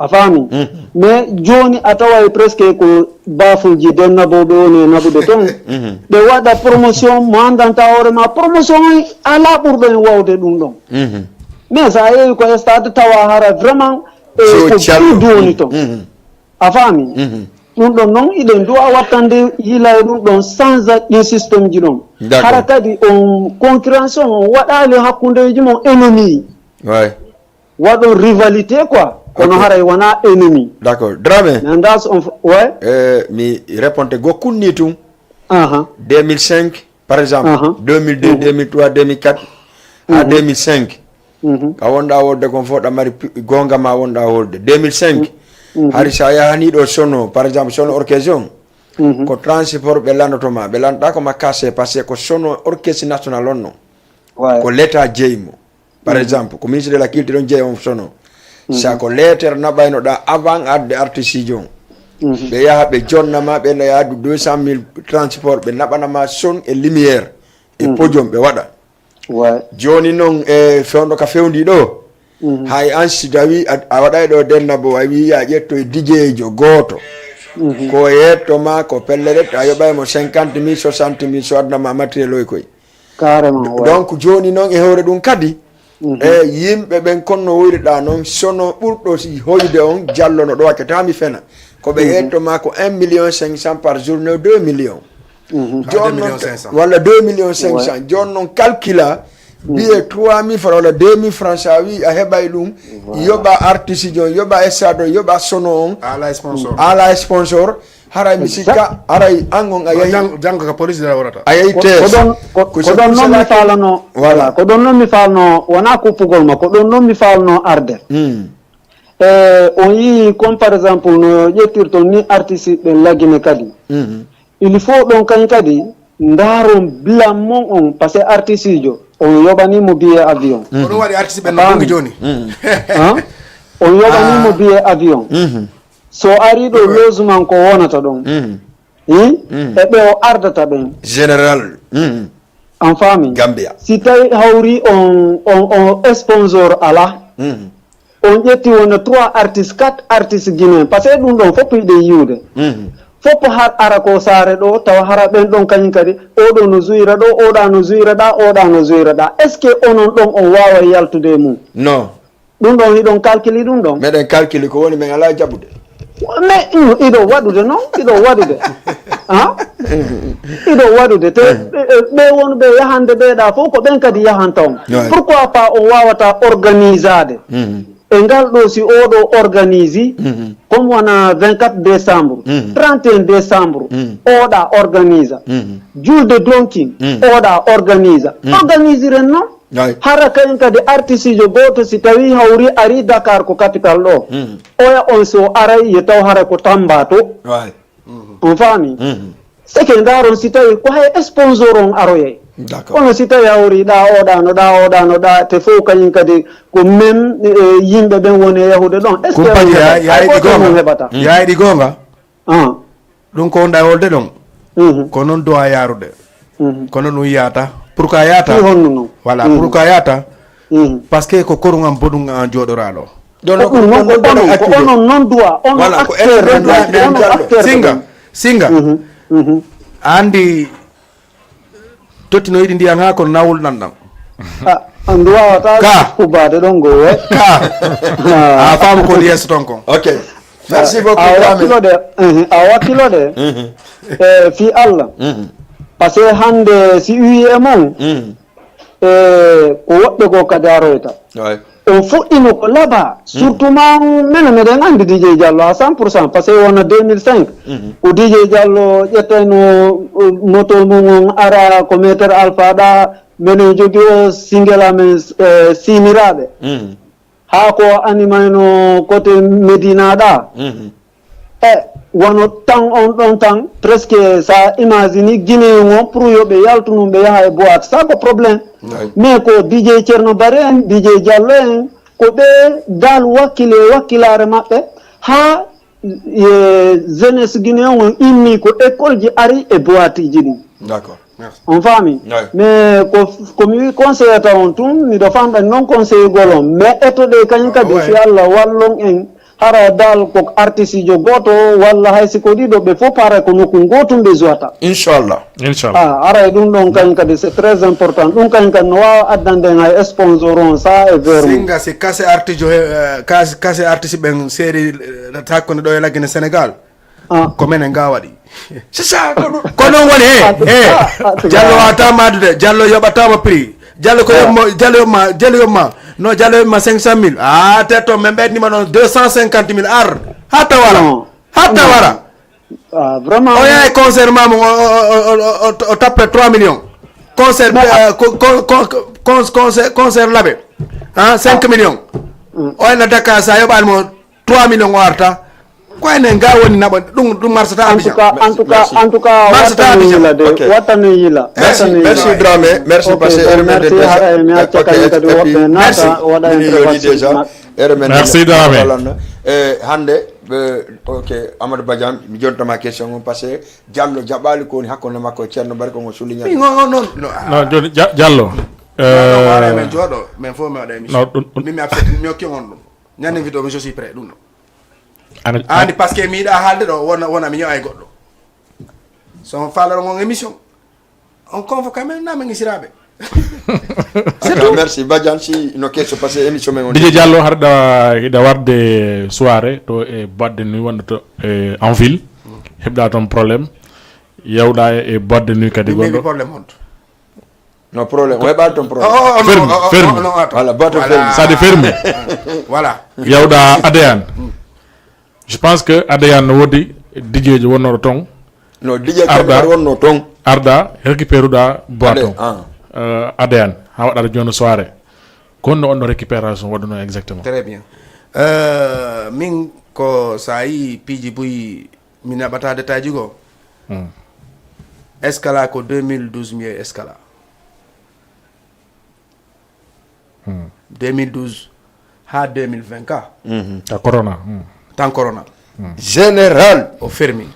A faami? Mais joni a taway presque ko bafulji den naboɓe woni e naɓude ton. Ɓe waɗa promotion mo andanta hoore ma, promotion on ala ɓurɗo en wawde ɗum ɗon. Mais sa yeewi ko stade tawa hara vraiment e ko duwoni ton. A faami? Ɗum ɗon noon iɗen duwa wattande yila e ɗum ɗon change ɗin système ji ɗon. Hara kadi on concurrence on waɗali hakkundeji mon ennemi. Waɗon rivalité quoi, kono haray wona ennemi. D'accord. Drame. Nandas on ouais. Eh, mi réponde go kunni tun. Aha. deux mille cinq, par exemple, uh -huh. deux mille deux, uh -huh. deux mille trois, deux mille quatre, uh -huh. À deux mille cinq. Uh -huh. Ka wonɗa wolde kon fof ɗa mari gonga ma wonɗa wolde deux mille cinq. Uh -huh. Hari sa yahani ɗo sono, par exemple, sono orchestre on, uh -huh. Ko transport ɓe landoto ma, ɓe landoɗa ko ma casse, parce que ko sono orchestre national on no. Ouais. Ko l'état jeyi mo. Par exemple, ko ministre de la culture on jeeya on sono. Sa ko leetere naɓaynoɗa avant adde artiste ji on, ɓe yaha ɓe jonna ma, ɓe yaha du deux cent mille transport, ɓe naɓana ma son e lumière e podium ɓe waɗa. Joni noon e fewndo ka fewndi ɗo, hay an si tawi a waɗay ɗo denna bo a wi a ƴettoy dijeejo gooto, ko yetto ma ko pelleret a yoɓay mo cinquante mille, soixante mille, so adna ma matériel oy koy. Carrément. Donc joni noon e hoore ɗum kadi, e yimɓe ɓen konno woyriɗa noon, sono ɓurɗo si hoyde on jallono ɗo wakkati ha mi fena, ko ɓe yetto ma ko un million cinq cent par journée, deux millions. Joon noon walla deux millions cinq cent, joon noon calcula, mbiye trois mille francs walla deux mille francs, sa wi a heɓay ɗum, yoɓa artiste on, yoɓa stade on, yoɓa sono on, ala sponsor. Haray mi sikka haray an on a yahi janngo ka police dara warata a yahi tes. Ko ɗon noon mi faalano, voilà, ko ɗon noon mi faalno, wona kuppugol ma, ko ɗon noon mi faalno arde. E on yii comme par exemple no ƴettirton ni artiste ɓen lagine kadi, il faut ɗon kañ kadi ndaaron bilan mon on, parce que artiste jo on yoɓani mo billet avion. Ko ɗum waɗi artiste ɓen no gongi joni. On yoɓani mo billet avion. So ari ɗo logement ko wonata ɗon, e ɓe o ardata ɓen. Général. En famille. Gambia. Si tawi hawri on on on sponsor ala, on ƴetti wona trois artistes, quatre artistes guinéen, parce que ɗum ɗon fof yiɗe yiwde. Fof har ara ko saare ɗo tawa hara ɓen ɗon kañum kadi, oɗo no juyira ɗo, oɗa no juyira ɗa, oɗa no juyira ɗa. Est ce que onon ɗon on wawa yaltude e mum? Non. Ɗum ɗon hiɗon calcule ɗum ɗon? Meɗen calcule, ko woni men ala jaɓude. Mais iɗo waɗude noon, iɗo waɗude. Iɗo waɗude te ɓe wonɓe yahande ɓeeɗa fof ko ɓen kadi yahanta on. Pourquoi pas on wawata organisade e ngal ɗo, si oɗo organise comme wona vingt-quatre décembre, trente et un décembre, oɗa organise julde donkin, oɗa organise. Organisiren noon. Hara kañum kadi artiste jo gooto si tawi hawri ari Dakar ko capital ɗo, oya on so aray yo taw hara ko Tamba to. On faami? Seke ndaaron si tawi ko hay sponsor on aroyay. Kono si tawi hawri ɗa oɗa no ɗa oɗa no ɗa te fof kañum kadi ko même yimɓe ɓen woni e yahude ɗon. Est ce que on heɓata? Hay goto on heɓata. Yayɗi goonga. Ɗum ko wonɗa wolde ɗon. Ko noon duwa yaarude. Kono ɗum yaata. Pour que a yaata? Fii honno noon? Voilà, pour que a yaata. Parce que ko korum am boɗum an jooɗoraɗo. Ɗon ko ɗum noon ko onon ko onon noon duwa onon acteur. Singa, singa. A anndi totti no yiɗi ndiyan haa kono nawol nanɗan. Andu wawata ka ubade ɗon go we. Ka a faamu ko yeeso ton kon. Ok. Merci beaucoup a wakkilo de. A wakkilo de. E fi Allah. Parce que hande si wi e mon e ko woɓɓe goo kadi aroyta. On fuɗɗino ko laba surtout ma mene meɗen andi DJ Diallo à cent pour cent parce que wona deux mille cinq. Ko DJ Diallo ƴettayno moto mum on ara ko meter alpha ɗa. Menen jogi o singel amen siniraɓe. Ha ko animayno côté Medina ɗa. E wano tan on ɗon tan presque sa imagine guinéen on pour yo ɓe yaltu num ɓe yaha e boite sa ko problème. Mais ko DJ Thierno Bare en DJ Diallo en ko ɓe dal wakkile wakkilare maɓɓe ha jeunesse guinéen on immi ko école ji ari e boite ji ɗin. D'accord. On faami mais ko komi wi conseiller taw on tun miɗo famɗani noon conseiller gol on mais ettoɗe kañum kadi si Allah wallon en hara dal ko artiste jo gooto walla hay si ko ɗiɗo ɓe fof para ko nokku gootum ɓe jouata. Inchallah. Inchallah. Ah, ara e ɗum ɗon kañum kadi c'est très important ɗum kañum kadi no wawa addande en hay sponsor on sa e vermu singa si kase artiste jo kase artiste ɓen série hakkunde ɗo e laggine Sénégal. Ko menen ga waɗi. C'est ça ko ɗum. Ko noon woni he he. Diallo wata madude Diallo yoɓatama prix. Diallo ko yoɓma Diallo yoɓma Diallo yoɓma no Diallo yoɓma cinq cent mille. Ah te to men ɓeydnima noon deux cent cinquante mille ar. Hatta wara. Hatta wara. Vraiment o yahay concert mamu o tappe trois millions. Concert concert concert laɓe. Cinq millions. O ena Dakar sa yoɓani mo trois millions o arta. Ko enen ga woni naɓa ɗum ɗum marsata Abidjan. En tout cas en tout cas marsata Abidjan. Wattane yila. Merci merci Dramé merci parce que eɗo men de déjà. Ok et puis merci. Mino yoni déjà. Eɗo men merci Dramé. E hande ok Amadou Badiane mi jontama question on parce que Diallo jaɓali ko woni hakkunde makko e Ceerno Bari ko ngo souligna. Non non non. Non joni Diallo. Wara men jooɗo men fof mi waɗa émission. Min mi accepte mi hokki on ɗum. Ñande invité o mi je suis prêt ɗum ɗo. Andi parce que mi yiɗa haalde ɗo wona wona mi ño'a e goɗɗo. So on faalano on émission on convoque men na men isiraɓe. D'accord, merci Badiane si no kesso parce que émission men on. Didier Diallo harɗa hiɗa warde soirée to e boîte de nuit wonnoto e en ville. Heɓɗa toon problème yawɗa e boîte de nuit kadi gonɗo. Problème honto? No problème o heɓaali toon problème. Fermi fermi. Voilà boîte fermi. Sadi fermi. Voilà. Yawɗa Adéane. Je pense que Adéane no woodi dijeejo wonnoɗo toon. No dijeejo arda wonno toon. Arda récupéruɗa boîte o. Adéane ha waɗata jooni soirée. Ko honno on no récupération waɗuno exactement? Très bien. Min ko sa yi piiji buy mi naɓata détail ji goo. Escala ko deux mille douze mi yehi escala. Deux mille douze ha deux mille vingt ka. Tan corona. Tan corona. Général o fermi.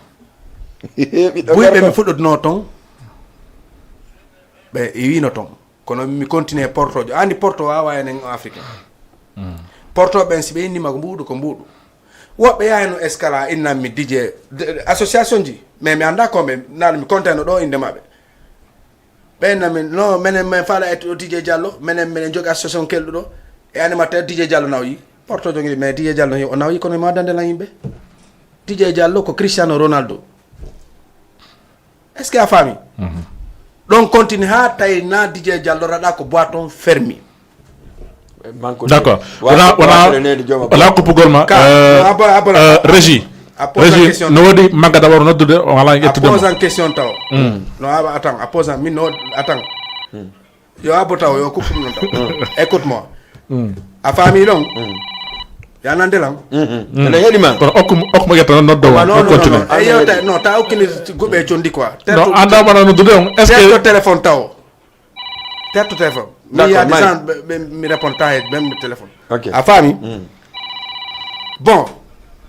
Buyɓe mi fuɗɗoduno toon ɓe iwino toon. Kono mi continue portojo andi porto wawa enen africain. Porto ɓen si ɓe innima ko mbuuɗu ko mbuuɗu. Woɓɓe yahayno escala innanmi dj association ji mais mi anda koɓe naɗa mi contayno ɗo inde maɓɓe. Ɓe innanmi no menen min faala e o dj diallo menen minen jogi association kelɗuɗo e animateur dj diallo nawyi. Porto jogi mais dj diallo o nawyi kono mi waddande lan yimɓe. Dj diallo ko cristiano ronaldo. Est ce que a faami? Ɗon continue ha tawi na dj diallo raɗa ko boiton fermi. D'accord. Wona wona wona kuppugol ma. Régie. Régie no woodi magga d'abord noddude o ala ƴettude mo. Posan question taw. No awa atan a posan min no atan. Yo abbo taw yo kuppum non taw. Écoute moi. A faami ɗon? Ya nande lan? Ene heɗi ma. Kono okku okku mo ƴetta noon noddo Wa on no no no continue. no. E yewta no ta okkini gube condi quoi. No anda mana noddude on. Est-ce Terto que téléphone taw. Terto téléphone. Mi D'accord, ya Mike. desan be mi répond ta he même téléphone. Ok. A fami? Bon.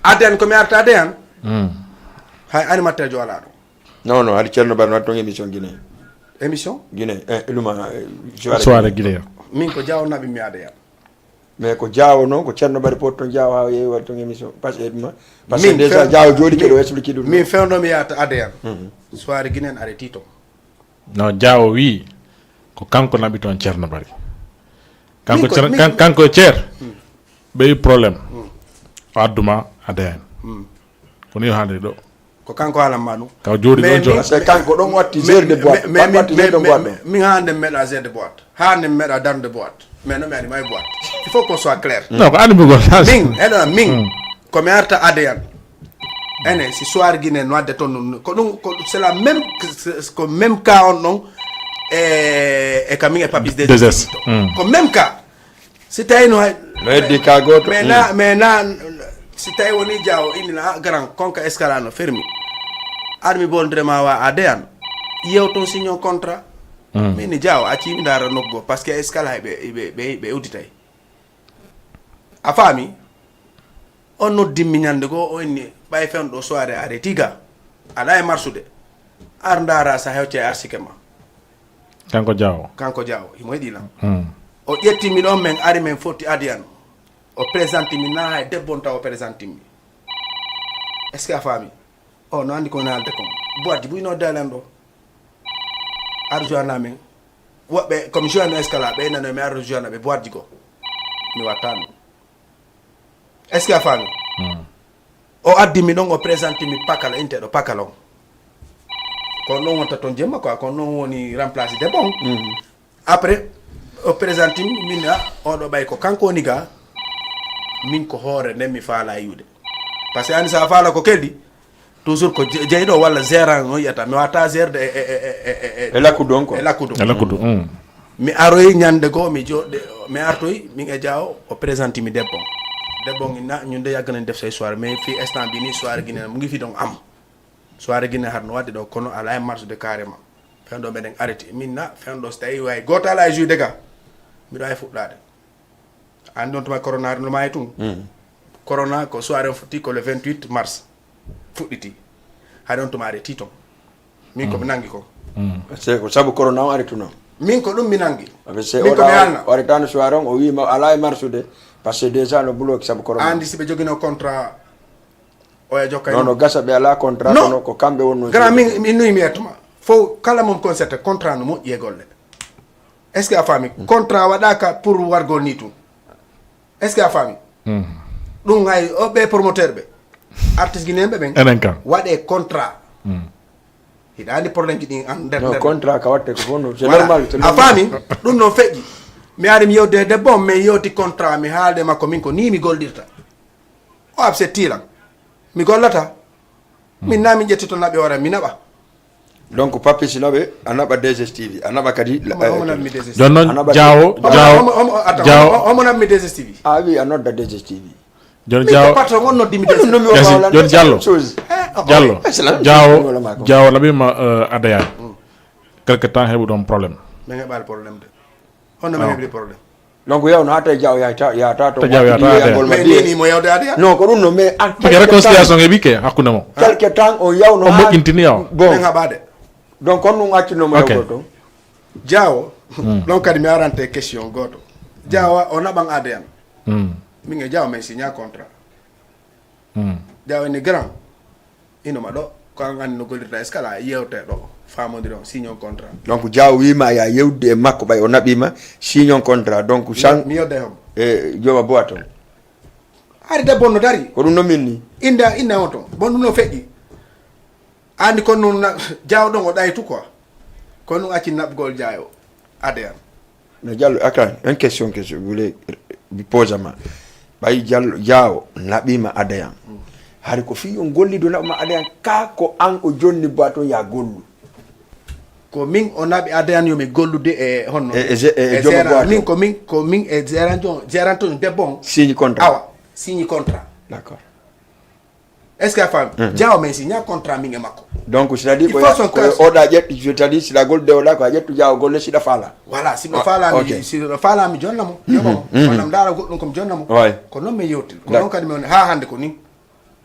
Aden ko mi arta aden. Hay animateur jo ala ɗo. Non non, haɗi Ceerno Bari no waɗi toon émission Guinée. Émission? Guinée, eh, luma eh, soirée. Soirée Guinée. Min ko jawo naɓi mi adeya. Mais ko Jaawo noon ko Ceerno Bari Potto Jaawo haa yeewi waɗi toon émission. Parce que ma parce que Min déjà fe- Jaawo jooɗi min- keɗo expliqué ɗum. Min fewndo mi yata adeyan. Soirée Guinée arrêti to. No Jaawo wi ko kanko naɓi toon Ceerno Bari. Kanko Min ko- Ceer- min- kan- kanko e Ceer ɓe wi problème. O adduma adeyan. Ko ni o haaliri ɗo. Ko kanko haalan ma ɗum. Kaw jooɗi Mais ɗon joɗa. Parce que kanko ɗon watti zéro de boîte. Mais Kan watti zéro de boîte ɗon. Min haa nden meɗa zéro de boîte. Haa nden meɗa darde boîte. Mais non mi ani may boîte. Il faut qu'on soit clair. Non ko anndi mi gol. Min eɗona min ko mi arta adeyan. Ene si soir guinée no adde toon ɗum ko ɗum ko c'est la même ko même cas on ɗon e e kamin e papis Des S. Ko même cas. Si tawi no hay No heddi ka gooto. Mais na mais na si tawi woni jawo inina grand konka escala no fermi. Armi bondire ma wa adeyan. Yew toon signon contrat. Min ni jawo a cimi ndara nokgo parce que escala ɓe ɓe ɓe ɓe udditay. A faami? On noddimmi ñande goo o inni ɓay fewndo ɗo soirée arrêti ga. Aɗa e marsude. Ar ndara sa hewce arsike ma. Kanko Jaawo. Kanko Jaawo himo yiɗi lan. O ƴettimi ɗon men ari men fotti adiyan. O présenti mi na hay debbo on taw o présenti mi. Est ce que a faami? O no andi ko naalde kon. Boîte ji buyno dalen ɗo. Ar joana men. Woɓɓe comme joana escala ɓe nano mi ar joana ɓe boîte ji goo. Mi watta ɗum. Est ce que a faami? O addi mi ɗon o présenti mi pakala inteɗo pakala on. Ko noon wonta toon jemma quoi ko noon woni remplace de bon. Après o présenti mi min a oɗo ɓay ko kanko woni ga. Min ko hoore nden mi faala yiwde. Parce que ani sa faala ko kelɗi toujours ko jeyɗo walla gérant o yiyata mi wata gérde e e lakkudu on quoi. E lakkudu. E lakkudu. Mi aroyi ñande goo mi joɗɗe mi artoyi min e jawo o présenti mi debbo. Debbo ngi na ñun de yagganen def say soirée mais fi instant bi ni soirée guinée mo ngi fi donc am. Soirée guinée har no wadde ɗo kono ala e marche de carrément. Fewndo meɗen arrêté min na fewndo so tawi way goto ala e jus de ga. Mbiɗo ay fuɗɗade. Andi on tuma corona no mayi tun. Corona ko soirée on fuɗɗi ko le vingt-huit mars. Fuɗɗiti. Hari on tuma arrêti ton. Min ko mi nangi ko. C'est ko sabu corona on arrêtuno. Min ko ɗum mi nangi. Parce que oɗa o arrêtano soirée on o wima ala e marsude. Parce que déjà no bloqué sabu corona. Andi si ɓe jogino contrat oya jokka. Non no gasa ɓe ala contrat kono ko kamɓe wonno. Grand min min nuyi mi ettuma. Fof kala mom concerte contrat no moƴƴi e golle. Est ce que a faami? Contrat waɗaka pour wargol ni tun. Est ce que a faami? Ɗum hay o ɓe promoteur ɓe artiste guinéen ɓe ɓen. Enen kan waɗe contrat. Hiɗa andi problème ji ɗin an nder nder contrat ka watte ko fof no c'est normal. A faami? Ɗum noon feƴƴi. Mi ari mi yewde debbo on min yewti contrat mi haalde makko min ko ni mi gollirta. O abse tilan mi gollata. Min na min ƴetti to naɓe hoore mi naɓa. Donc papi si naɓe a naɓa dstv a naɓa kadi. Joni noon jawo jawo jawo homo naɓmi dstv. A wi a nodda dstv. Joni jawo patron on noddimi dstv. Joni jallo jallo jawo jawo naɓima adayani. Quelque temps heɓu ɗon problème. Min heɓali problème de. Honno min heɓri problème? Donc yaw no hatta jaw yahata yahata to jaw yahata mais nini mo yawde adi. Non ko ɗum no mais parce que réconciliation e ɓikke hakkunde mo. Quelque temps o yawno o moƴƴintini yaw. Bon ɓen haɓade. Donc on ɗum accuno mo yawgo to. Jawo ɗon kadi mi arante question goto. Jawa o naɓan adn. Min e jawa min signa contrat. Jawa ni grand. Ino ma ɗo ko an anndi no gollirta est ce que ala yewte ɗo famodiri on signon contrat. Donc jaw wima ya yewdude e makko ɓay o naɓima signon contrat donc san mi yewde hom e jooma boîte on. Hari debbo on no dari Ko ɗum no min ni. Inda inna on ton bon ɗum no feƴƴi. Anndi kon nun jaw ɗon o ɗaytu quoi. Kon nun acci naɓgol jayo adeyan. No jallo aka en question que je voulais poser ma ɓay jallo jaawo naɓima adeyan. Hari ko fii on gollido naɓma adeyan ka ko an o jonni ba toon ya gollu. Ko min o naɓi adeyan yomi gollude e honno e jomo boato min ko min ko min e gérant on gérant on debbo on signe contrat. Awa Signé contrat. D'accord. Est-ce que a faami? Jaawo men signa contrat min e makko. Donc c'est-à-dire Il ko faut son ko classe. Oɗa ƴettu, c'est-à-dire si la golle de Oɗa ko a ƴettu Jaawo golle siɗa faala. Voilà, si mi Ah, faalaami ok. Si mi faalaami mi jonna mo, yoɓa mo. Walla mi ndaara goɗɗum ko mi jonna mo. Ouais. Ko noon min yewtiri. Ko D'accord. Noon kadi mi woni haa hannde ko nii.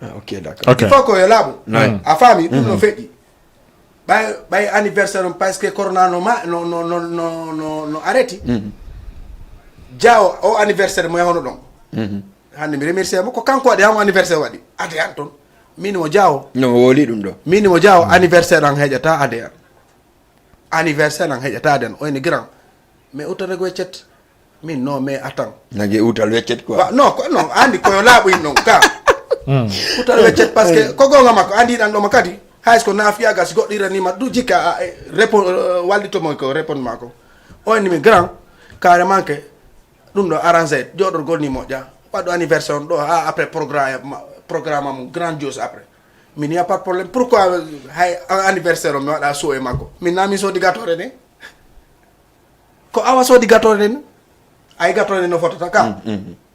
Ah, ok, d'accord. Ok. Il faut que yo laaɓu. Ouais. A faami ɗum no feƴƴi. Ɓay ɓay anniversaire on, parce que corona no ma no no no no no, no arrêté. Jaawo o anniversaire mo yahono ɗon. Hannde mi remercier mo, ko kanko waɗi han anniversaire waɗi. Ade an toon. Min mo Jaawo. No o woli ɗum ɗo. Min mo Jaawo anniversaire an heƴata ade an. Anniversaire an heƴata ade an. Oyni grand. Mais utal rek weccet. Min no mais attends. Nage utal weccet quoi. Wa- non ko non andi koyo laaɓu in ɗon ka. Utal weccet parce que ko goonga makko andi ɗan ɗoma kadi. Hay so ko naafiyagal si goɗɗo iranima ɗum jikka a e, répond wallito mo ko répond ma ko. Oyni mi grand. Carrément que ɗum ɗo arrangé jooɗorgol ni moƴƴa. Waɗu anniversaire on ɗo ha après programme programme am grandiose après. Min y a pas de problème, pourquoi hay anniversaire o mi waɗa soo e makko? Min na min soodi gatore ne. Ko awa soodi gatore ne. Ay gatore ne no fotata ka.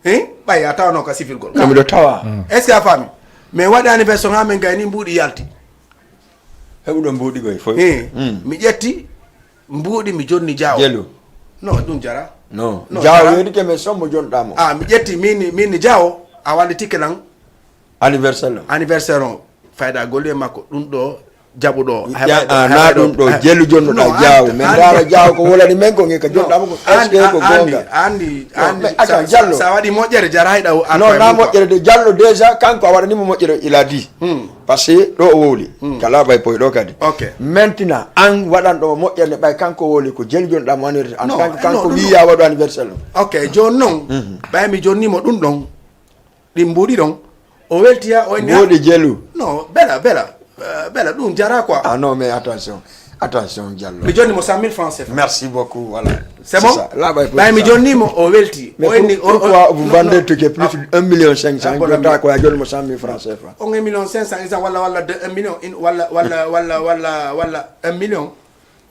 Hein? Ɓay a tawano ka sifirgol ka. Miɗo tawa. Est-ce que a faami? Mais waɗi anniversaire ha min gayni mbuuɗi yalti. Heɓuɗo mbuuɗi goy foy. Hein? Mi ƴetti mbuuɗi mi jonni Jaawo. Jelu. Non, ɗum jara. Non. Non, Jaawo jara. Weedu ke mais sommo jonɗamo. Ah, mi ƴetti min min Jaawo a wallitike lan. Anniversaire o. Anniversaire o fayda golle makko ɗum ɗo jaɓuɗo. Ya, ah, na ɗum ɗo jelu jonnuɗa Jaawo. Min ndaara Jaawo ko wolani men ko nge ka jonɗamo ko est-ce que ko gonga? Andi andi Aka Jallo. Sa waɗi moƴƴere jarayɗa. Non, na moƴƴere de Jallo déjà kanko a waɗanimo moƴƴere il a dit. Parce que ɗo o wowli kala ɓay poy ɗo kadi. Ok. Maintenant an waɗanɗo mo moƴƴere ɓay kanko wowli ko jelu jonɗamo anniversaire en Non, tant que kanko non, wiya waɗo anniversaire o. Ok, joni noon ɓay mi jonnimo ɗum ɗon. Ɗin mbuuɗi ɗon o weltiya o Mbuuɗi jelu. Non, bela bela. Euh, bela ɗum jara quoi. Ah non mais attention, attention Jallo. Mi jonni mo cent mille francs CFA. Merci beaucoup, voilà. C'est bon? Là ɓay Ɓay mi jonnimo o welti. Mais O inni pour- pourquoi vous vendez ticket plus de un million cinq cents? Jota ko a jonni mo cent mille francs CFA. On est million cinq cents, isa walla walla deux un million in walla walla walla walla walla un million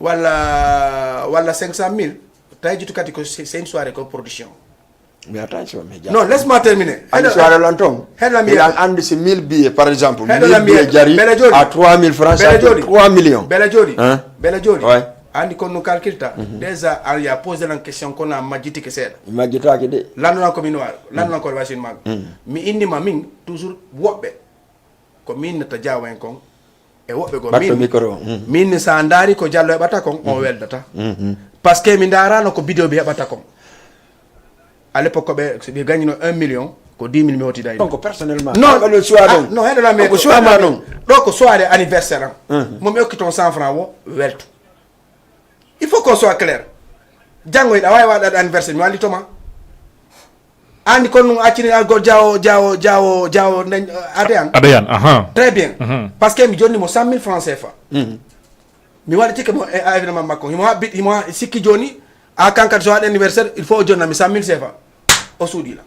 walla walla cinq cent mille. Tawi jitu kadi ko c'est c'est une soirée ko production. Mais attention mais Jallo. Non, laisse-moi terminer. Andi soirée lan ton. Hela mi Il a andi si mille billets par exemple. Hela Mille billets jari Bela joni. À trois mille francs ça Bela fait joni. Trois millions. Bela joni. Hein? Bela joni. Ouais. Andi kon no calculta. Déjà a ya posé lan question kono a majjitike seeɗa. Majjitaki de. Lanndona ko min waɗa lanndona ko wasin maɗa. Mi innima min toujours woɓɓe ko min netta Jaawo en kon. E woɓɓe goo Ɓatto micro. Min sa ndaari ko Jallo heɓata kon on weldata. Parce que mi ndaarano ko bideo mi heɓata kon. À l'époque ko ɓe so ɓe gagnino un million ko dix mille mi hotidayno. Donc personnellement Non. Ɓaɗo choix ɗon. Non, heɗo lam Ko choix ma ɗon. Ɗo ko soirée anniversaire am. Mo mi okki ton cent francs wo weltu. Il faut qu'on soit clair. Janngo hiɗa waawi waɗaɗo anniversaire mi wallitoma. Andi kon ɗum accini algol Jaawo Jaawo Jaawo Jaawo nden ade an. Ade an aha. Très bien. Parce que mi jonni mo cent mille francs CFA. Mi waɗi tike mo e événement makko himo haɓɓi himo sikki joni. A kan kadi so waɗi anniversaire il faut o jonna mi cent mille CFA. O suuɗi la.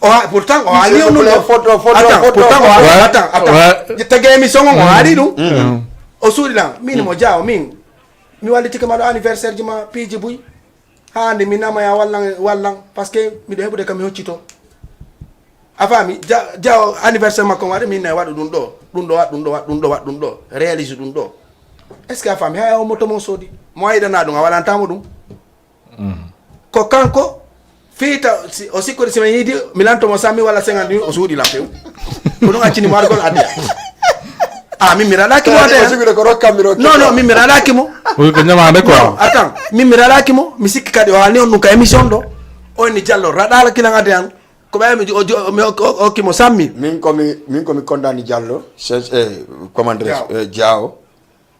O ha pourtant o haali on ɗum ɗo. Photo photo Attends, photo. Pourtant o haali attends attends. Tege émission on o haali ɗum. O suuɗi lan min mo Jaawo min. Mi wallitike ma ɗo anniversaire ji ma piiji buy. Haa nde mi namaya wallan wallan parce que miɗo heɓude kam mi hoccito. A faami Jaawo anniversaire makko waɗa min nayi waɗu ɗum ɗo. Ɗum ɗo waɗ ɗum ɗo waɗ ɗum ɗo waɗ ɗum ɗo. Réalise ɗum ɗo. Est ce que a faami hay o moto mo soodi mo a yiɗana ɗum a waɗantamo ɗum. Ko kanko fii ta si- o sikkude sima yiidi mi lantomo sammi walla cinquante mille o suuɗi lan few. Ko ɗum accini mo argol addi. A min mi raɗaki mo O ade. sigude ko rokkam mi rokki. Non non min mi raɗaki mo. Wi ko ñamaande quoi. Attends min mi raɗaki mo mi sikki kadi o haalni on ɗum ka émission ɗo. On ni Jallo raɗala kilan ade an. Ko ɓay mi o- o- mi o- o- okki mo sammi. Min komi min komi kondani Jallo c'est eh, comment dirais Jaawo. Jaawo.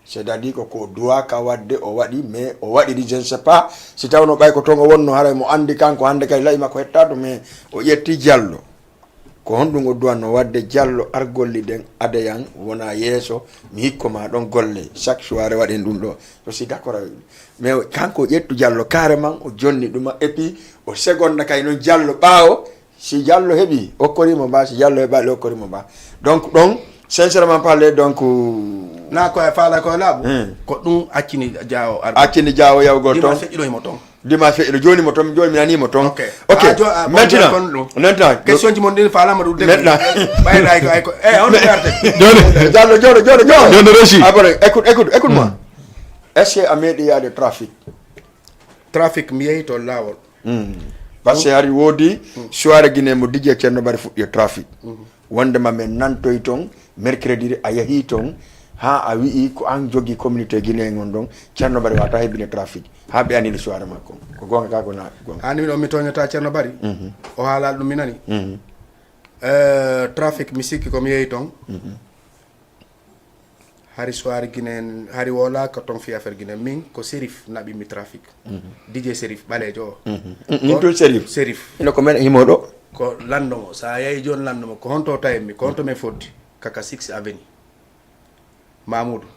C'est à dire ko ko duwaka wadde o waɗi mais o waɗiri je ne sais pas si tawno ɓay ko toon o wonno haray mo andi kanko hande kadi layi makko hettado mais o ƴetti Jallo. Ko honɗum o duwanno wadde Jallo ar golli ɗen adeyan wona yeeso mi hikko ma ɗon golle chaque soirée waɗen ɗum ɗo. Je suis d'accord avec lui. Mais kanko o ƴettu Jallo carrément o jonni ɗuma et puis o seconda kay noon Jallo ɓaawo si Jallo heɓi okkorimo mba si Jallo heɓali okkorimo mba. Donc ɗon sincèrement parler donc Na ko e faala ko e laaɓu. Hmm. Ko ɗum accini Jaawo ar. Accini Jaawo yawgol Ɗima toon. Feƴƴinoymo toon. Dimanche feƴƴo jooni mo toon, jooni mi nanii mo toon. Ok. Ok. Ah, jo-, ah, bon, maintenant, jooni kon ɗum. Maintenant, question ji mon ɗin faalama ɗum de. Maintenant. Ɓayda ay ko, ay ko. Eh, on ɓe arte. Jooni. Jallo, jooɗo, jooɗo, jooɗo. Jooni Régie. Ah, bon, écoute, écoute, écoute-moi. Est-ce que a meeɗi yaade trafic? Trafic, mi yehi to laawol. Parce que hari woodi soirée Guinée mo D J Ceerno Bari fuɗɗi e trafic. Wondema men nantoy toon, mercredi a yehi toon, haa a wi'i ko an jogi communauté Guinée on ɗon, Ceerno Bari wata hebbine trafic. Haa ɓe anili soirée makko. Ko gonga ka ko na gonga. Hani min on mi tooñata Ceerno Bari. O haalaali ɗum mi nani. Eh, trafic mi sikki ko mi yehi toon. Hari soirée Guinée, hari woola ko toon fi affaire Guinée. Min ko Serif naɓi mi trafic. D J Serif ɓaleejo o. Min tun Serif. Serif. Ino ko men himoɗo. Ko lanndo mo. So a yehi jooni lanndo mo, ko honto tawi mi, ko honto men foddi? Kaka six avenue. Mamoudou.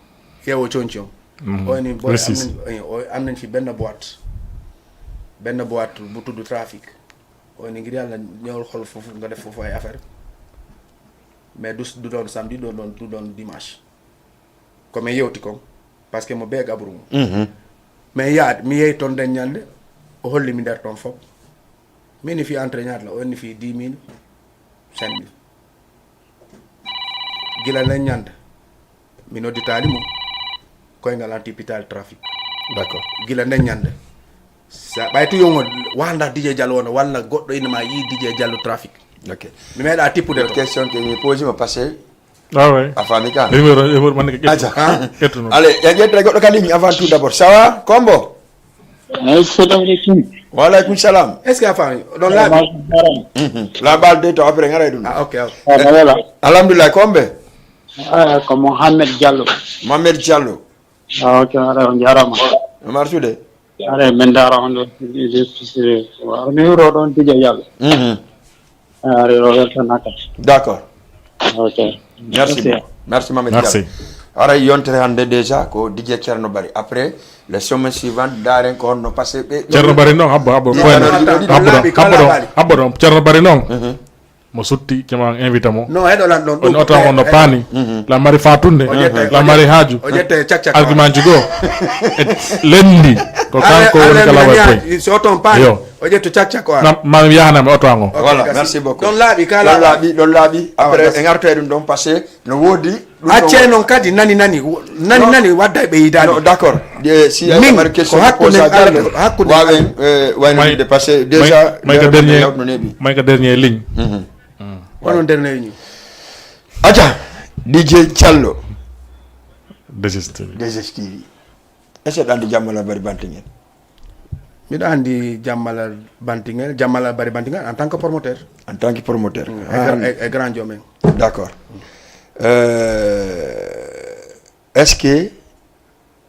Ƴeewo conci on. O ni boy amnen, o amnen fi benn boîte. Benn boîte bu tudd trafic. O ni ngir Yàlla ñëwal xool foofu nga def foofu ay affaire. Mais du du doon samedi, du doon du doon dimanche. Ko mi yewti kon, parce que mo be gabru mo. Mais yaade mi yehi toon nden ñande, o holli mi nder toon fof. Min ni fi entrée ñaata la, o ni fi dix mille, cinq mille. Gila nden ñande mi nodditaali mo, koyngal anti pital trafic. D'accord. Gila nden ñande, sa ɓay tu yongo wanda D J Diallo wono walla goɗɗo ina ma yi D J Diallo trafic. Ok. Mi meeɗa tippude to. Question ke mi posi mo parce que Ah ouais. A faami ka? Numéro numéro man ke Aja. Kettu non. Allez, ya ƴetta goɗɗo ka ligne avant tout d'abord. Ça va? Kombo? Assalamu alaikum. Wa alaikum salam. Est-ce que a faami? Ɗon laaɓi. La balle de to après ngara ɗum. Ah, ok, ok. Wala. Alhamdulillah, kombe? Ah, ko Mohamed Diallo. Mohamed Diallo. Ah, ok, ara on jarama. Omar Sude. Ara men dara on do. Ara mi wuro ɗon D J Diallo. Mhm. Ara ro weltanaka. D'accord. Ok. Merci. Merci Mohamed Merci. Diallo. Ara yontere hannde déjà ko D J Thierno Bari. Après le sommet suivant daren ko honno passé ɓe. Ceerno Bari non habbo habbo Ɗi koyen ɗon, ɗi ɗon, habbo ɗon laaɓi, kala habbo ɗon laaɓi. Habbo ɗon Ceerno Bari non Mhm. mo sutti cema invité mo Non, heɗo lan ɗon. on oto on no paani Mhm. la mari fatunde O ƴette- la mari haaju O ƴette cak cak. Argument ji goo e lendi ko kanko woni kala wawi poy So toon paani. Yo. O ƴettu cak cak o. Nam mami yahanami oto ango Voilà, merci beaucoup. Ɗon laaɓi, ka Ɗon laaɓi. Laaɓi, ɗon laaɓi. Après merci. E ngartoye ɗum ɗon passé no woodi. Ɗum Accee ɗon- noon kadi nani nani nani nani wadda ɓe yidaani. Non, d'accord. Eh, si Min, mari question ko hakkunde posa Allah, Diallo, hakkunde wawen eh, waynude parce que déjà May ka yewtere dernier yawtuno neeɓi. May ka dernier ligne Mhm. Onon nder nayi ni. Aja, D J Thiallo, Désisté. D S T V. Est-ce que ɗo anndi Jammala Bari Bantingel? Miɗo anndi Jammala Bantingel, Jammala Bari Bantingel en tant que promoteur. En tant que promoteur. E, gra- e, e grand jomen. D'accord. Euh, est-ce que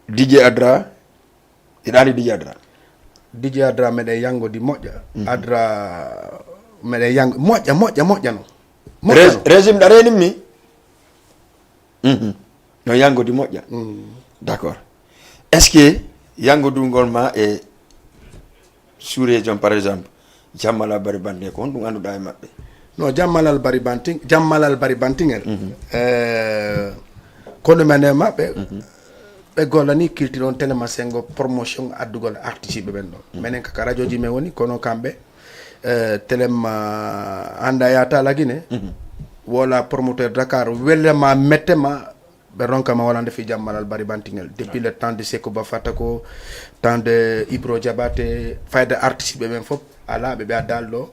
D J Adra, iɗa anndi D J Adra? D J Adra meɗen yanngodi moƴƴa. Adra meɗen yanngodi moƴƴa moƴƴa moƴƴa no. Moƴƴa Rés- no. Régime ɗa renim mi? Mhm. No yanngodi moƴƴa. D'accord. Est-ce que yanngodungol ma e sous-région par exemple, Jammala Bari Bantingel, ko honɗum annduɗa e maɓɓe? No Jammalal Bari Banting Jammalal Bari Bantingel. Eh, kono men e maɓɓe ɓe gollani culture on télé ma sengo promotion addugol artiste ɓe ɓen ɗo. Menen kaka radio ji men woni kono kamɓe eh, télé ma anda yata lagine. Wola promoteur Dakar welle ma mette ma ɓe ronka ma walande fi Jammalal Bari Bantingel depuis le temps de Seko Bafatako, temps de Ibro Diabaté, fayda artiste ɓe ɓen fof ala ɓe ɓe addal ɗo.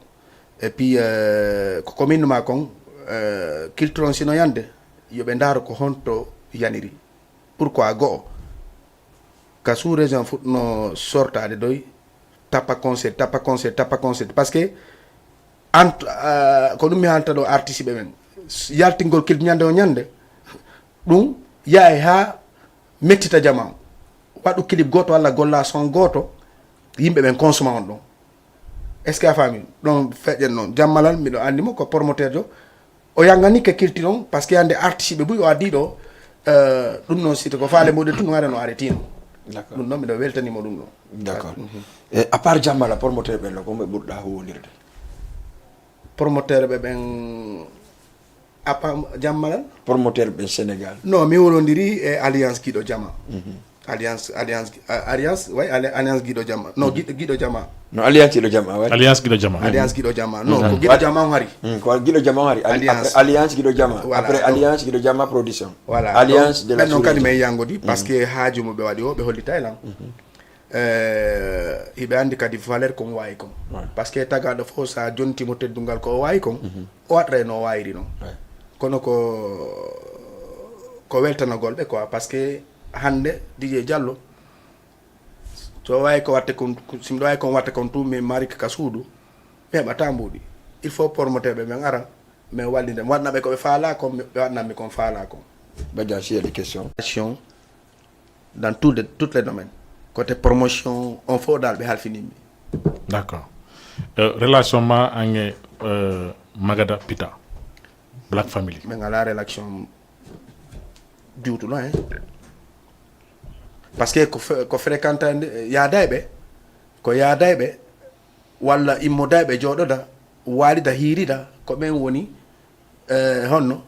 Et puis euh, ko commune ma kon euh, culture on sino yande yo ɓe ndaaro ko honto yaniri. Pourquoi go'o ka sous région fuɗno sortade doy tappa concert tappa concert tappa concert parce que ant euh, ko ɗum mi haalta ɗo artiste ɓe men yaltingol clip ñande o ñande ɗum yaay ha mettita jama o waɗu clip goto walla golla son goto yimɓe ɓen consomma on ɗon. Est-ce que a faami? Ɗon feƴƴen noon Jammalal miɗo anndi mo ko promoteur jo o yanganike culture on parce que hannde artiste ɓe buy o addi ɗo euh, ɗum noon site ko faale mboɗe tun hare no aretino. D'accord. Ɗum noon miɗo weltanimo ɗum ɗo. D'accord. E à part Jammala promoteur ɓen ɗo ko ɓe ɓurɗa huwondirde? Promoteur ɓe ɓen à part Jammalal? Promoteur ɓen Sénégal. Non mi wonondiri e alliance kiɗo jama. Alliance, alliance, a- alliance, way, alli- alliance Guido Jama. Non, Guido, Guido Jama. No, alliance Guido Jama, ouais. Alliance Guido Jama. Alliance Guido Jama. Non, ko Guido Jama on hari. Hmm, ko Guido Jama on hari. Ali- Alliance. Après, alliance Guido Jama. Voilà, Après, donc- alliance Guido Jama production. Voilà. Alliance Donc, de la ɓen non kadi sous-région. Min yangodi, parce que haaju mo ɓe waɗi o, ɓe holli Thailand. Eh, hiɓe andi kadi valeur ko mo wawi kon. Parce que tagaɗo fof sa jonti mo teddungal ko o wawi kon, o waɗre no o wawiri non. Kono ko ko weltanagol ɓe quoi, parce que hande Didier Diallo, so wawi ko watte kon, si miɗo wawi kon watte kon tout, mi mari ka suudu, mi heɓata mbuuɗi. Il faut promoteur ɓe men ara, min wallinde, waɗna ɓe ko ɓe faala kon, ɓe waɗnanmi kon faala kon. Badiane, s'il y a des questions. Action dans tout de- toutes les domaines. Côté promotion, on faut dal ɓe halfinimmi. D'accord. Euh, relation ma ange euh, Magada Pita, Black Family. Min ala relation diwtuɗo hen. Parce que ko fre- ko fréquentande yaadayɓe, ko yaadayɓe walla immodayɓe jooɗoda, waalida hiirida, ko ɓen woni eh, honno,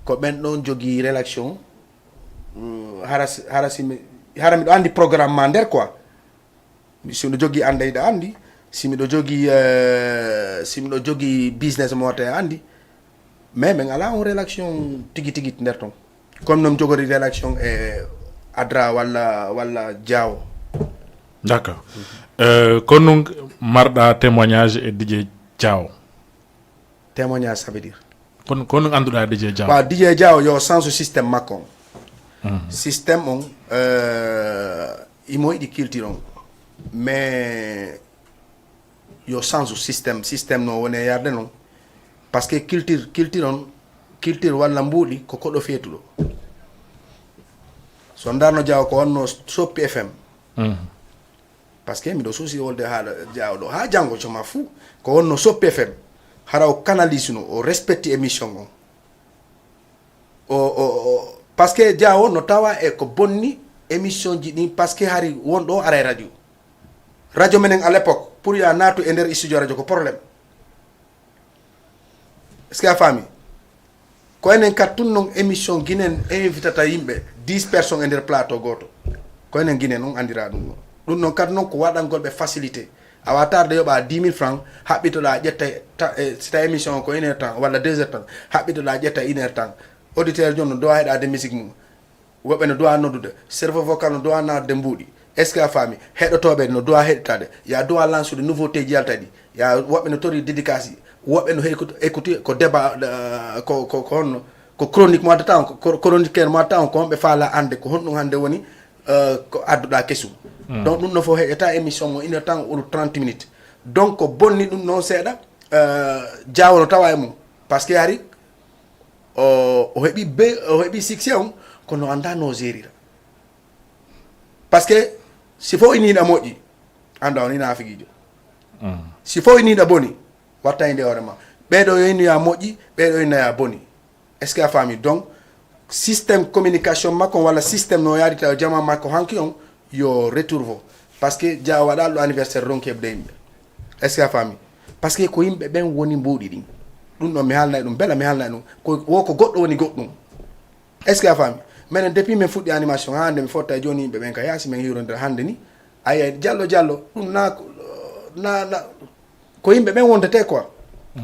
ko ɓen ɗon jogii relation. Mm, hara si- hara simi hara miɗo andi programme ma nder quoi. Si miɗo jogii ande iɗa andi, si miɗo jogii eh, si miɗo jogii business mo wata e andi. Mais min ala on relation tigi tigi nder ton, comme non jogori relation e Adra walla walla Diawo. D'accord. Euh, kono marɗa témoignage e Didier Diawo? Témoignage, ça veut dire? Kono kono annduɗa Didier Diawo? Waaw, Didier Diawo yo change système makko on. Système on euh, imo yiɗi culture on, mais yo change système système no woni e yarde non. Parce que culture culture on, culture walla mbuuɗi ko koɗo feetuɗo. So ndarno Diawo ko wonno Soppi F M. Parce que miɗo suusi wolde haala Diawo ɗo ha janngo, coma fou, ko wonno Soppi F M. Hara o canalisno, o respecti émission on. O, o, o, parce que Diawo no tawa e ko bonni émission ji ɗin, parce que hari wonɗo o aray radio. Radio menen à l'époque, pour ya naatu e nder studio radio ko problème. Est-ce que a faami? Ko enen kat tun non émission ginen invitata yimɓe dix personnes e nder plateau gooto. Ko enen ginen on andira ɗum ɗon. Ɗum ɗon kat non ko waɗangol ɓe facilité. A watarde yoɓa dix mille francs, haɓɓitoɗa ƴetta ta- e- si ta émission on ko une heure temps walla deux heures temps, haɓɓitoɗa ƴetta une heure temps. Auditeur jon no dowa heɗade musique mum. Woɓɓe no dowa noddude, cerveau vocal no dowa naatde mbuuɗi. Est-ce que a faami? Heɗotooɓe no dowa heɗitaade. Ya dowa lansude nouveauté ji yalta ɗi. Ya woɓɓe no tori dédicace. Woɓɓe no écoute écoute ko débat euh, ko ko ko honno, ko chronique mo addata on, ko chroniqueur mo addata on, ko honɓe faala ande ko honɗum hannde woni euh, ko adduɗa kesum. Donc ɗum no fof heƴata émission mo une heure temps ou trente minutes. Donc ko bonni ɗum noon seeɗa. Euh, Diawo no tawa e mum, parce que hari o o heɓi be o heɓi succès on, kono anda no gérira. Parce que si fof ini ina moƴƴi, anda on ina afigijo. Si fof ini ina boni, watta inde hoore ma. Ɓeɗo inoya moƴƴi, ɓeɗo inoya boni. Est-ce que a faami? Donc système communication makko walla système no yaadita e jama makko hanki on, yo retour fo. Parce que Diawo waɗa ɗo anniversaire ronki heɓde yimɓe. Est-ce que a faami? Parce que ko yimɓe ɓen woni mbuuɗi ɗin. Ɗum ɗon mi haalnay ɗum, bela mi haalnay ɗum. Ko wo ko goɗɗo woni goɗɗum. Est-ce que a faami? Menen depuis min fuɗɗi animation ha hannde mi fotta e jooni yimɓe ɓen ka yaasi min hiwrondira hannde ni. Ayi, ayi, Diallo, Diallo, ɗum na na na ko yimɓe ɓen wondete quoi.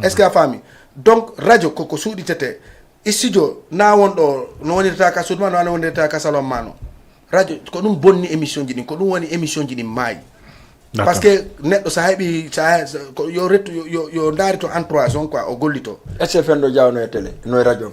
Est-ce que a faami? Donc radio koko suuɗitete. Studio na won ɗo no wonirta ka suudu ma, no wonirta ka salon ma no. Radio ko ɗum bonni émission ji ɗin, ko ɗum woni émission ji ɗin maayi. Parce que neɗɗo sa heɓi sa ko yo rettu yo yo ndaari to entourage on quoi, o gollito. Est-ce que fenɗo Diawo no e télé, no e radio?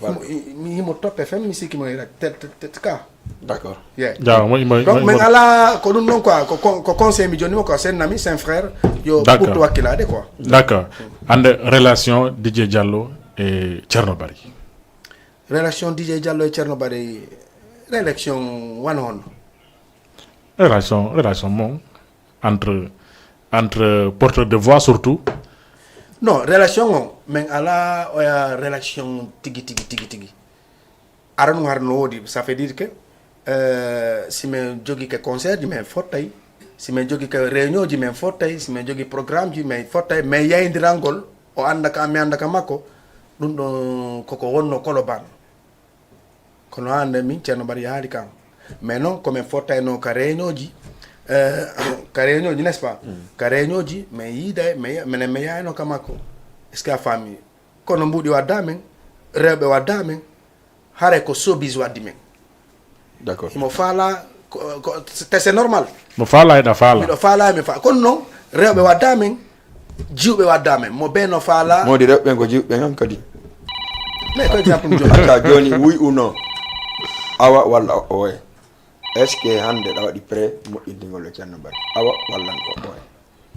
Mi himo toppe fen mi sikki mo e radio ka. D'accord. Yeah. Diawo mo imo Donc min ala ko ɗum noon quoi, ko ko- ko conseil mi jonni mo quoi, sen ami, sen frère, yo D'accord. Ɓurtu wakkilade quoi. D'accord. Hannde relation Didier Diallo e Thierno Barry? Relation Didier Diallo e Thierno Barry, relation wano honno? Relation relation mon entre entre porteur de voix surtout. Non, relation o min ala oya relation tigi tigi tigi tigi. Ara ɗum hara no woodi, ça fait dire que euh, si min jogike concert ji min fottay, si min jogike réunion ji min fottay, si min jogi programme ji min fottay, min yaydirangol, o annda ka mi annda ka makko. Ɗum ɗon koko wonno Colobane. Kono hannde min Thierno Barry yahaali kan. Mais non, komin fottayno ka réunion ji, eh, ka réunion ji, n'est-ce pas? Ka réunion ji, mais yiiday, mais menen mi yayno ka makko. Est-ce que a faami? Kono mbuuɗi wadda men, rewɓe wadda men, haray ko sobis waddi men. D'accord. Imo faala ko, ko, te c'est normal. Mo faala ena faala. Miɗo faala mi fa kono non, rewɓe wadda men, jiwɓe wadda men, mo bee no faala. Modi rewɓe ɓen ko jiwɓe ɓen hankadi. Mais par exemple mi joni. Acca joni oui ou non? Awa walla oye? Est-ce que hannde ɗa waɗi prêt moƴƴintingol e Ceerno Bari? Awa walla ko oye?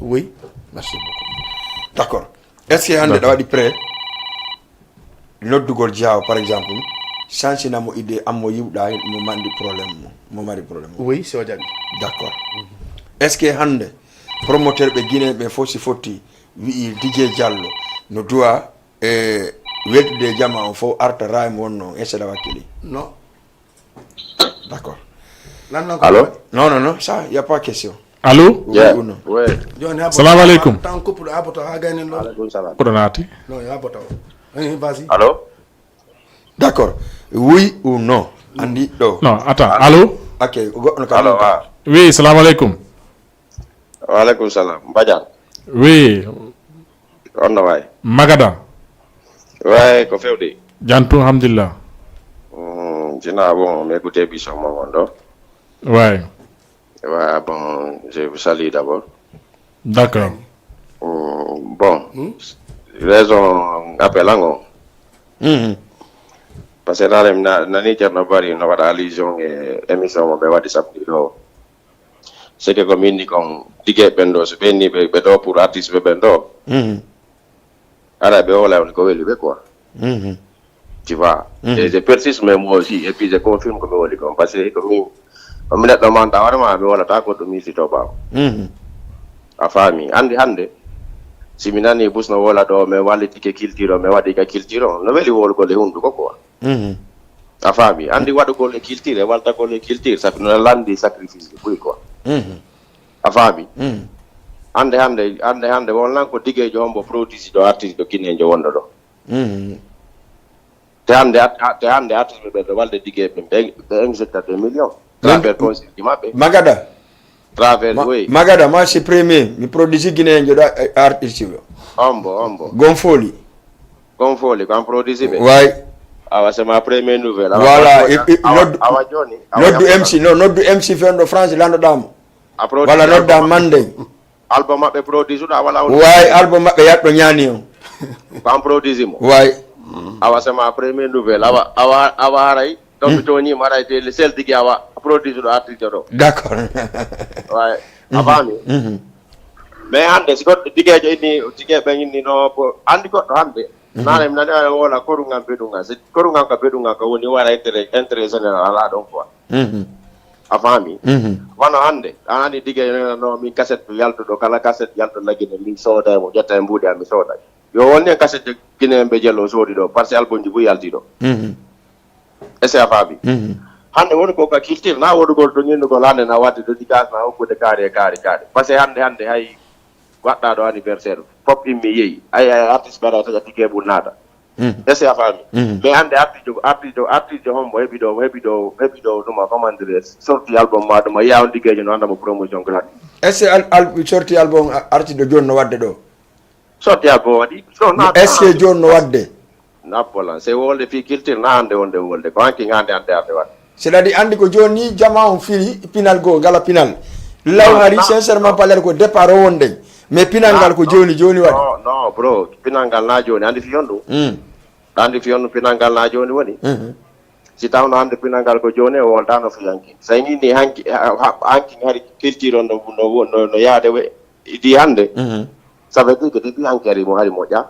Oui. Merci beaucoup. D'accord. Est-ce que hannde ɗa waɗi prêt noddugol Diaw par exemple, sansina mo idée an mo yiwɗa mo mandi problème mo mo mari problème mo? Oui, si o jaɓi. D'accord. Est-ce que hannde promoteur ɓe Guinée ɓe fof si fotti wi'i Didier Diallo no duwa e weltude e jama on fof arta raay mo wonno on? Est-ce que ɗa wakkili? Non. D'accord. Lan non. Allô? Non, non, non, ça, il n'y a pas question. Allo? Oui ou non? Ouais. Joni ha Salamu aleykum. Tan couple ha boto ha gaynen ɗo. Aleykum salam. Koɗo naati? Non, ha boto. Eh, vas-y. Allô? D'accord. Oui ou non? Andi ɗo. Non, attends. Allo? Ok, goɗɗo no ka Allô, nodda. Wa. Oui, salamu aleykum. Waleykum salam. Badiane. Oui, On no waay? Magada. Waay ko fewde. Jam tun, alhamdulillah. Mm, Jina, bon, mi écouté émission mon on ɗo. Ouais. Ouais, bon, je vous salue d'abord. D'accord. Mm, bon, raison appel an on. Mhm. Parce que nane na- nani Ceerno Bari no waɗa allusion e émission mo ɓe waɗi samedi ɗo. C'est que ko min ni kon dige ɓen ɗo, so ɓen ni ɓe ɓe ɗo pour artiste ɓe ɓen ɗo. Mhm. Ara ɓe wala on ko weli ɓe quoi. Mhm. Tu vois. Mhm. Et je persiste même moi aussi et puis je confirme ko ɓe woli kon parce que ko min ko mi neɗɗo manta hoore ma mi wolata goɗɗo mi sito ɓawo. Mhm. A faami, anndi hannde si mi nanii bus no wola ɗo mi wallitike culture o mi waɗi ka culture o no weli wolgol e hunnduko quoi. Mhm. A faami, anndi waɗugol e culture e waltagol e culture safi no lanndi sacrifice ji buy quoi. Mhm. A faami. Mhm. Hannde hannde hannde hannde wonlan ko digeejo hombo produit ɗo artiste ɗo kineejo wonɗo ɗo. Mhm. Te hannde at- a- te hannde artiste ɓe ɗo walde digeeɓe ɓe ɓe injecta des millions. Min- Travers concert ji maɓɓe. Magada. Travers Ma- oui. Magada, moi c'est premier. Mi produit Guinéen joɗa artiste o. Hombo hombo. Gonfoli. Gonfoli ko an produit ɓe. Way. Awa c'est ma première nouvelle. Awa Voilà. awa- Et- et awa- noddu- awa joni. Awa Noddu yamma- M C. Non, noddu M C fewndo France landoɗamo. A produit Wala album nodda maɓɓe- Mandeng. Album maɓɓe produit suɗa wala on. Way album maɓɓe yaɗɗo ñaani on. Ko an produit mo. Way. Awa c'est ma première nouvelle. Awa awa awa haray. Ɗon mi toñima haray te sel digi awa produit suɗo artiste ɗo. D'accord. Way. A faami. Mhm. Mais hannde si goɗɗo digeejo inni digeeɓe inni no ko anndi goɗɗo hannde. Nane mi nani a wola korugam beɗugam si korugam ka beɗugam ka woni wara intérêt intérêt général ala ɗon quoi. Mhm. A faami. Mhm. Wano hannde an anndi digeejo nena no min cassette yaltuɗo kala cassette yaltuɗo laggine min sooday mo ƴetta e mbuuɗi am mi sooday. Yo wonni en cassette guinéen ɓe jello soodi ɗo parce que album ji buy yalti ɗo. Mhm. Est-ce que a faami? Mhm. Hannde woni ko ka culture na woɗugol to ñinnugol hannde na wadde dédicace na hokkude kaari e kaari kaari parce que hannde hannde hay waɗɗa ɗo anniversaire fof immi yeeyi ay ay artiste ɓeɗa taƴa ticket ɓur naata. Mhm. Est-ce que a faami? Mhm. Mais hannde artijo artijo artijo hombo heɓi ɗo heɓi ɗo heɓi ɗo ɗuma commandire sorti album ma ɗuma yiya on liggeejo no annda mo promotion gratuit. Est-ce que al, al sorti album artiɗo joni no wadde ɗo? Sorti album waɗi. Est-ce que joni no wadde? Nappolan c'est wolde fii culture na hannde wonde wolde ko hanki hannde hannde hannde wadde. C'est-à-dire anndi ko jooni ni jama on fili pinal goo ngala pinal law hari sincèrement parler ko départ o wonde mais pinal ngal ko jooni jooni waɗi. Non non bro pinal ngal na jooni anndi fii on ɗum. Mm. Anndi fii on ɗum pinal ngal na jooni woni. Mhm. Si tawno hannde pinal ngal ko jooni e wolda no fii hanki so ini ni hanki ha- ha- hanki hari culture on no no no no yaade we idi hannde. Mhm. Ça veut dire que depuis hanki hari mo hari moƴƴa.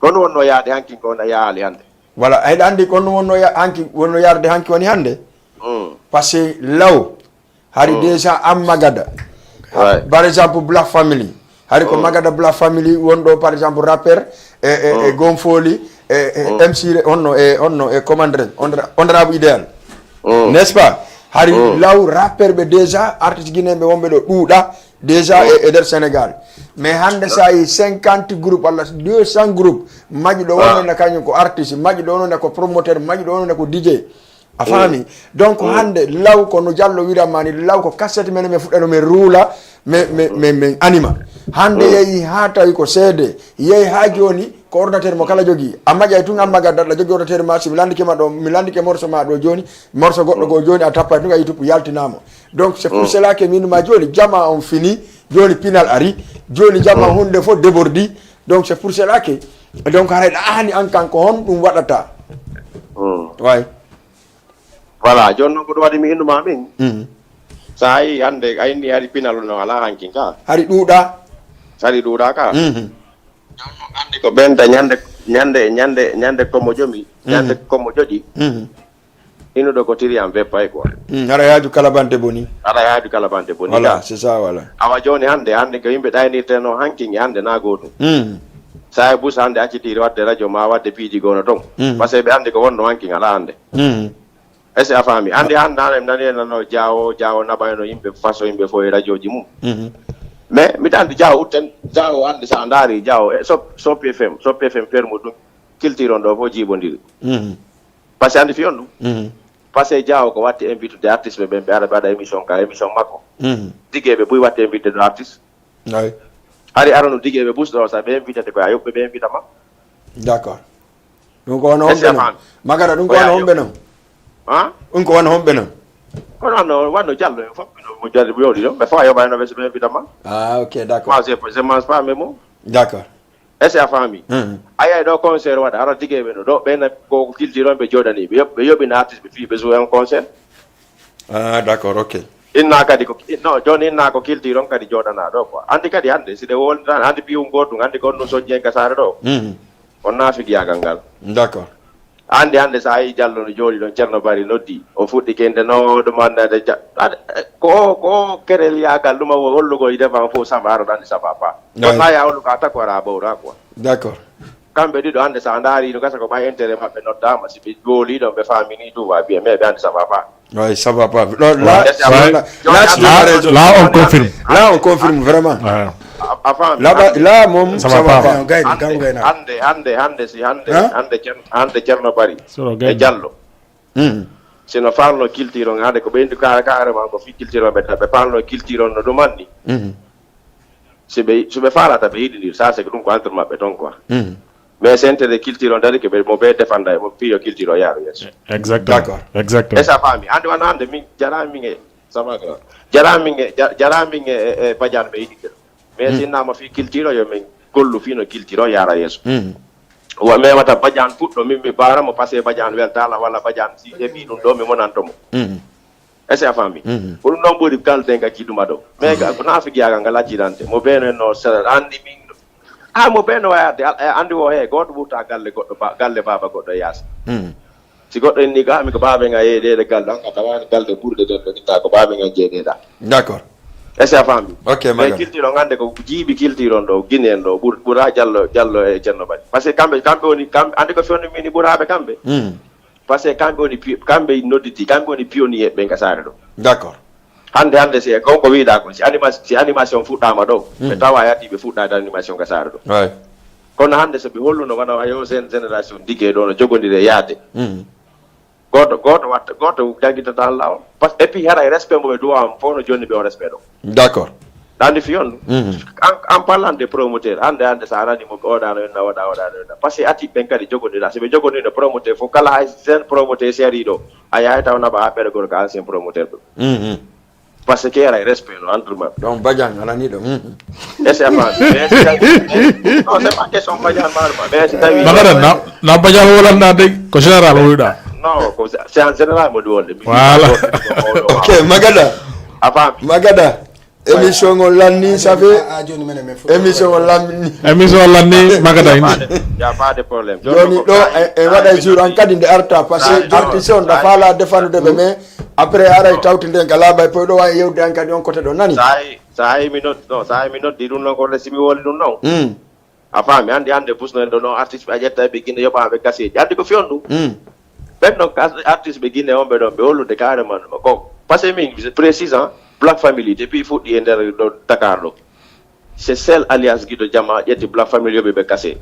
Kono wonno yaade hanki ko na yaali hannde. Voilà, eɗa anndi kono wonno ya- hanki wonno yarde hanki woni hannde. Mm. Parce que law hari déjà an magada. Ouais. Par exemple black family hari ko magada black family wonɗo par exemple rappeur e e e gonfoli e e mc re- honno e honno e commandre honorable idéal. Mm. N'est-ce pas? Hari law rappeur ɓe déjà artiste guinéen ɓe wonɓe ɗo ɗuuɗa déjà e e nder sénégal. Mais hannde sa yi cinquante groupe walla deux cent groupe maƴuɗo wonno ne kañum ko artiste maƴuɗo wonno ne ko promoteur maƴuɗo wonno ne ko dj. A faami? Donc hannde law ko no Jallo wiran ma ni, law ko cassette men, men fuɗɗano men ruula, men, men, men, men anima. Hannde yehi haa tawi ko seede, yehi haa jooni ko ordinateur mo kala jogii. A maƴay tun, amma gadda aɗa jogii ordinateur ma, si mi landike ma ɗo, mi landike morceau ma ɗo jooni, morceau goɗɗo goo jooni, a tappay tun a YouTube yaltinamo. Donc c'est pour cela que min ma jooni jama on fini, jooni pinal ari, jooni jama hunde fof débordi. Donc c'est pour cela que, donc haray ɗa ahani an kan ko hon ɗum waɗata. Way. Voilà, jooni noon ko ɗum waɗi mi innuma min. Sa yi hannde a inni hari pinal no alaa hankin ka. Hari ɗuuɗa. Hari ɗuuɗa ka. Jooni noon anndi ko ɓenta ñande ñande ñande ñande komo jomi ñande komo joɗi. Inuɗo ko tiri am beppay quoi. Hara yaaju kala bante boni. Hara yaaju kala bante boni. Voilà, c'est ça, voilà. Awa jooni hannde hannde ko yimɓe ɗaynirte no hankin e hannde na gootum. Sa e bus hannde accitiiri waɗde radio ma waɗde piiji goo no toon. Parce que ɓe anndi ko wonno hankin alaa hannde. Est-ce que a faami? Anndi hannde hannde mi nani en nano Jaawo, Jaawo naɓayno yimɓe façon yimɓe fof e radioji mum. Mais miɗa anndi Jaawo utten, Jaawo anndi sa ndaari Jaawo e Sop Sop F M, Sop F M fermo ɗum, culture on ɗo fof jiiɓondiri. Parce que anndi fiyon ɗum. Parce que Jaawo ko watti invitude artiste ɓe ɓen ɓe ara ɓe waɗa émission ka émission makko. Digeɓe buy watti invité ɗo artiste. Ay. Hari arano digeɓe bus ɗo sa ɓe invité ko a yoɓɓe ɓe invita ma. D'accord. Ɗum ko wano homɓe non? Magara ɗum ko wano homɓe non? Ha? Ɗum ko wano homɓe non? Kono anno wanno jallo en fof mo jalli mo yowdi ɗo ɓe fof a yoɓayno ɓe so ɓe invita ma. Ah, ok, d'accord. Moi je je mange pas mes mots. D'accord. Est-ce que a faami? A yiyay ɗo concert waɗa hara digeɓe no ɗo ɓen ko culture on ɓe jooɗani ɓe yoɓ- ɓe yoɓina artiste ɓe fii ɓe joue un concert. Ah, d'accord, ok. Inna kadi ko no jooni inna ko culture on kadi jooɗana ɗo quoi. Anndi kadi hannde si ɗe woldiran anndi piyum gootum anndi ko on ɗum soññi en ka saare ɗo. On naafigiyaagal ngal. D'accord. Anndi hannde so a yii Jallo no jooɗi ɗon Ceerno Bari noddi o fuɗɗi kende no ɗum annade ko ko kerel yaagal ɗum o hollugol devant fof samba ara ɗanni samba pa. Ɗon na ya hollu ka takko ara bowra quoi. D'accord. Kamɓe ɗiɗo hannde so a ndaari no gasa ko ɓay intérêt maɓɓe noddaama si ɓe joolii ɗon ɓe faamini tout va bien mais ɓe anndi ça va pas. Oui, ça va pas. Là, là, là, là, là, on confirme. Là, on confirme vraiment. Là, là, moom, ça va pas. Hannde, hannde, hannde, si hannde, hannde Ceerno Bari e Jallo. Si no faalno culture on, hannde ko ɓeydi carrément ko fii culture on ɓe ɓe faalno culture on no ɗum anni. Si ɓe so ɓe faalata ɓe yiɗindir ça c'est que ɗum ko entre maɓɓe toon quoi. Mais so intérêt culture on darike ɓe mo ɓe defanda e mo piyo culture o yaaro yeeso. Exactement. D'accord. Exactement. Est-ce que a faami? Hannde wano hannde min jaramin e ça va grand. Jaramin e jaramin e e Badiane ɓe yiɗindir. Mais si innama fii culture o yo min gollu fii no culture o yaara yeeso. Wa memata Badiane puɗɗo min mi baara mo parce que Badiane weltaala walla Badiane si heɓi ɗum ɗo mi monanto mo. Est-ce que a faami? Ko ɗum ɗon ɓuri kalde ngakki ɗuma ɗo. Mais ga ko naafigiyaagal ngal accirante mo beeno en no sera anndi min. A mo beeno wayarde anndi wo he gooto ɓurta galle goɗɗo galle baaba goɗɗo e yaasi. Si goɗɗo inni ga mi ko baaba en a yeeɗeɗe galle an a tawani galle ɓurɗe ɗen ɗo itta ko baaba en an jeeɗeɗa. D'accord. Est-ce que a faami? Ok, mais culture on annde ko jiiɓi culture on ɗo Guinée en ɗo ɓur ɓura Jallo Jallo e Ceerno Bari. Parce que kamɓe kamɓe woni kamɓe anndi ko fewndo mini ɓuraaɓe kamɓe. Parce que kamɓe woni kamɓe nodditi kamɓe woni pionnier ɓe ka saare ɗo. D'accord. Hannde hannde si e kon ko wiɗa kon si anima si animation fuɗɗama ɗo ɓe tawa yatti ɓe fuɗɗade animation ka saare ɗo. Kono hannde so ɓe holluno wona yo jeune génération digue ɗo no jogodire yaade. Gooto gooto watta gooto jaggitata lawol. Parce que et puis haray respect mo ɓe duwa on fof no jonni ɓe on respect ɗo. D'accord. Ɗandi fiyon ɗum. En parlant de promoteur hannde hannde so a nani mo oɗano enna oɗa oɗano enna parce que ati ɓen kadi jogoɗira si ɓe jogoɗino promoteur fof kala hay jeune promoteur sériɗo a yahay taw naɓa haɓɓere goto ka ancien promoteur ɗo. Parce que keeray respect no entre maɓɓe. Donc Badiane alani ɗo. Est-ce que a faami? Mais si tawi non c'est pas question Badiane maɗuma mais si tawi. Magadan na na Badiane wolanda de ko général woluɗa. Non ko c'est en général mo ɗum wonde. Voilà. Ok Magada. A faami. Magada. Émission on lanni ça fait émission on lanni. Émission on lanni Magada indi. Ya pas de problème. Joni ɗo e waɗa jour an kadi nde arta parce que artiste on da fala defanude ɓe mais après aray tawti nden ka laaɓa e poyɗo wawi yewde an kadi on côté ɗo nani. Sa hay mi noddi non sa hay mi noddi ɗum noon ko resi mi woli ɗum noon. A faami hannde hannde pusno en ɗo noon artiste ɓe a ƴetta ɓe Guinée yoɓaɓe kaseeji hannde ko fiyon ɗum. Ɓen ɗon artiste ɓe Guinée on ɓe ɗon ɓe hollude carrément ɗuma ko parce que min précisant Black Family depuis fuɗɗi e nder ɗo Dakar ɗo c'est seul alias Guido Jama ƴetti Black Family yoɓi ɓe kase.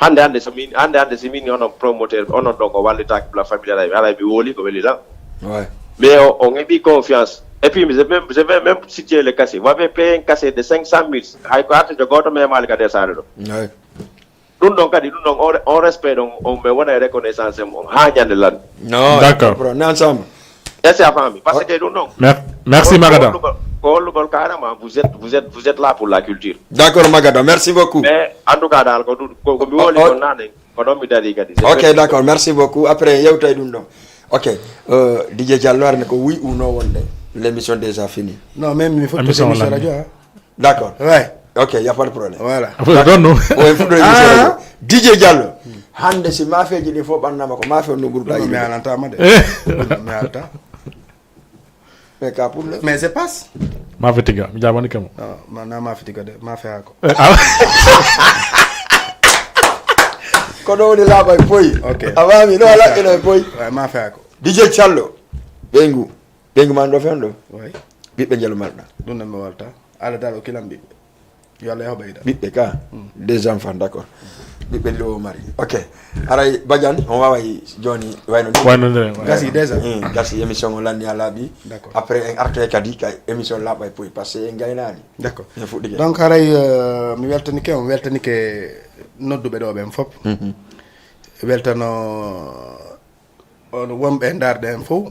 Hannde hannde so min hannde hannde si min onon promoteur onon ɗon ko wallitaaki Black Family, aray aray mi wooli ko weli tan. Ouais. Mais on, on est mis confiance. Et puis, je vais, je vais même citer le cachet. Vous avez payé un cachet de cinq cent mille. Hay ko artijo gooto memaali kadi e saare ɗo. Ouais. Ɗum ɗon kadi, ɗum ɗon, on, on respect ɗon, on ɓe wona e reconnaissance e mum haa ñande lan. Non, D'accord. On est ensemble. Est-ce que a faami? Parce que ɗum ɗon. Mer- merci ko- ko Magada. hollugol- Ko hollugol carrément, vous êtes, vous êtes, vous êtes là pour la culture. D'accord, Magada, merci beaucoup. Mais en tout cas, daal ko ɗum, ko ko mi woli Oh, oh. Ɗon nane, ko ɗon mi dari kadi. Ok, d'accord, merci beaucoup. Après, yewtay ɗum ɗon. Ok, euh, D J Diallo, arne ko oui ou non wonde. L'émission déjà fini. Non, même mi fotti Émission émission wala. Radio. Hein. D'accord. Ouais, Ok, il n'y a pas de problème. Voilà. Afuɗa ɗon no. O en fuɗɗo émission radio. D J Diallo. Hannde si maafeeji ɗi fof ɓannama ko maafe on no ɓurɗa Non, mi yiɗde. alantama de. Mi alta. Mais ka pour le. Mais c'est pas. Maafe tiga mi jaabani kamo. Non, ma na ma fitiga de, ma fe hako. Ko ɗo woni laaɓa e poyi. Ok. A faami ɗo a laɓɓino e poyi. Ouais, ma fe hako. D J Callo. Ɓeyngu. Ɓeyngu ma ɗo fen ɗo. Ouais. Ɓiɓɓe njelu marɗa. Ɗum ɗo mi walta. Alla dal o kilam ɓiɓɓe. Yo Allah yaho ɓeyda. Ɓiɓɓe ka. Deux enfants, d'accord. Ɓiɓɓe ɗo o mari. Ok. Aray Badiane on waaway jooni wayno ni. Wayno ndire. Gasi déjà. Hmm, gasi émission o lanni a laaɓi. D'accord. Après en arte kadi ka émission laaɓa e poyi parce que en gaynaali. D'accord. En fuɗɗike. Donc haray euh, mi weltanike on weltanike nodduɓe ɗo ɓen fof. Weltano on wonɓe darde en fof.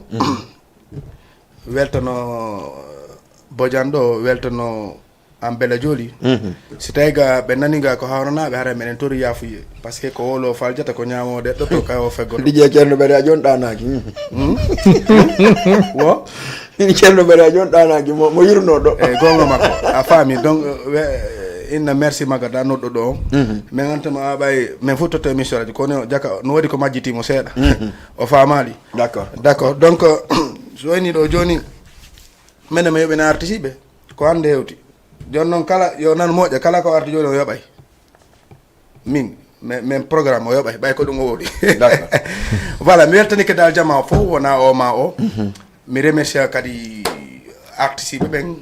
Weltano Badiane ɗo weltano an bela jooli. Si tawi ga ɓe nani ga ko hawranaaɓe haray meɗen tori yafuye. Parce que ko wolo faljata ko ñaamo ɗeɗɗo to kay o feggoto. D J Ceerno Bari a jooni ɗaanaaki. Wo. Min Ceerno Bari a jooni ɗaanaaki mo mo yurno ɗo. Eyi gonga makko a faami donc euh, we- inna merci Magada nodɗo ɗo. Min antama a ɓay min fof totto émission aji kono jaka no waɗi ko majjitimo seeɗa. O faamaali. D'accord. D'accord donc so wayni ɗo jooni minen mi yoɓina artisiɓe ko hannde hewti. Jooni noon kala yo nan moƴƴa kala ko arti jooni o yoɓay. Min min min programme o yoɓay ɓay ko ɗum o woni. D'accord. Voilà mi weltanike dal jama o fof wona o ma o. Mi remercie kadi artisiɓe ɓen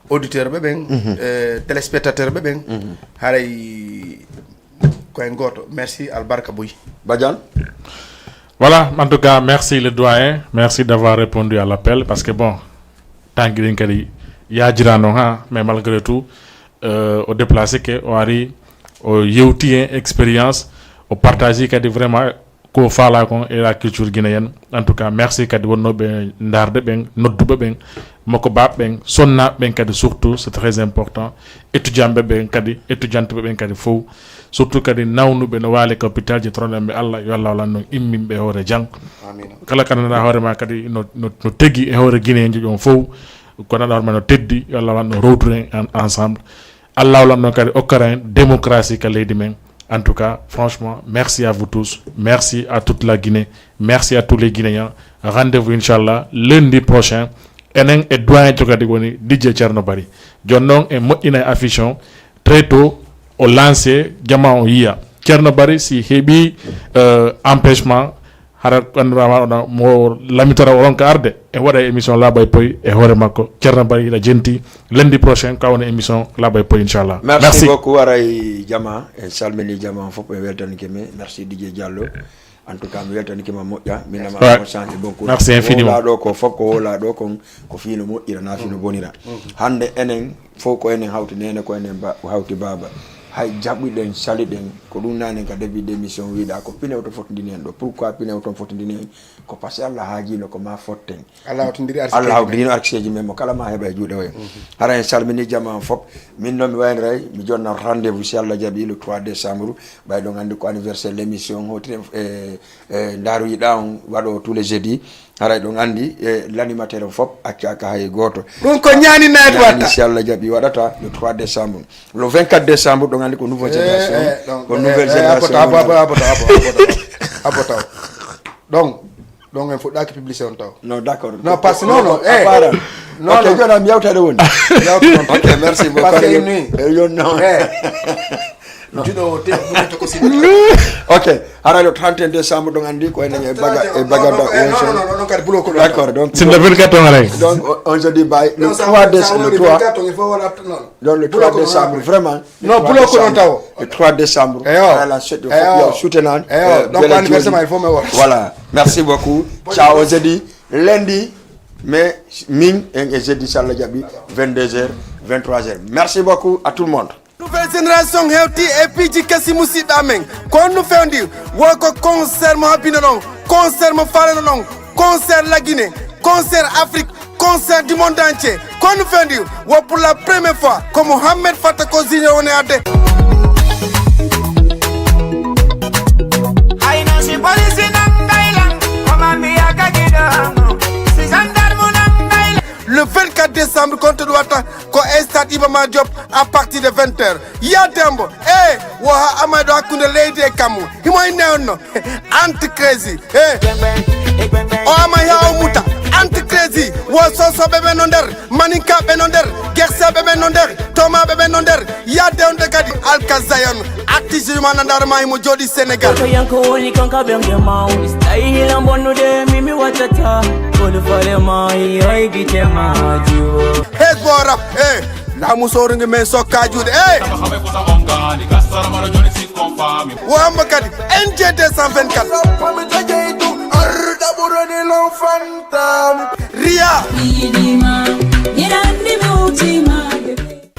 auditeur ɓe ɓen, euh, téléspectateur ɓe ɓen. Haray ko en gooto merci albarka boy. Badiane. Voilà, en tout cas, merci le doyen. Merci d'avoir répondu à l'appel. Parce que bon, tanki ɗin kadi yajira noon ha, mais malgré tout euh, o déplacé ke o ari o yewti hen expérience o partage kadi vraiment ko faala kon e la culture guinéenne. En tout cas merci kadi wonnoɓe darde ɓen nodduɓe ɓen moko baɓe ɓen sonnaɓe ɓen kadi surtout c'est très important. Étudiantɓe ɓen kadi étudianteɓe ɓen kadi fof surtout kadi nawnuɓe no waali ka hôpital ji toroɗen ɓe allah yo allah walan noon imminɓe e hoore jang. Kala ka nana hoore ma kadi no, no, no tegi e hoore guinéenjo on fof ko nana hoore ma no teddi yo allah wan no rowturen en ensemble. Allah walan noon kadi okkara en démocratie ka leydi men. En tout cas franchement merci à vous tous, merci à toute la Guinée, merci à tous les Guinéens. Rendez-vous inchallah lundi prochain. Enen e doyen to kadi woni D J Ceerno Bari. Jooni noon en moƴƴina e affiche on très tôt o lancé jama on yiya. Ceerno Bari si heɓi euh, empêchement hara anndirama ona mo lamitora o ronka arde e waɗa émission laaɓa e poy e hoore makko. Ceerno Bari hiɗa jenti lundi prochain ka woni émission laaɓa e poy inchallah. Merci beaucoup aray jama en salmini jama on fof en weltanike mi merci D J Diallo. En tout cas mi weltanike ma moƴƴa minama Ouais. Mo change beaucoup. Merci infiniment. Wowla ɗo ko fof ko wowla ɗo kon ko fino moƴƴira na fino bonira. Hannde enen fof ko enen hawti nene ko enen ba hawti baba. Hay jaɓuɗen saliɗen ko ɗum nani ka début d'émission wiɗa ko pinew to fotodini en ɗo pourquoi pinew ton fotodini en ko parce que allah haajino ko ma fotten. Allah hawtindiri Allah hawtindino arkiseji men mo kala ma heɓa e juuɗe o en. Hara en salmini jama on fof. Min noon mi waynoray mi jonna rendez-vous si allah jaɓi le trois décembre. Ɓay ɗon anndi ko anniversaire l'émission hotire e e ndaroyiɗa on waɗo tous les jeudis. Haray ɗon anndi e l'animateur on fof accaka hay gooto. Ɗum ko ñaani night watta. Si allah jaɓi waɗata le trois décembre. Le vingt-quatre décembre ɗon anndi ko nouvelle génération. Ko nouvelle génération. Abota abota abota abota abota abota. Donc donc en fuɗɗaki publicité on taw. Non d'accord. Non parce que non non eh. Non ok jona mi yawtade woni. Ok merci beaucoup. Parce que inni. Yo non. Eh. Juɗo te, bulo to ko sinno. Ok, hara le trente et un décembre, donc, on dit quoi, il y a baga, et baga da, non, non, non, non, kadi bulo ko ɗon. D'accord, donc, C'est le vingt-quatre on règle. Donc, on se dit bye. Le trois décembre, le trois. Donc, le trois décembre, vraiment. Non, bulo ko ɗon tawo. Le trois décembre. Eyo. À la suite, il faut soutenir. Eyo, donc, anniversaire, il faut me voir. Voilà. Merci beaucoup. Ciao, on se dit lundi. Mais min en e jeudi, so Allah jaɓi, vingt-deux heures, vingt-trois heures. Merci beaucoup à tout le monde. Nouvelle génération hewti e piiji kesi, musidɓe amen. Ko honno fewndi? Wo ko concert mo habbino ɗon, concert mo faalano ɗon, concert la Guinée, concert Afrique, concert du monde entier. Ko honno fewndi? Wo pour la première fois ko Mohamed Fatako Junior woni adde. Hayno si polisi nanngay lan, ko ma mbiya kadi ɗo. Si gendarme nanngay lan. Le vingt-quatre décembre, konto ɗum watta ko e stade Iba Mar Diop à partir de vingt heures. Ya Dembo, e wo ha amay ɗo hakkunde leydi e kammu. Himo inne on no. Ante Crazy, e o amay ha o muta. Ante Crazy, wo sosoɓe ɓe no nder, maninkaɓe no nder, gerseɓe ɓe no nder, tomaɓe ɓe no nder. Yadde on de kadi Alka Zion, artiste ma nandar ma himo jooɗi Sénégal. Ko yanko woni kanka ɓe nge maw. Style hilan bonnude mi mi wattata. Kolu fale ma yoy gite ma jiwo. Hezbo rap, e laamu sorugi men sokka juuɗe, e. Wo hamba kadi N J deux cent vingt-quatre. Ria.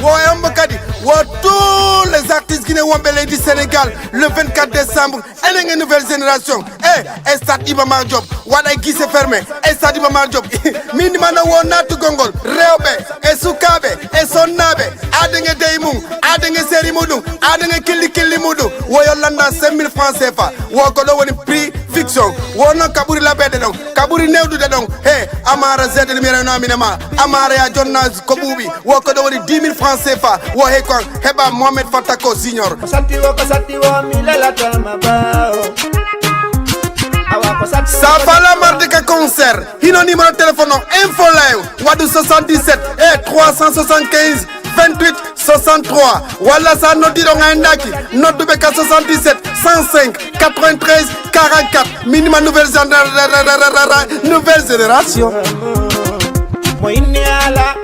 Wo e hombo kadi? Wo tous les artistes guinéens wonɓe leydi Sénégal, le vingt-quatre décembre, enen e nouvelle génération. E e stade Iba Mar Diop, waɗa e guichet fermé e stade Iba Mar Diop. Min mana wo nattugol ngol, rewɓe e sukaaɓe e sonnaaɓe, aden e dey mum, aden e seri muɗum, aden e killi killi muɗum. Wo yo landa cinq mille francs C F A. Wo ko ɗo woni prix fiction. Wo noon ka ɓuri laɓeede ɗon, ka ɓuri newɗude ɗon. He, Amara Z, mi rewno amine ma. Amara ya jonna ko ɓuuɓi. Wo ko ɗo woni dix mille francs C F A. Wo he kon heɓa Mohamed Fatako Junior. Ko satti wo, ko satti wo, mi lelatama ba o. Awa ko satti. Sa fala marde ka concert, hino numéro téléphone o, info live, waɗu soixante-dix-sept e trois cent soixante-quinze vingt-huit soixante-trois, walla sa noddiɗo ngayndaki, nodduɓe ka soixante-dix-sept cent cinq quatre-vingt-treize quarante-quatre. Minima nouvelle généra-, nouvelle génération. Mo inni ala.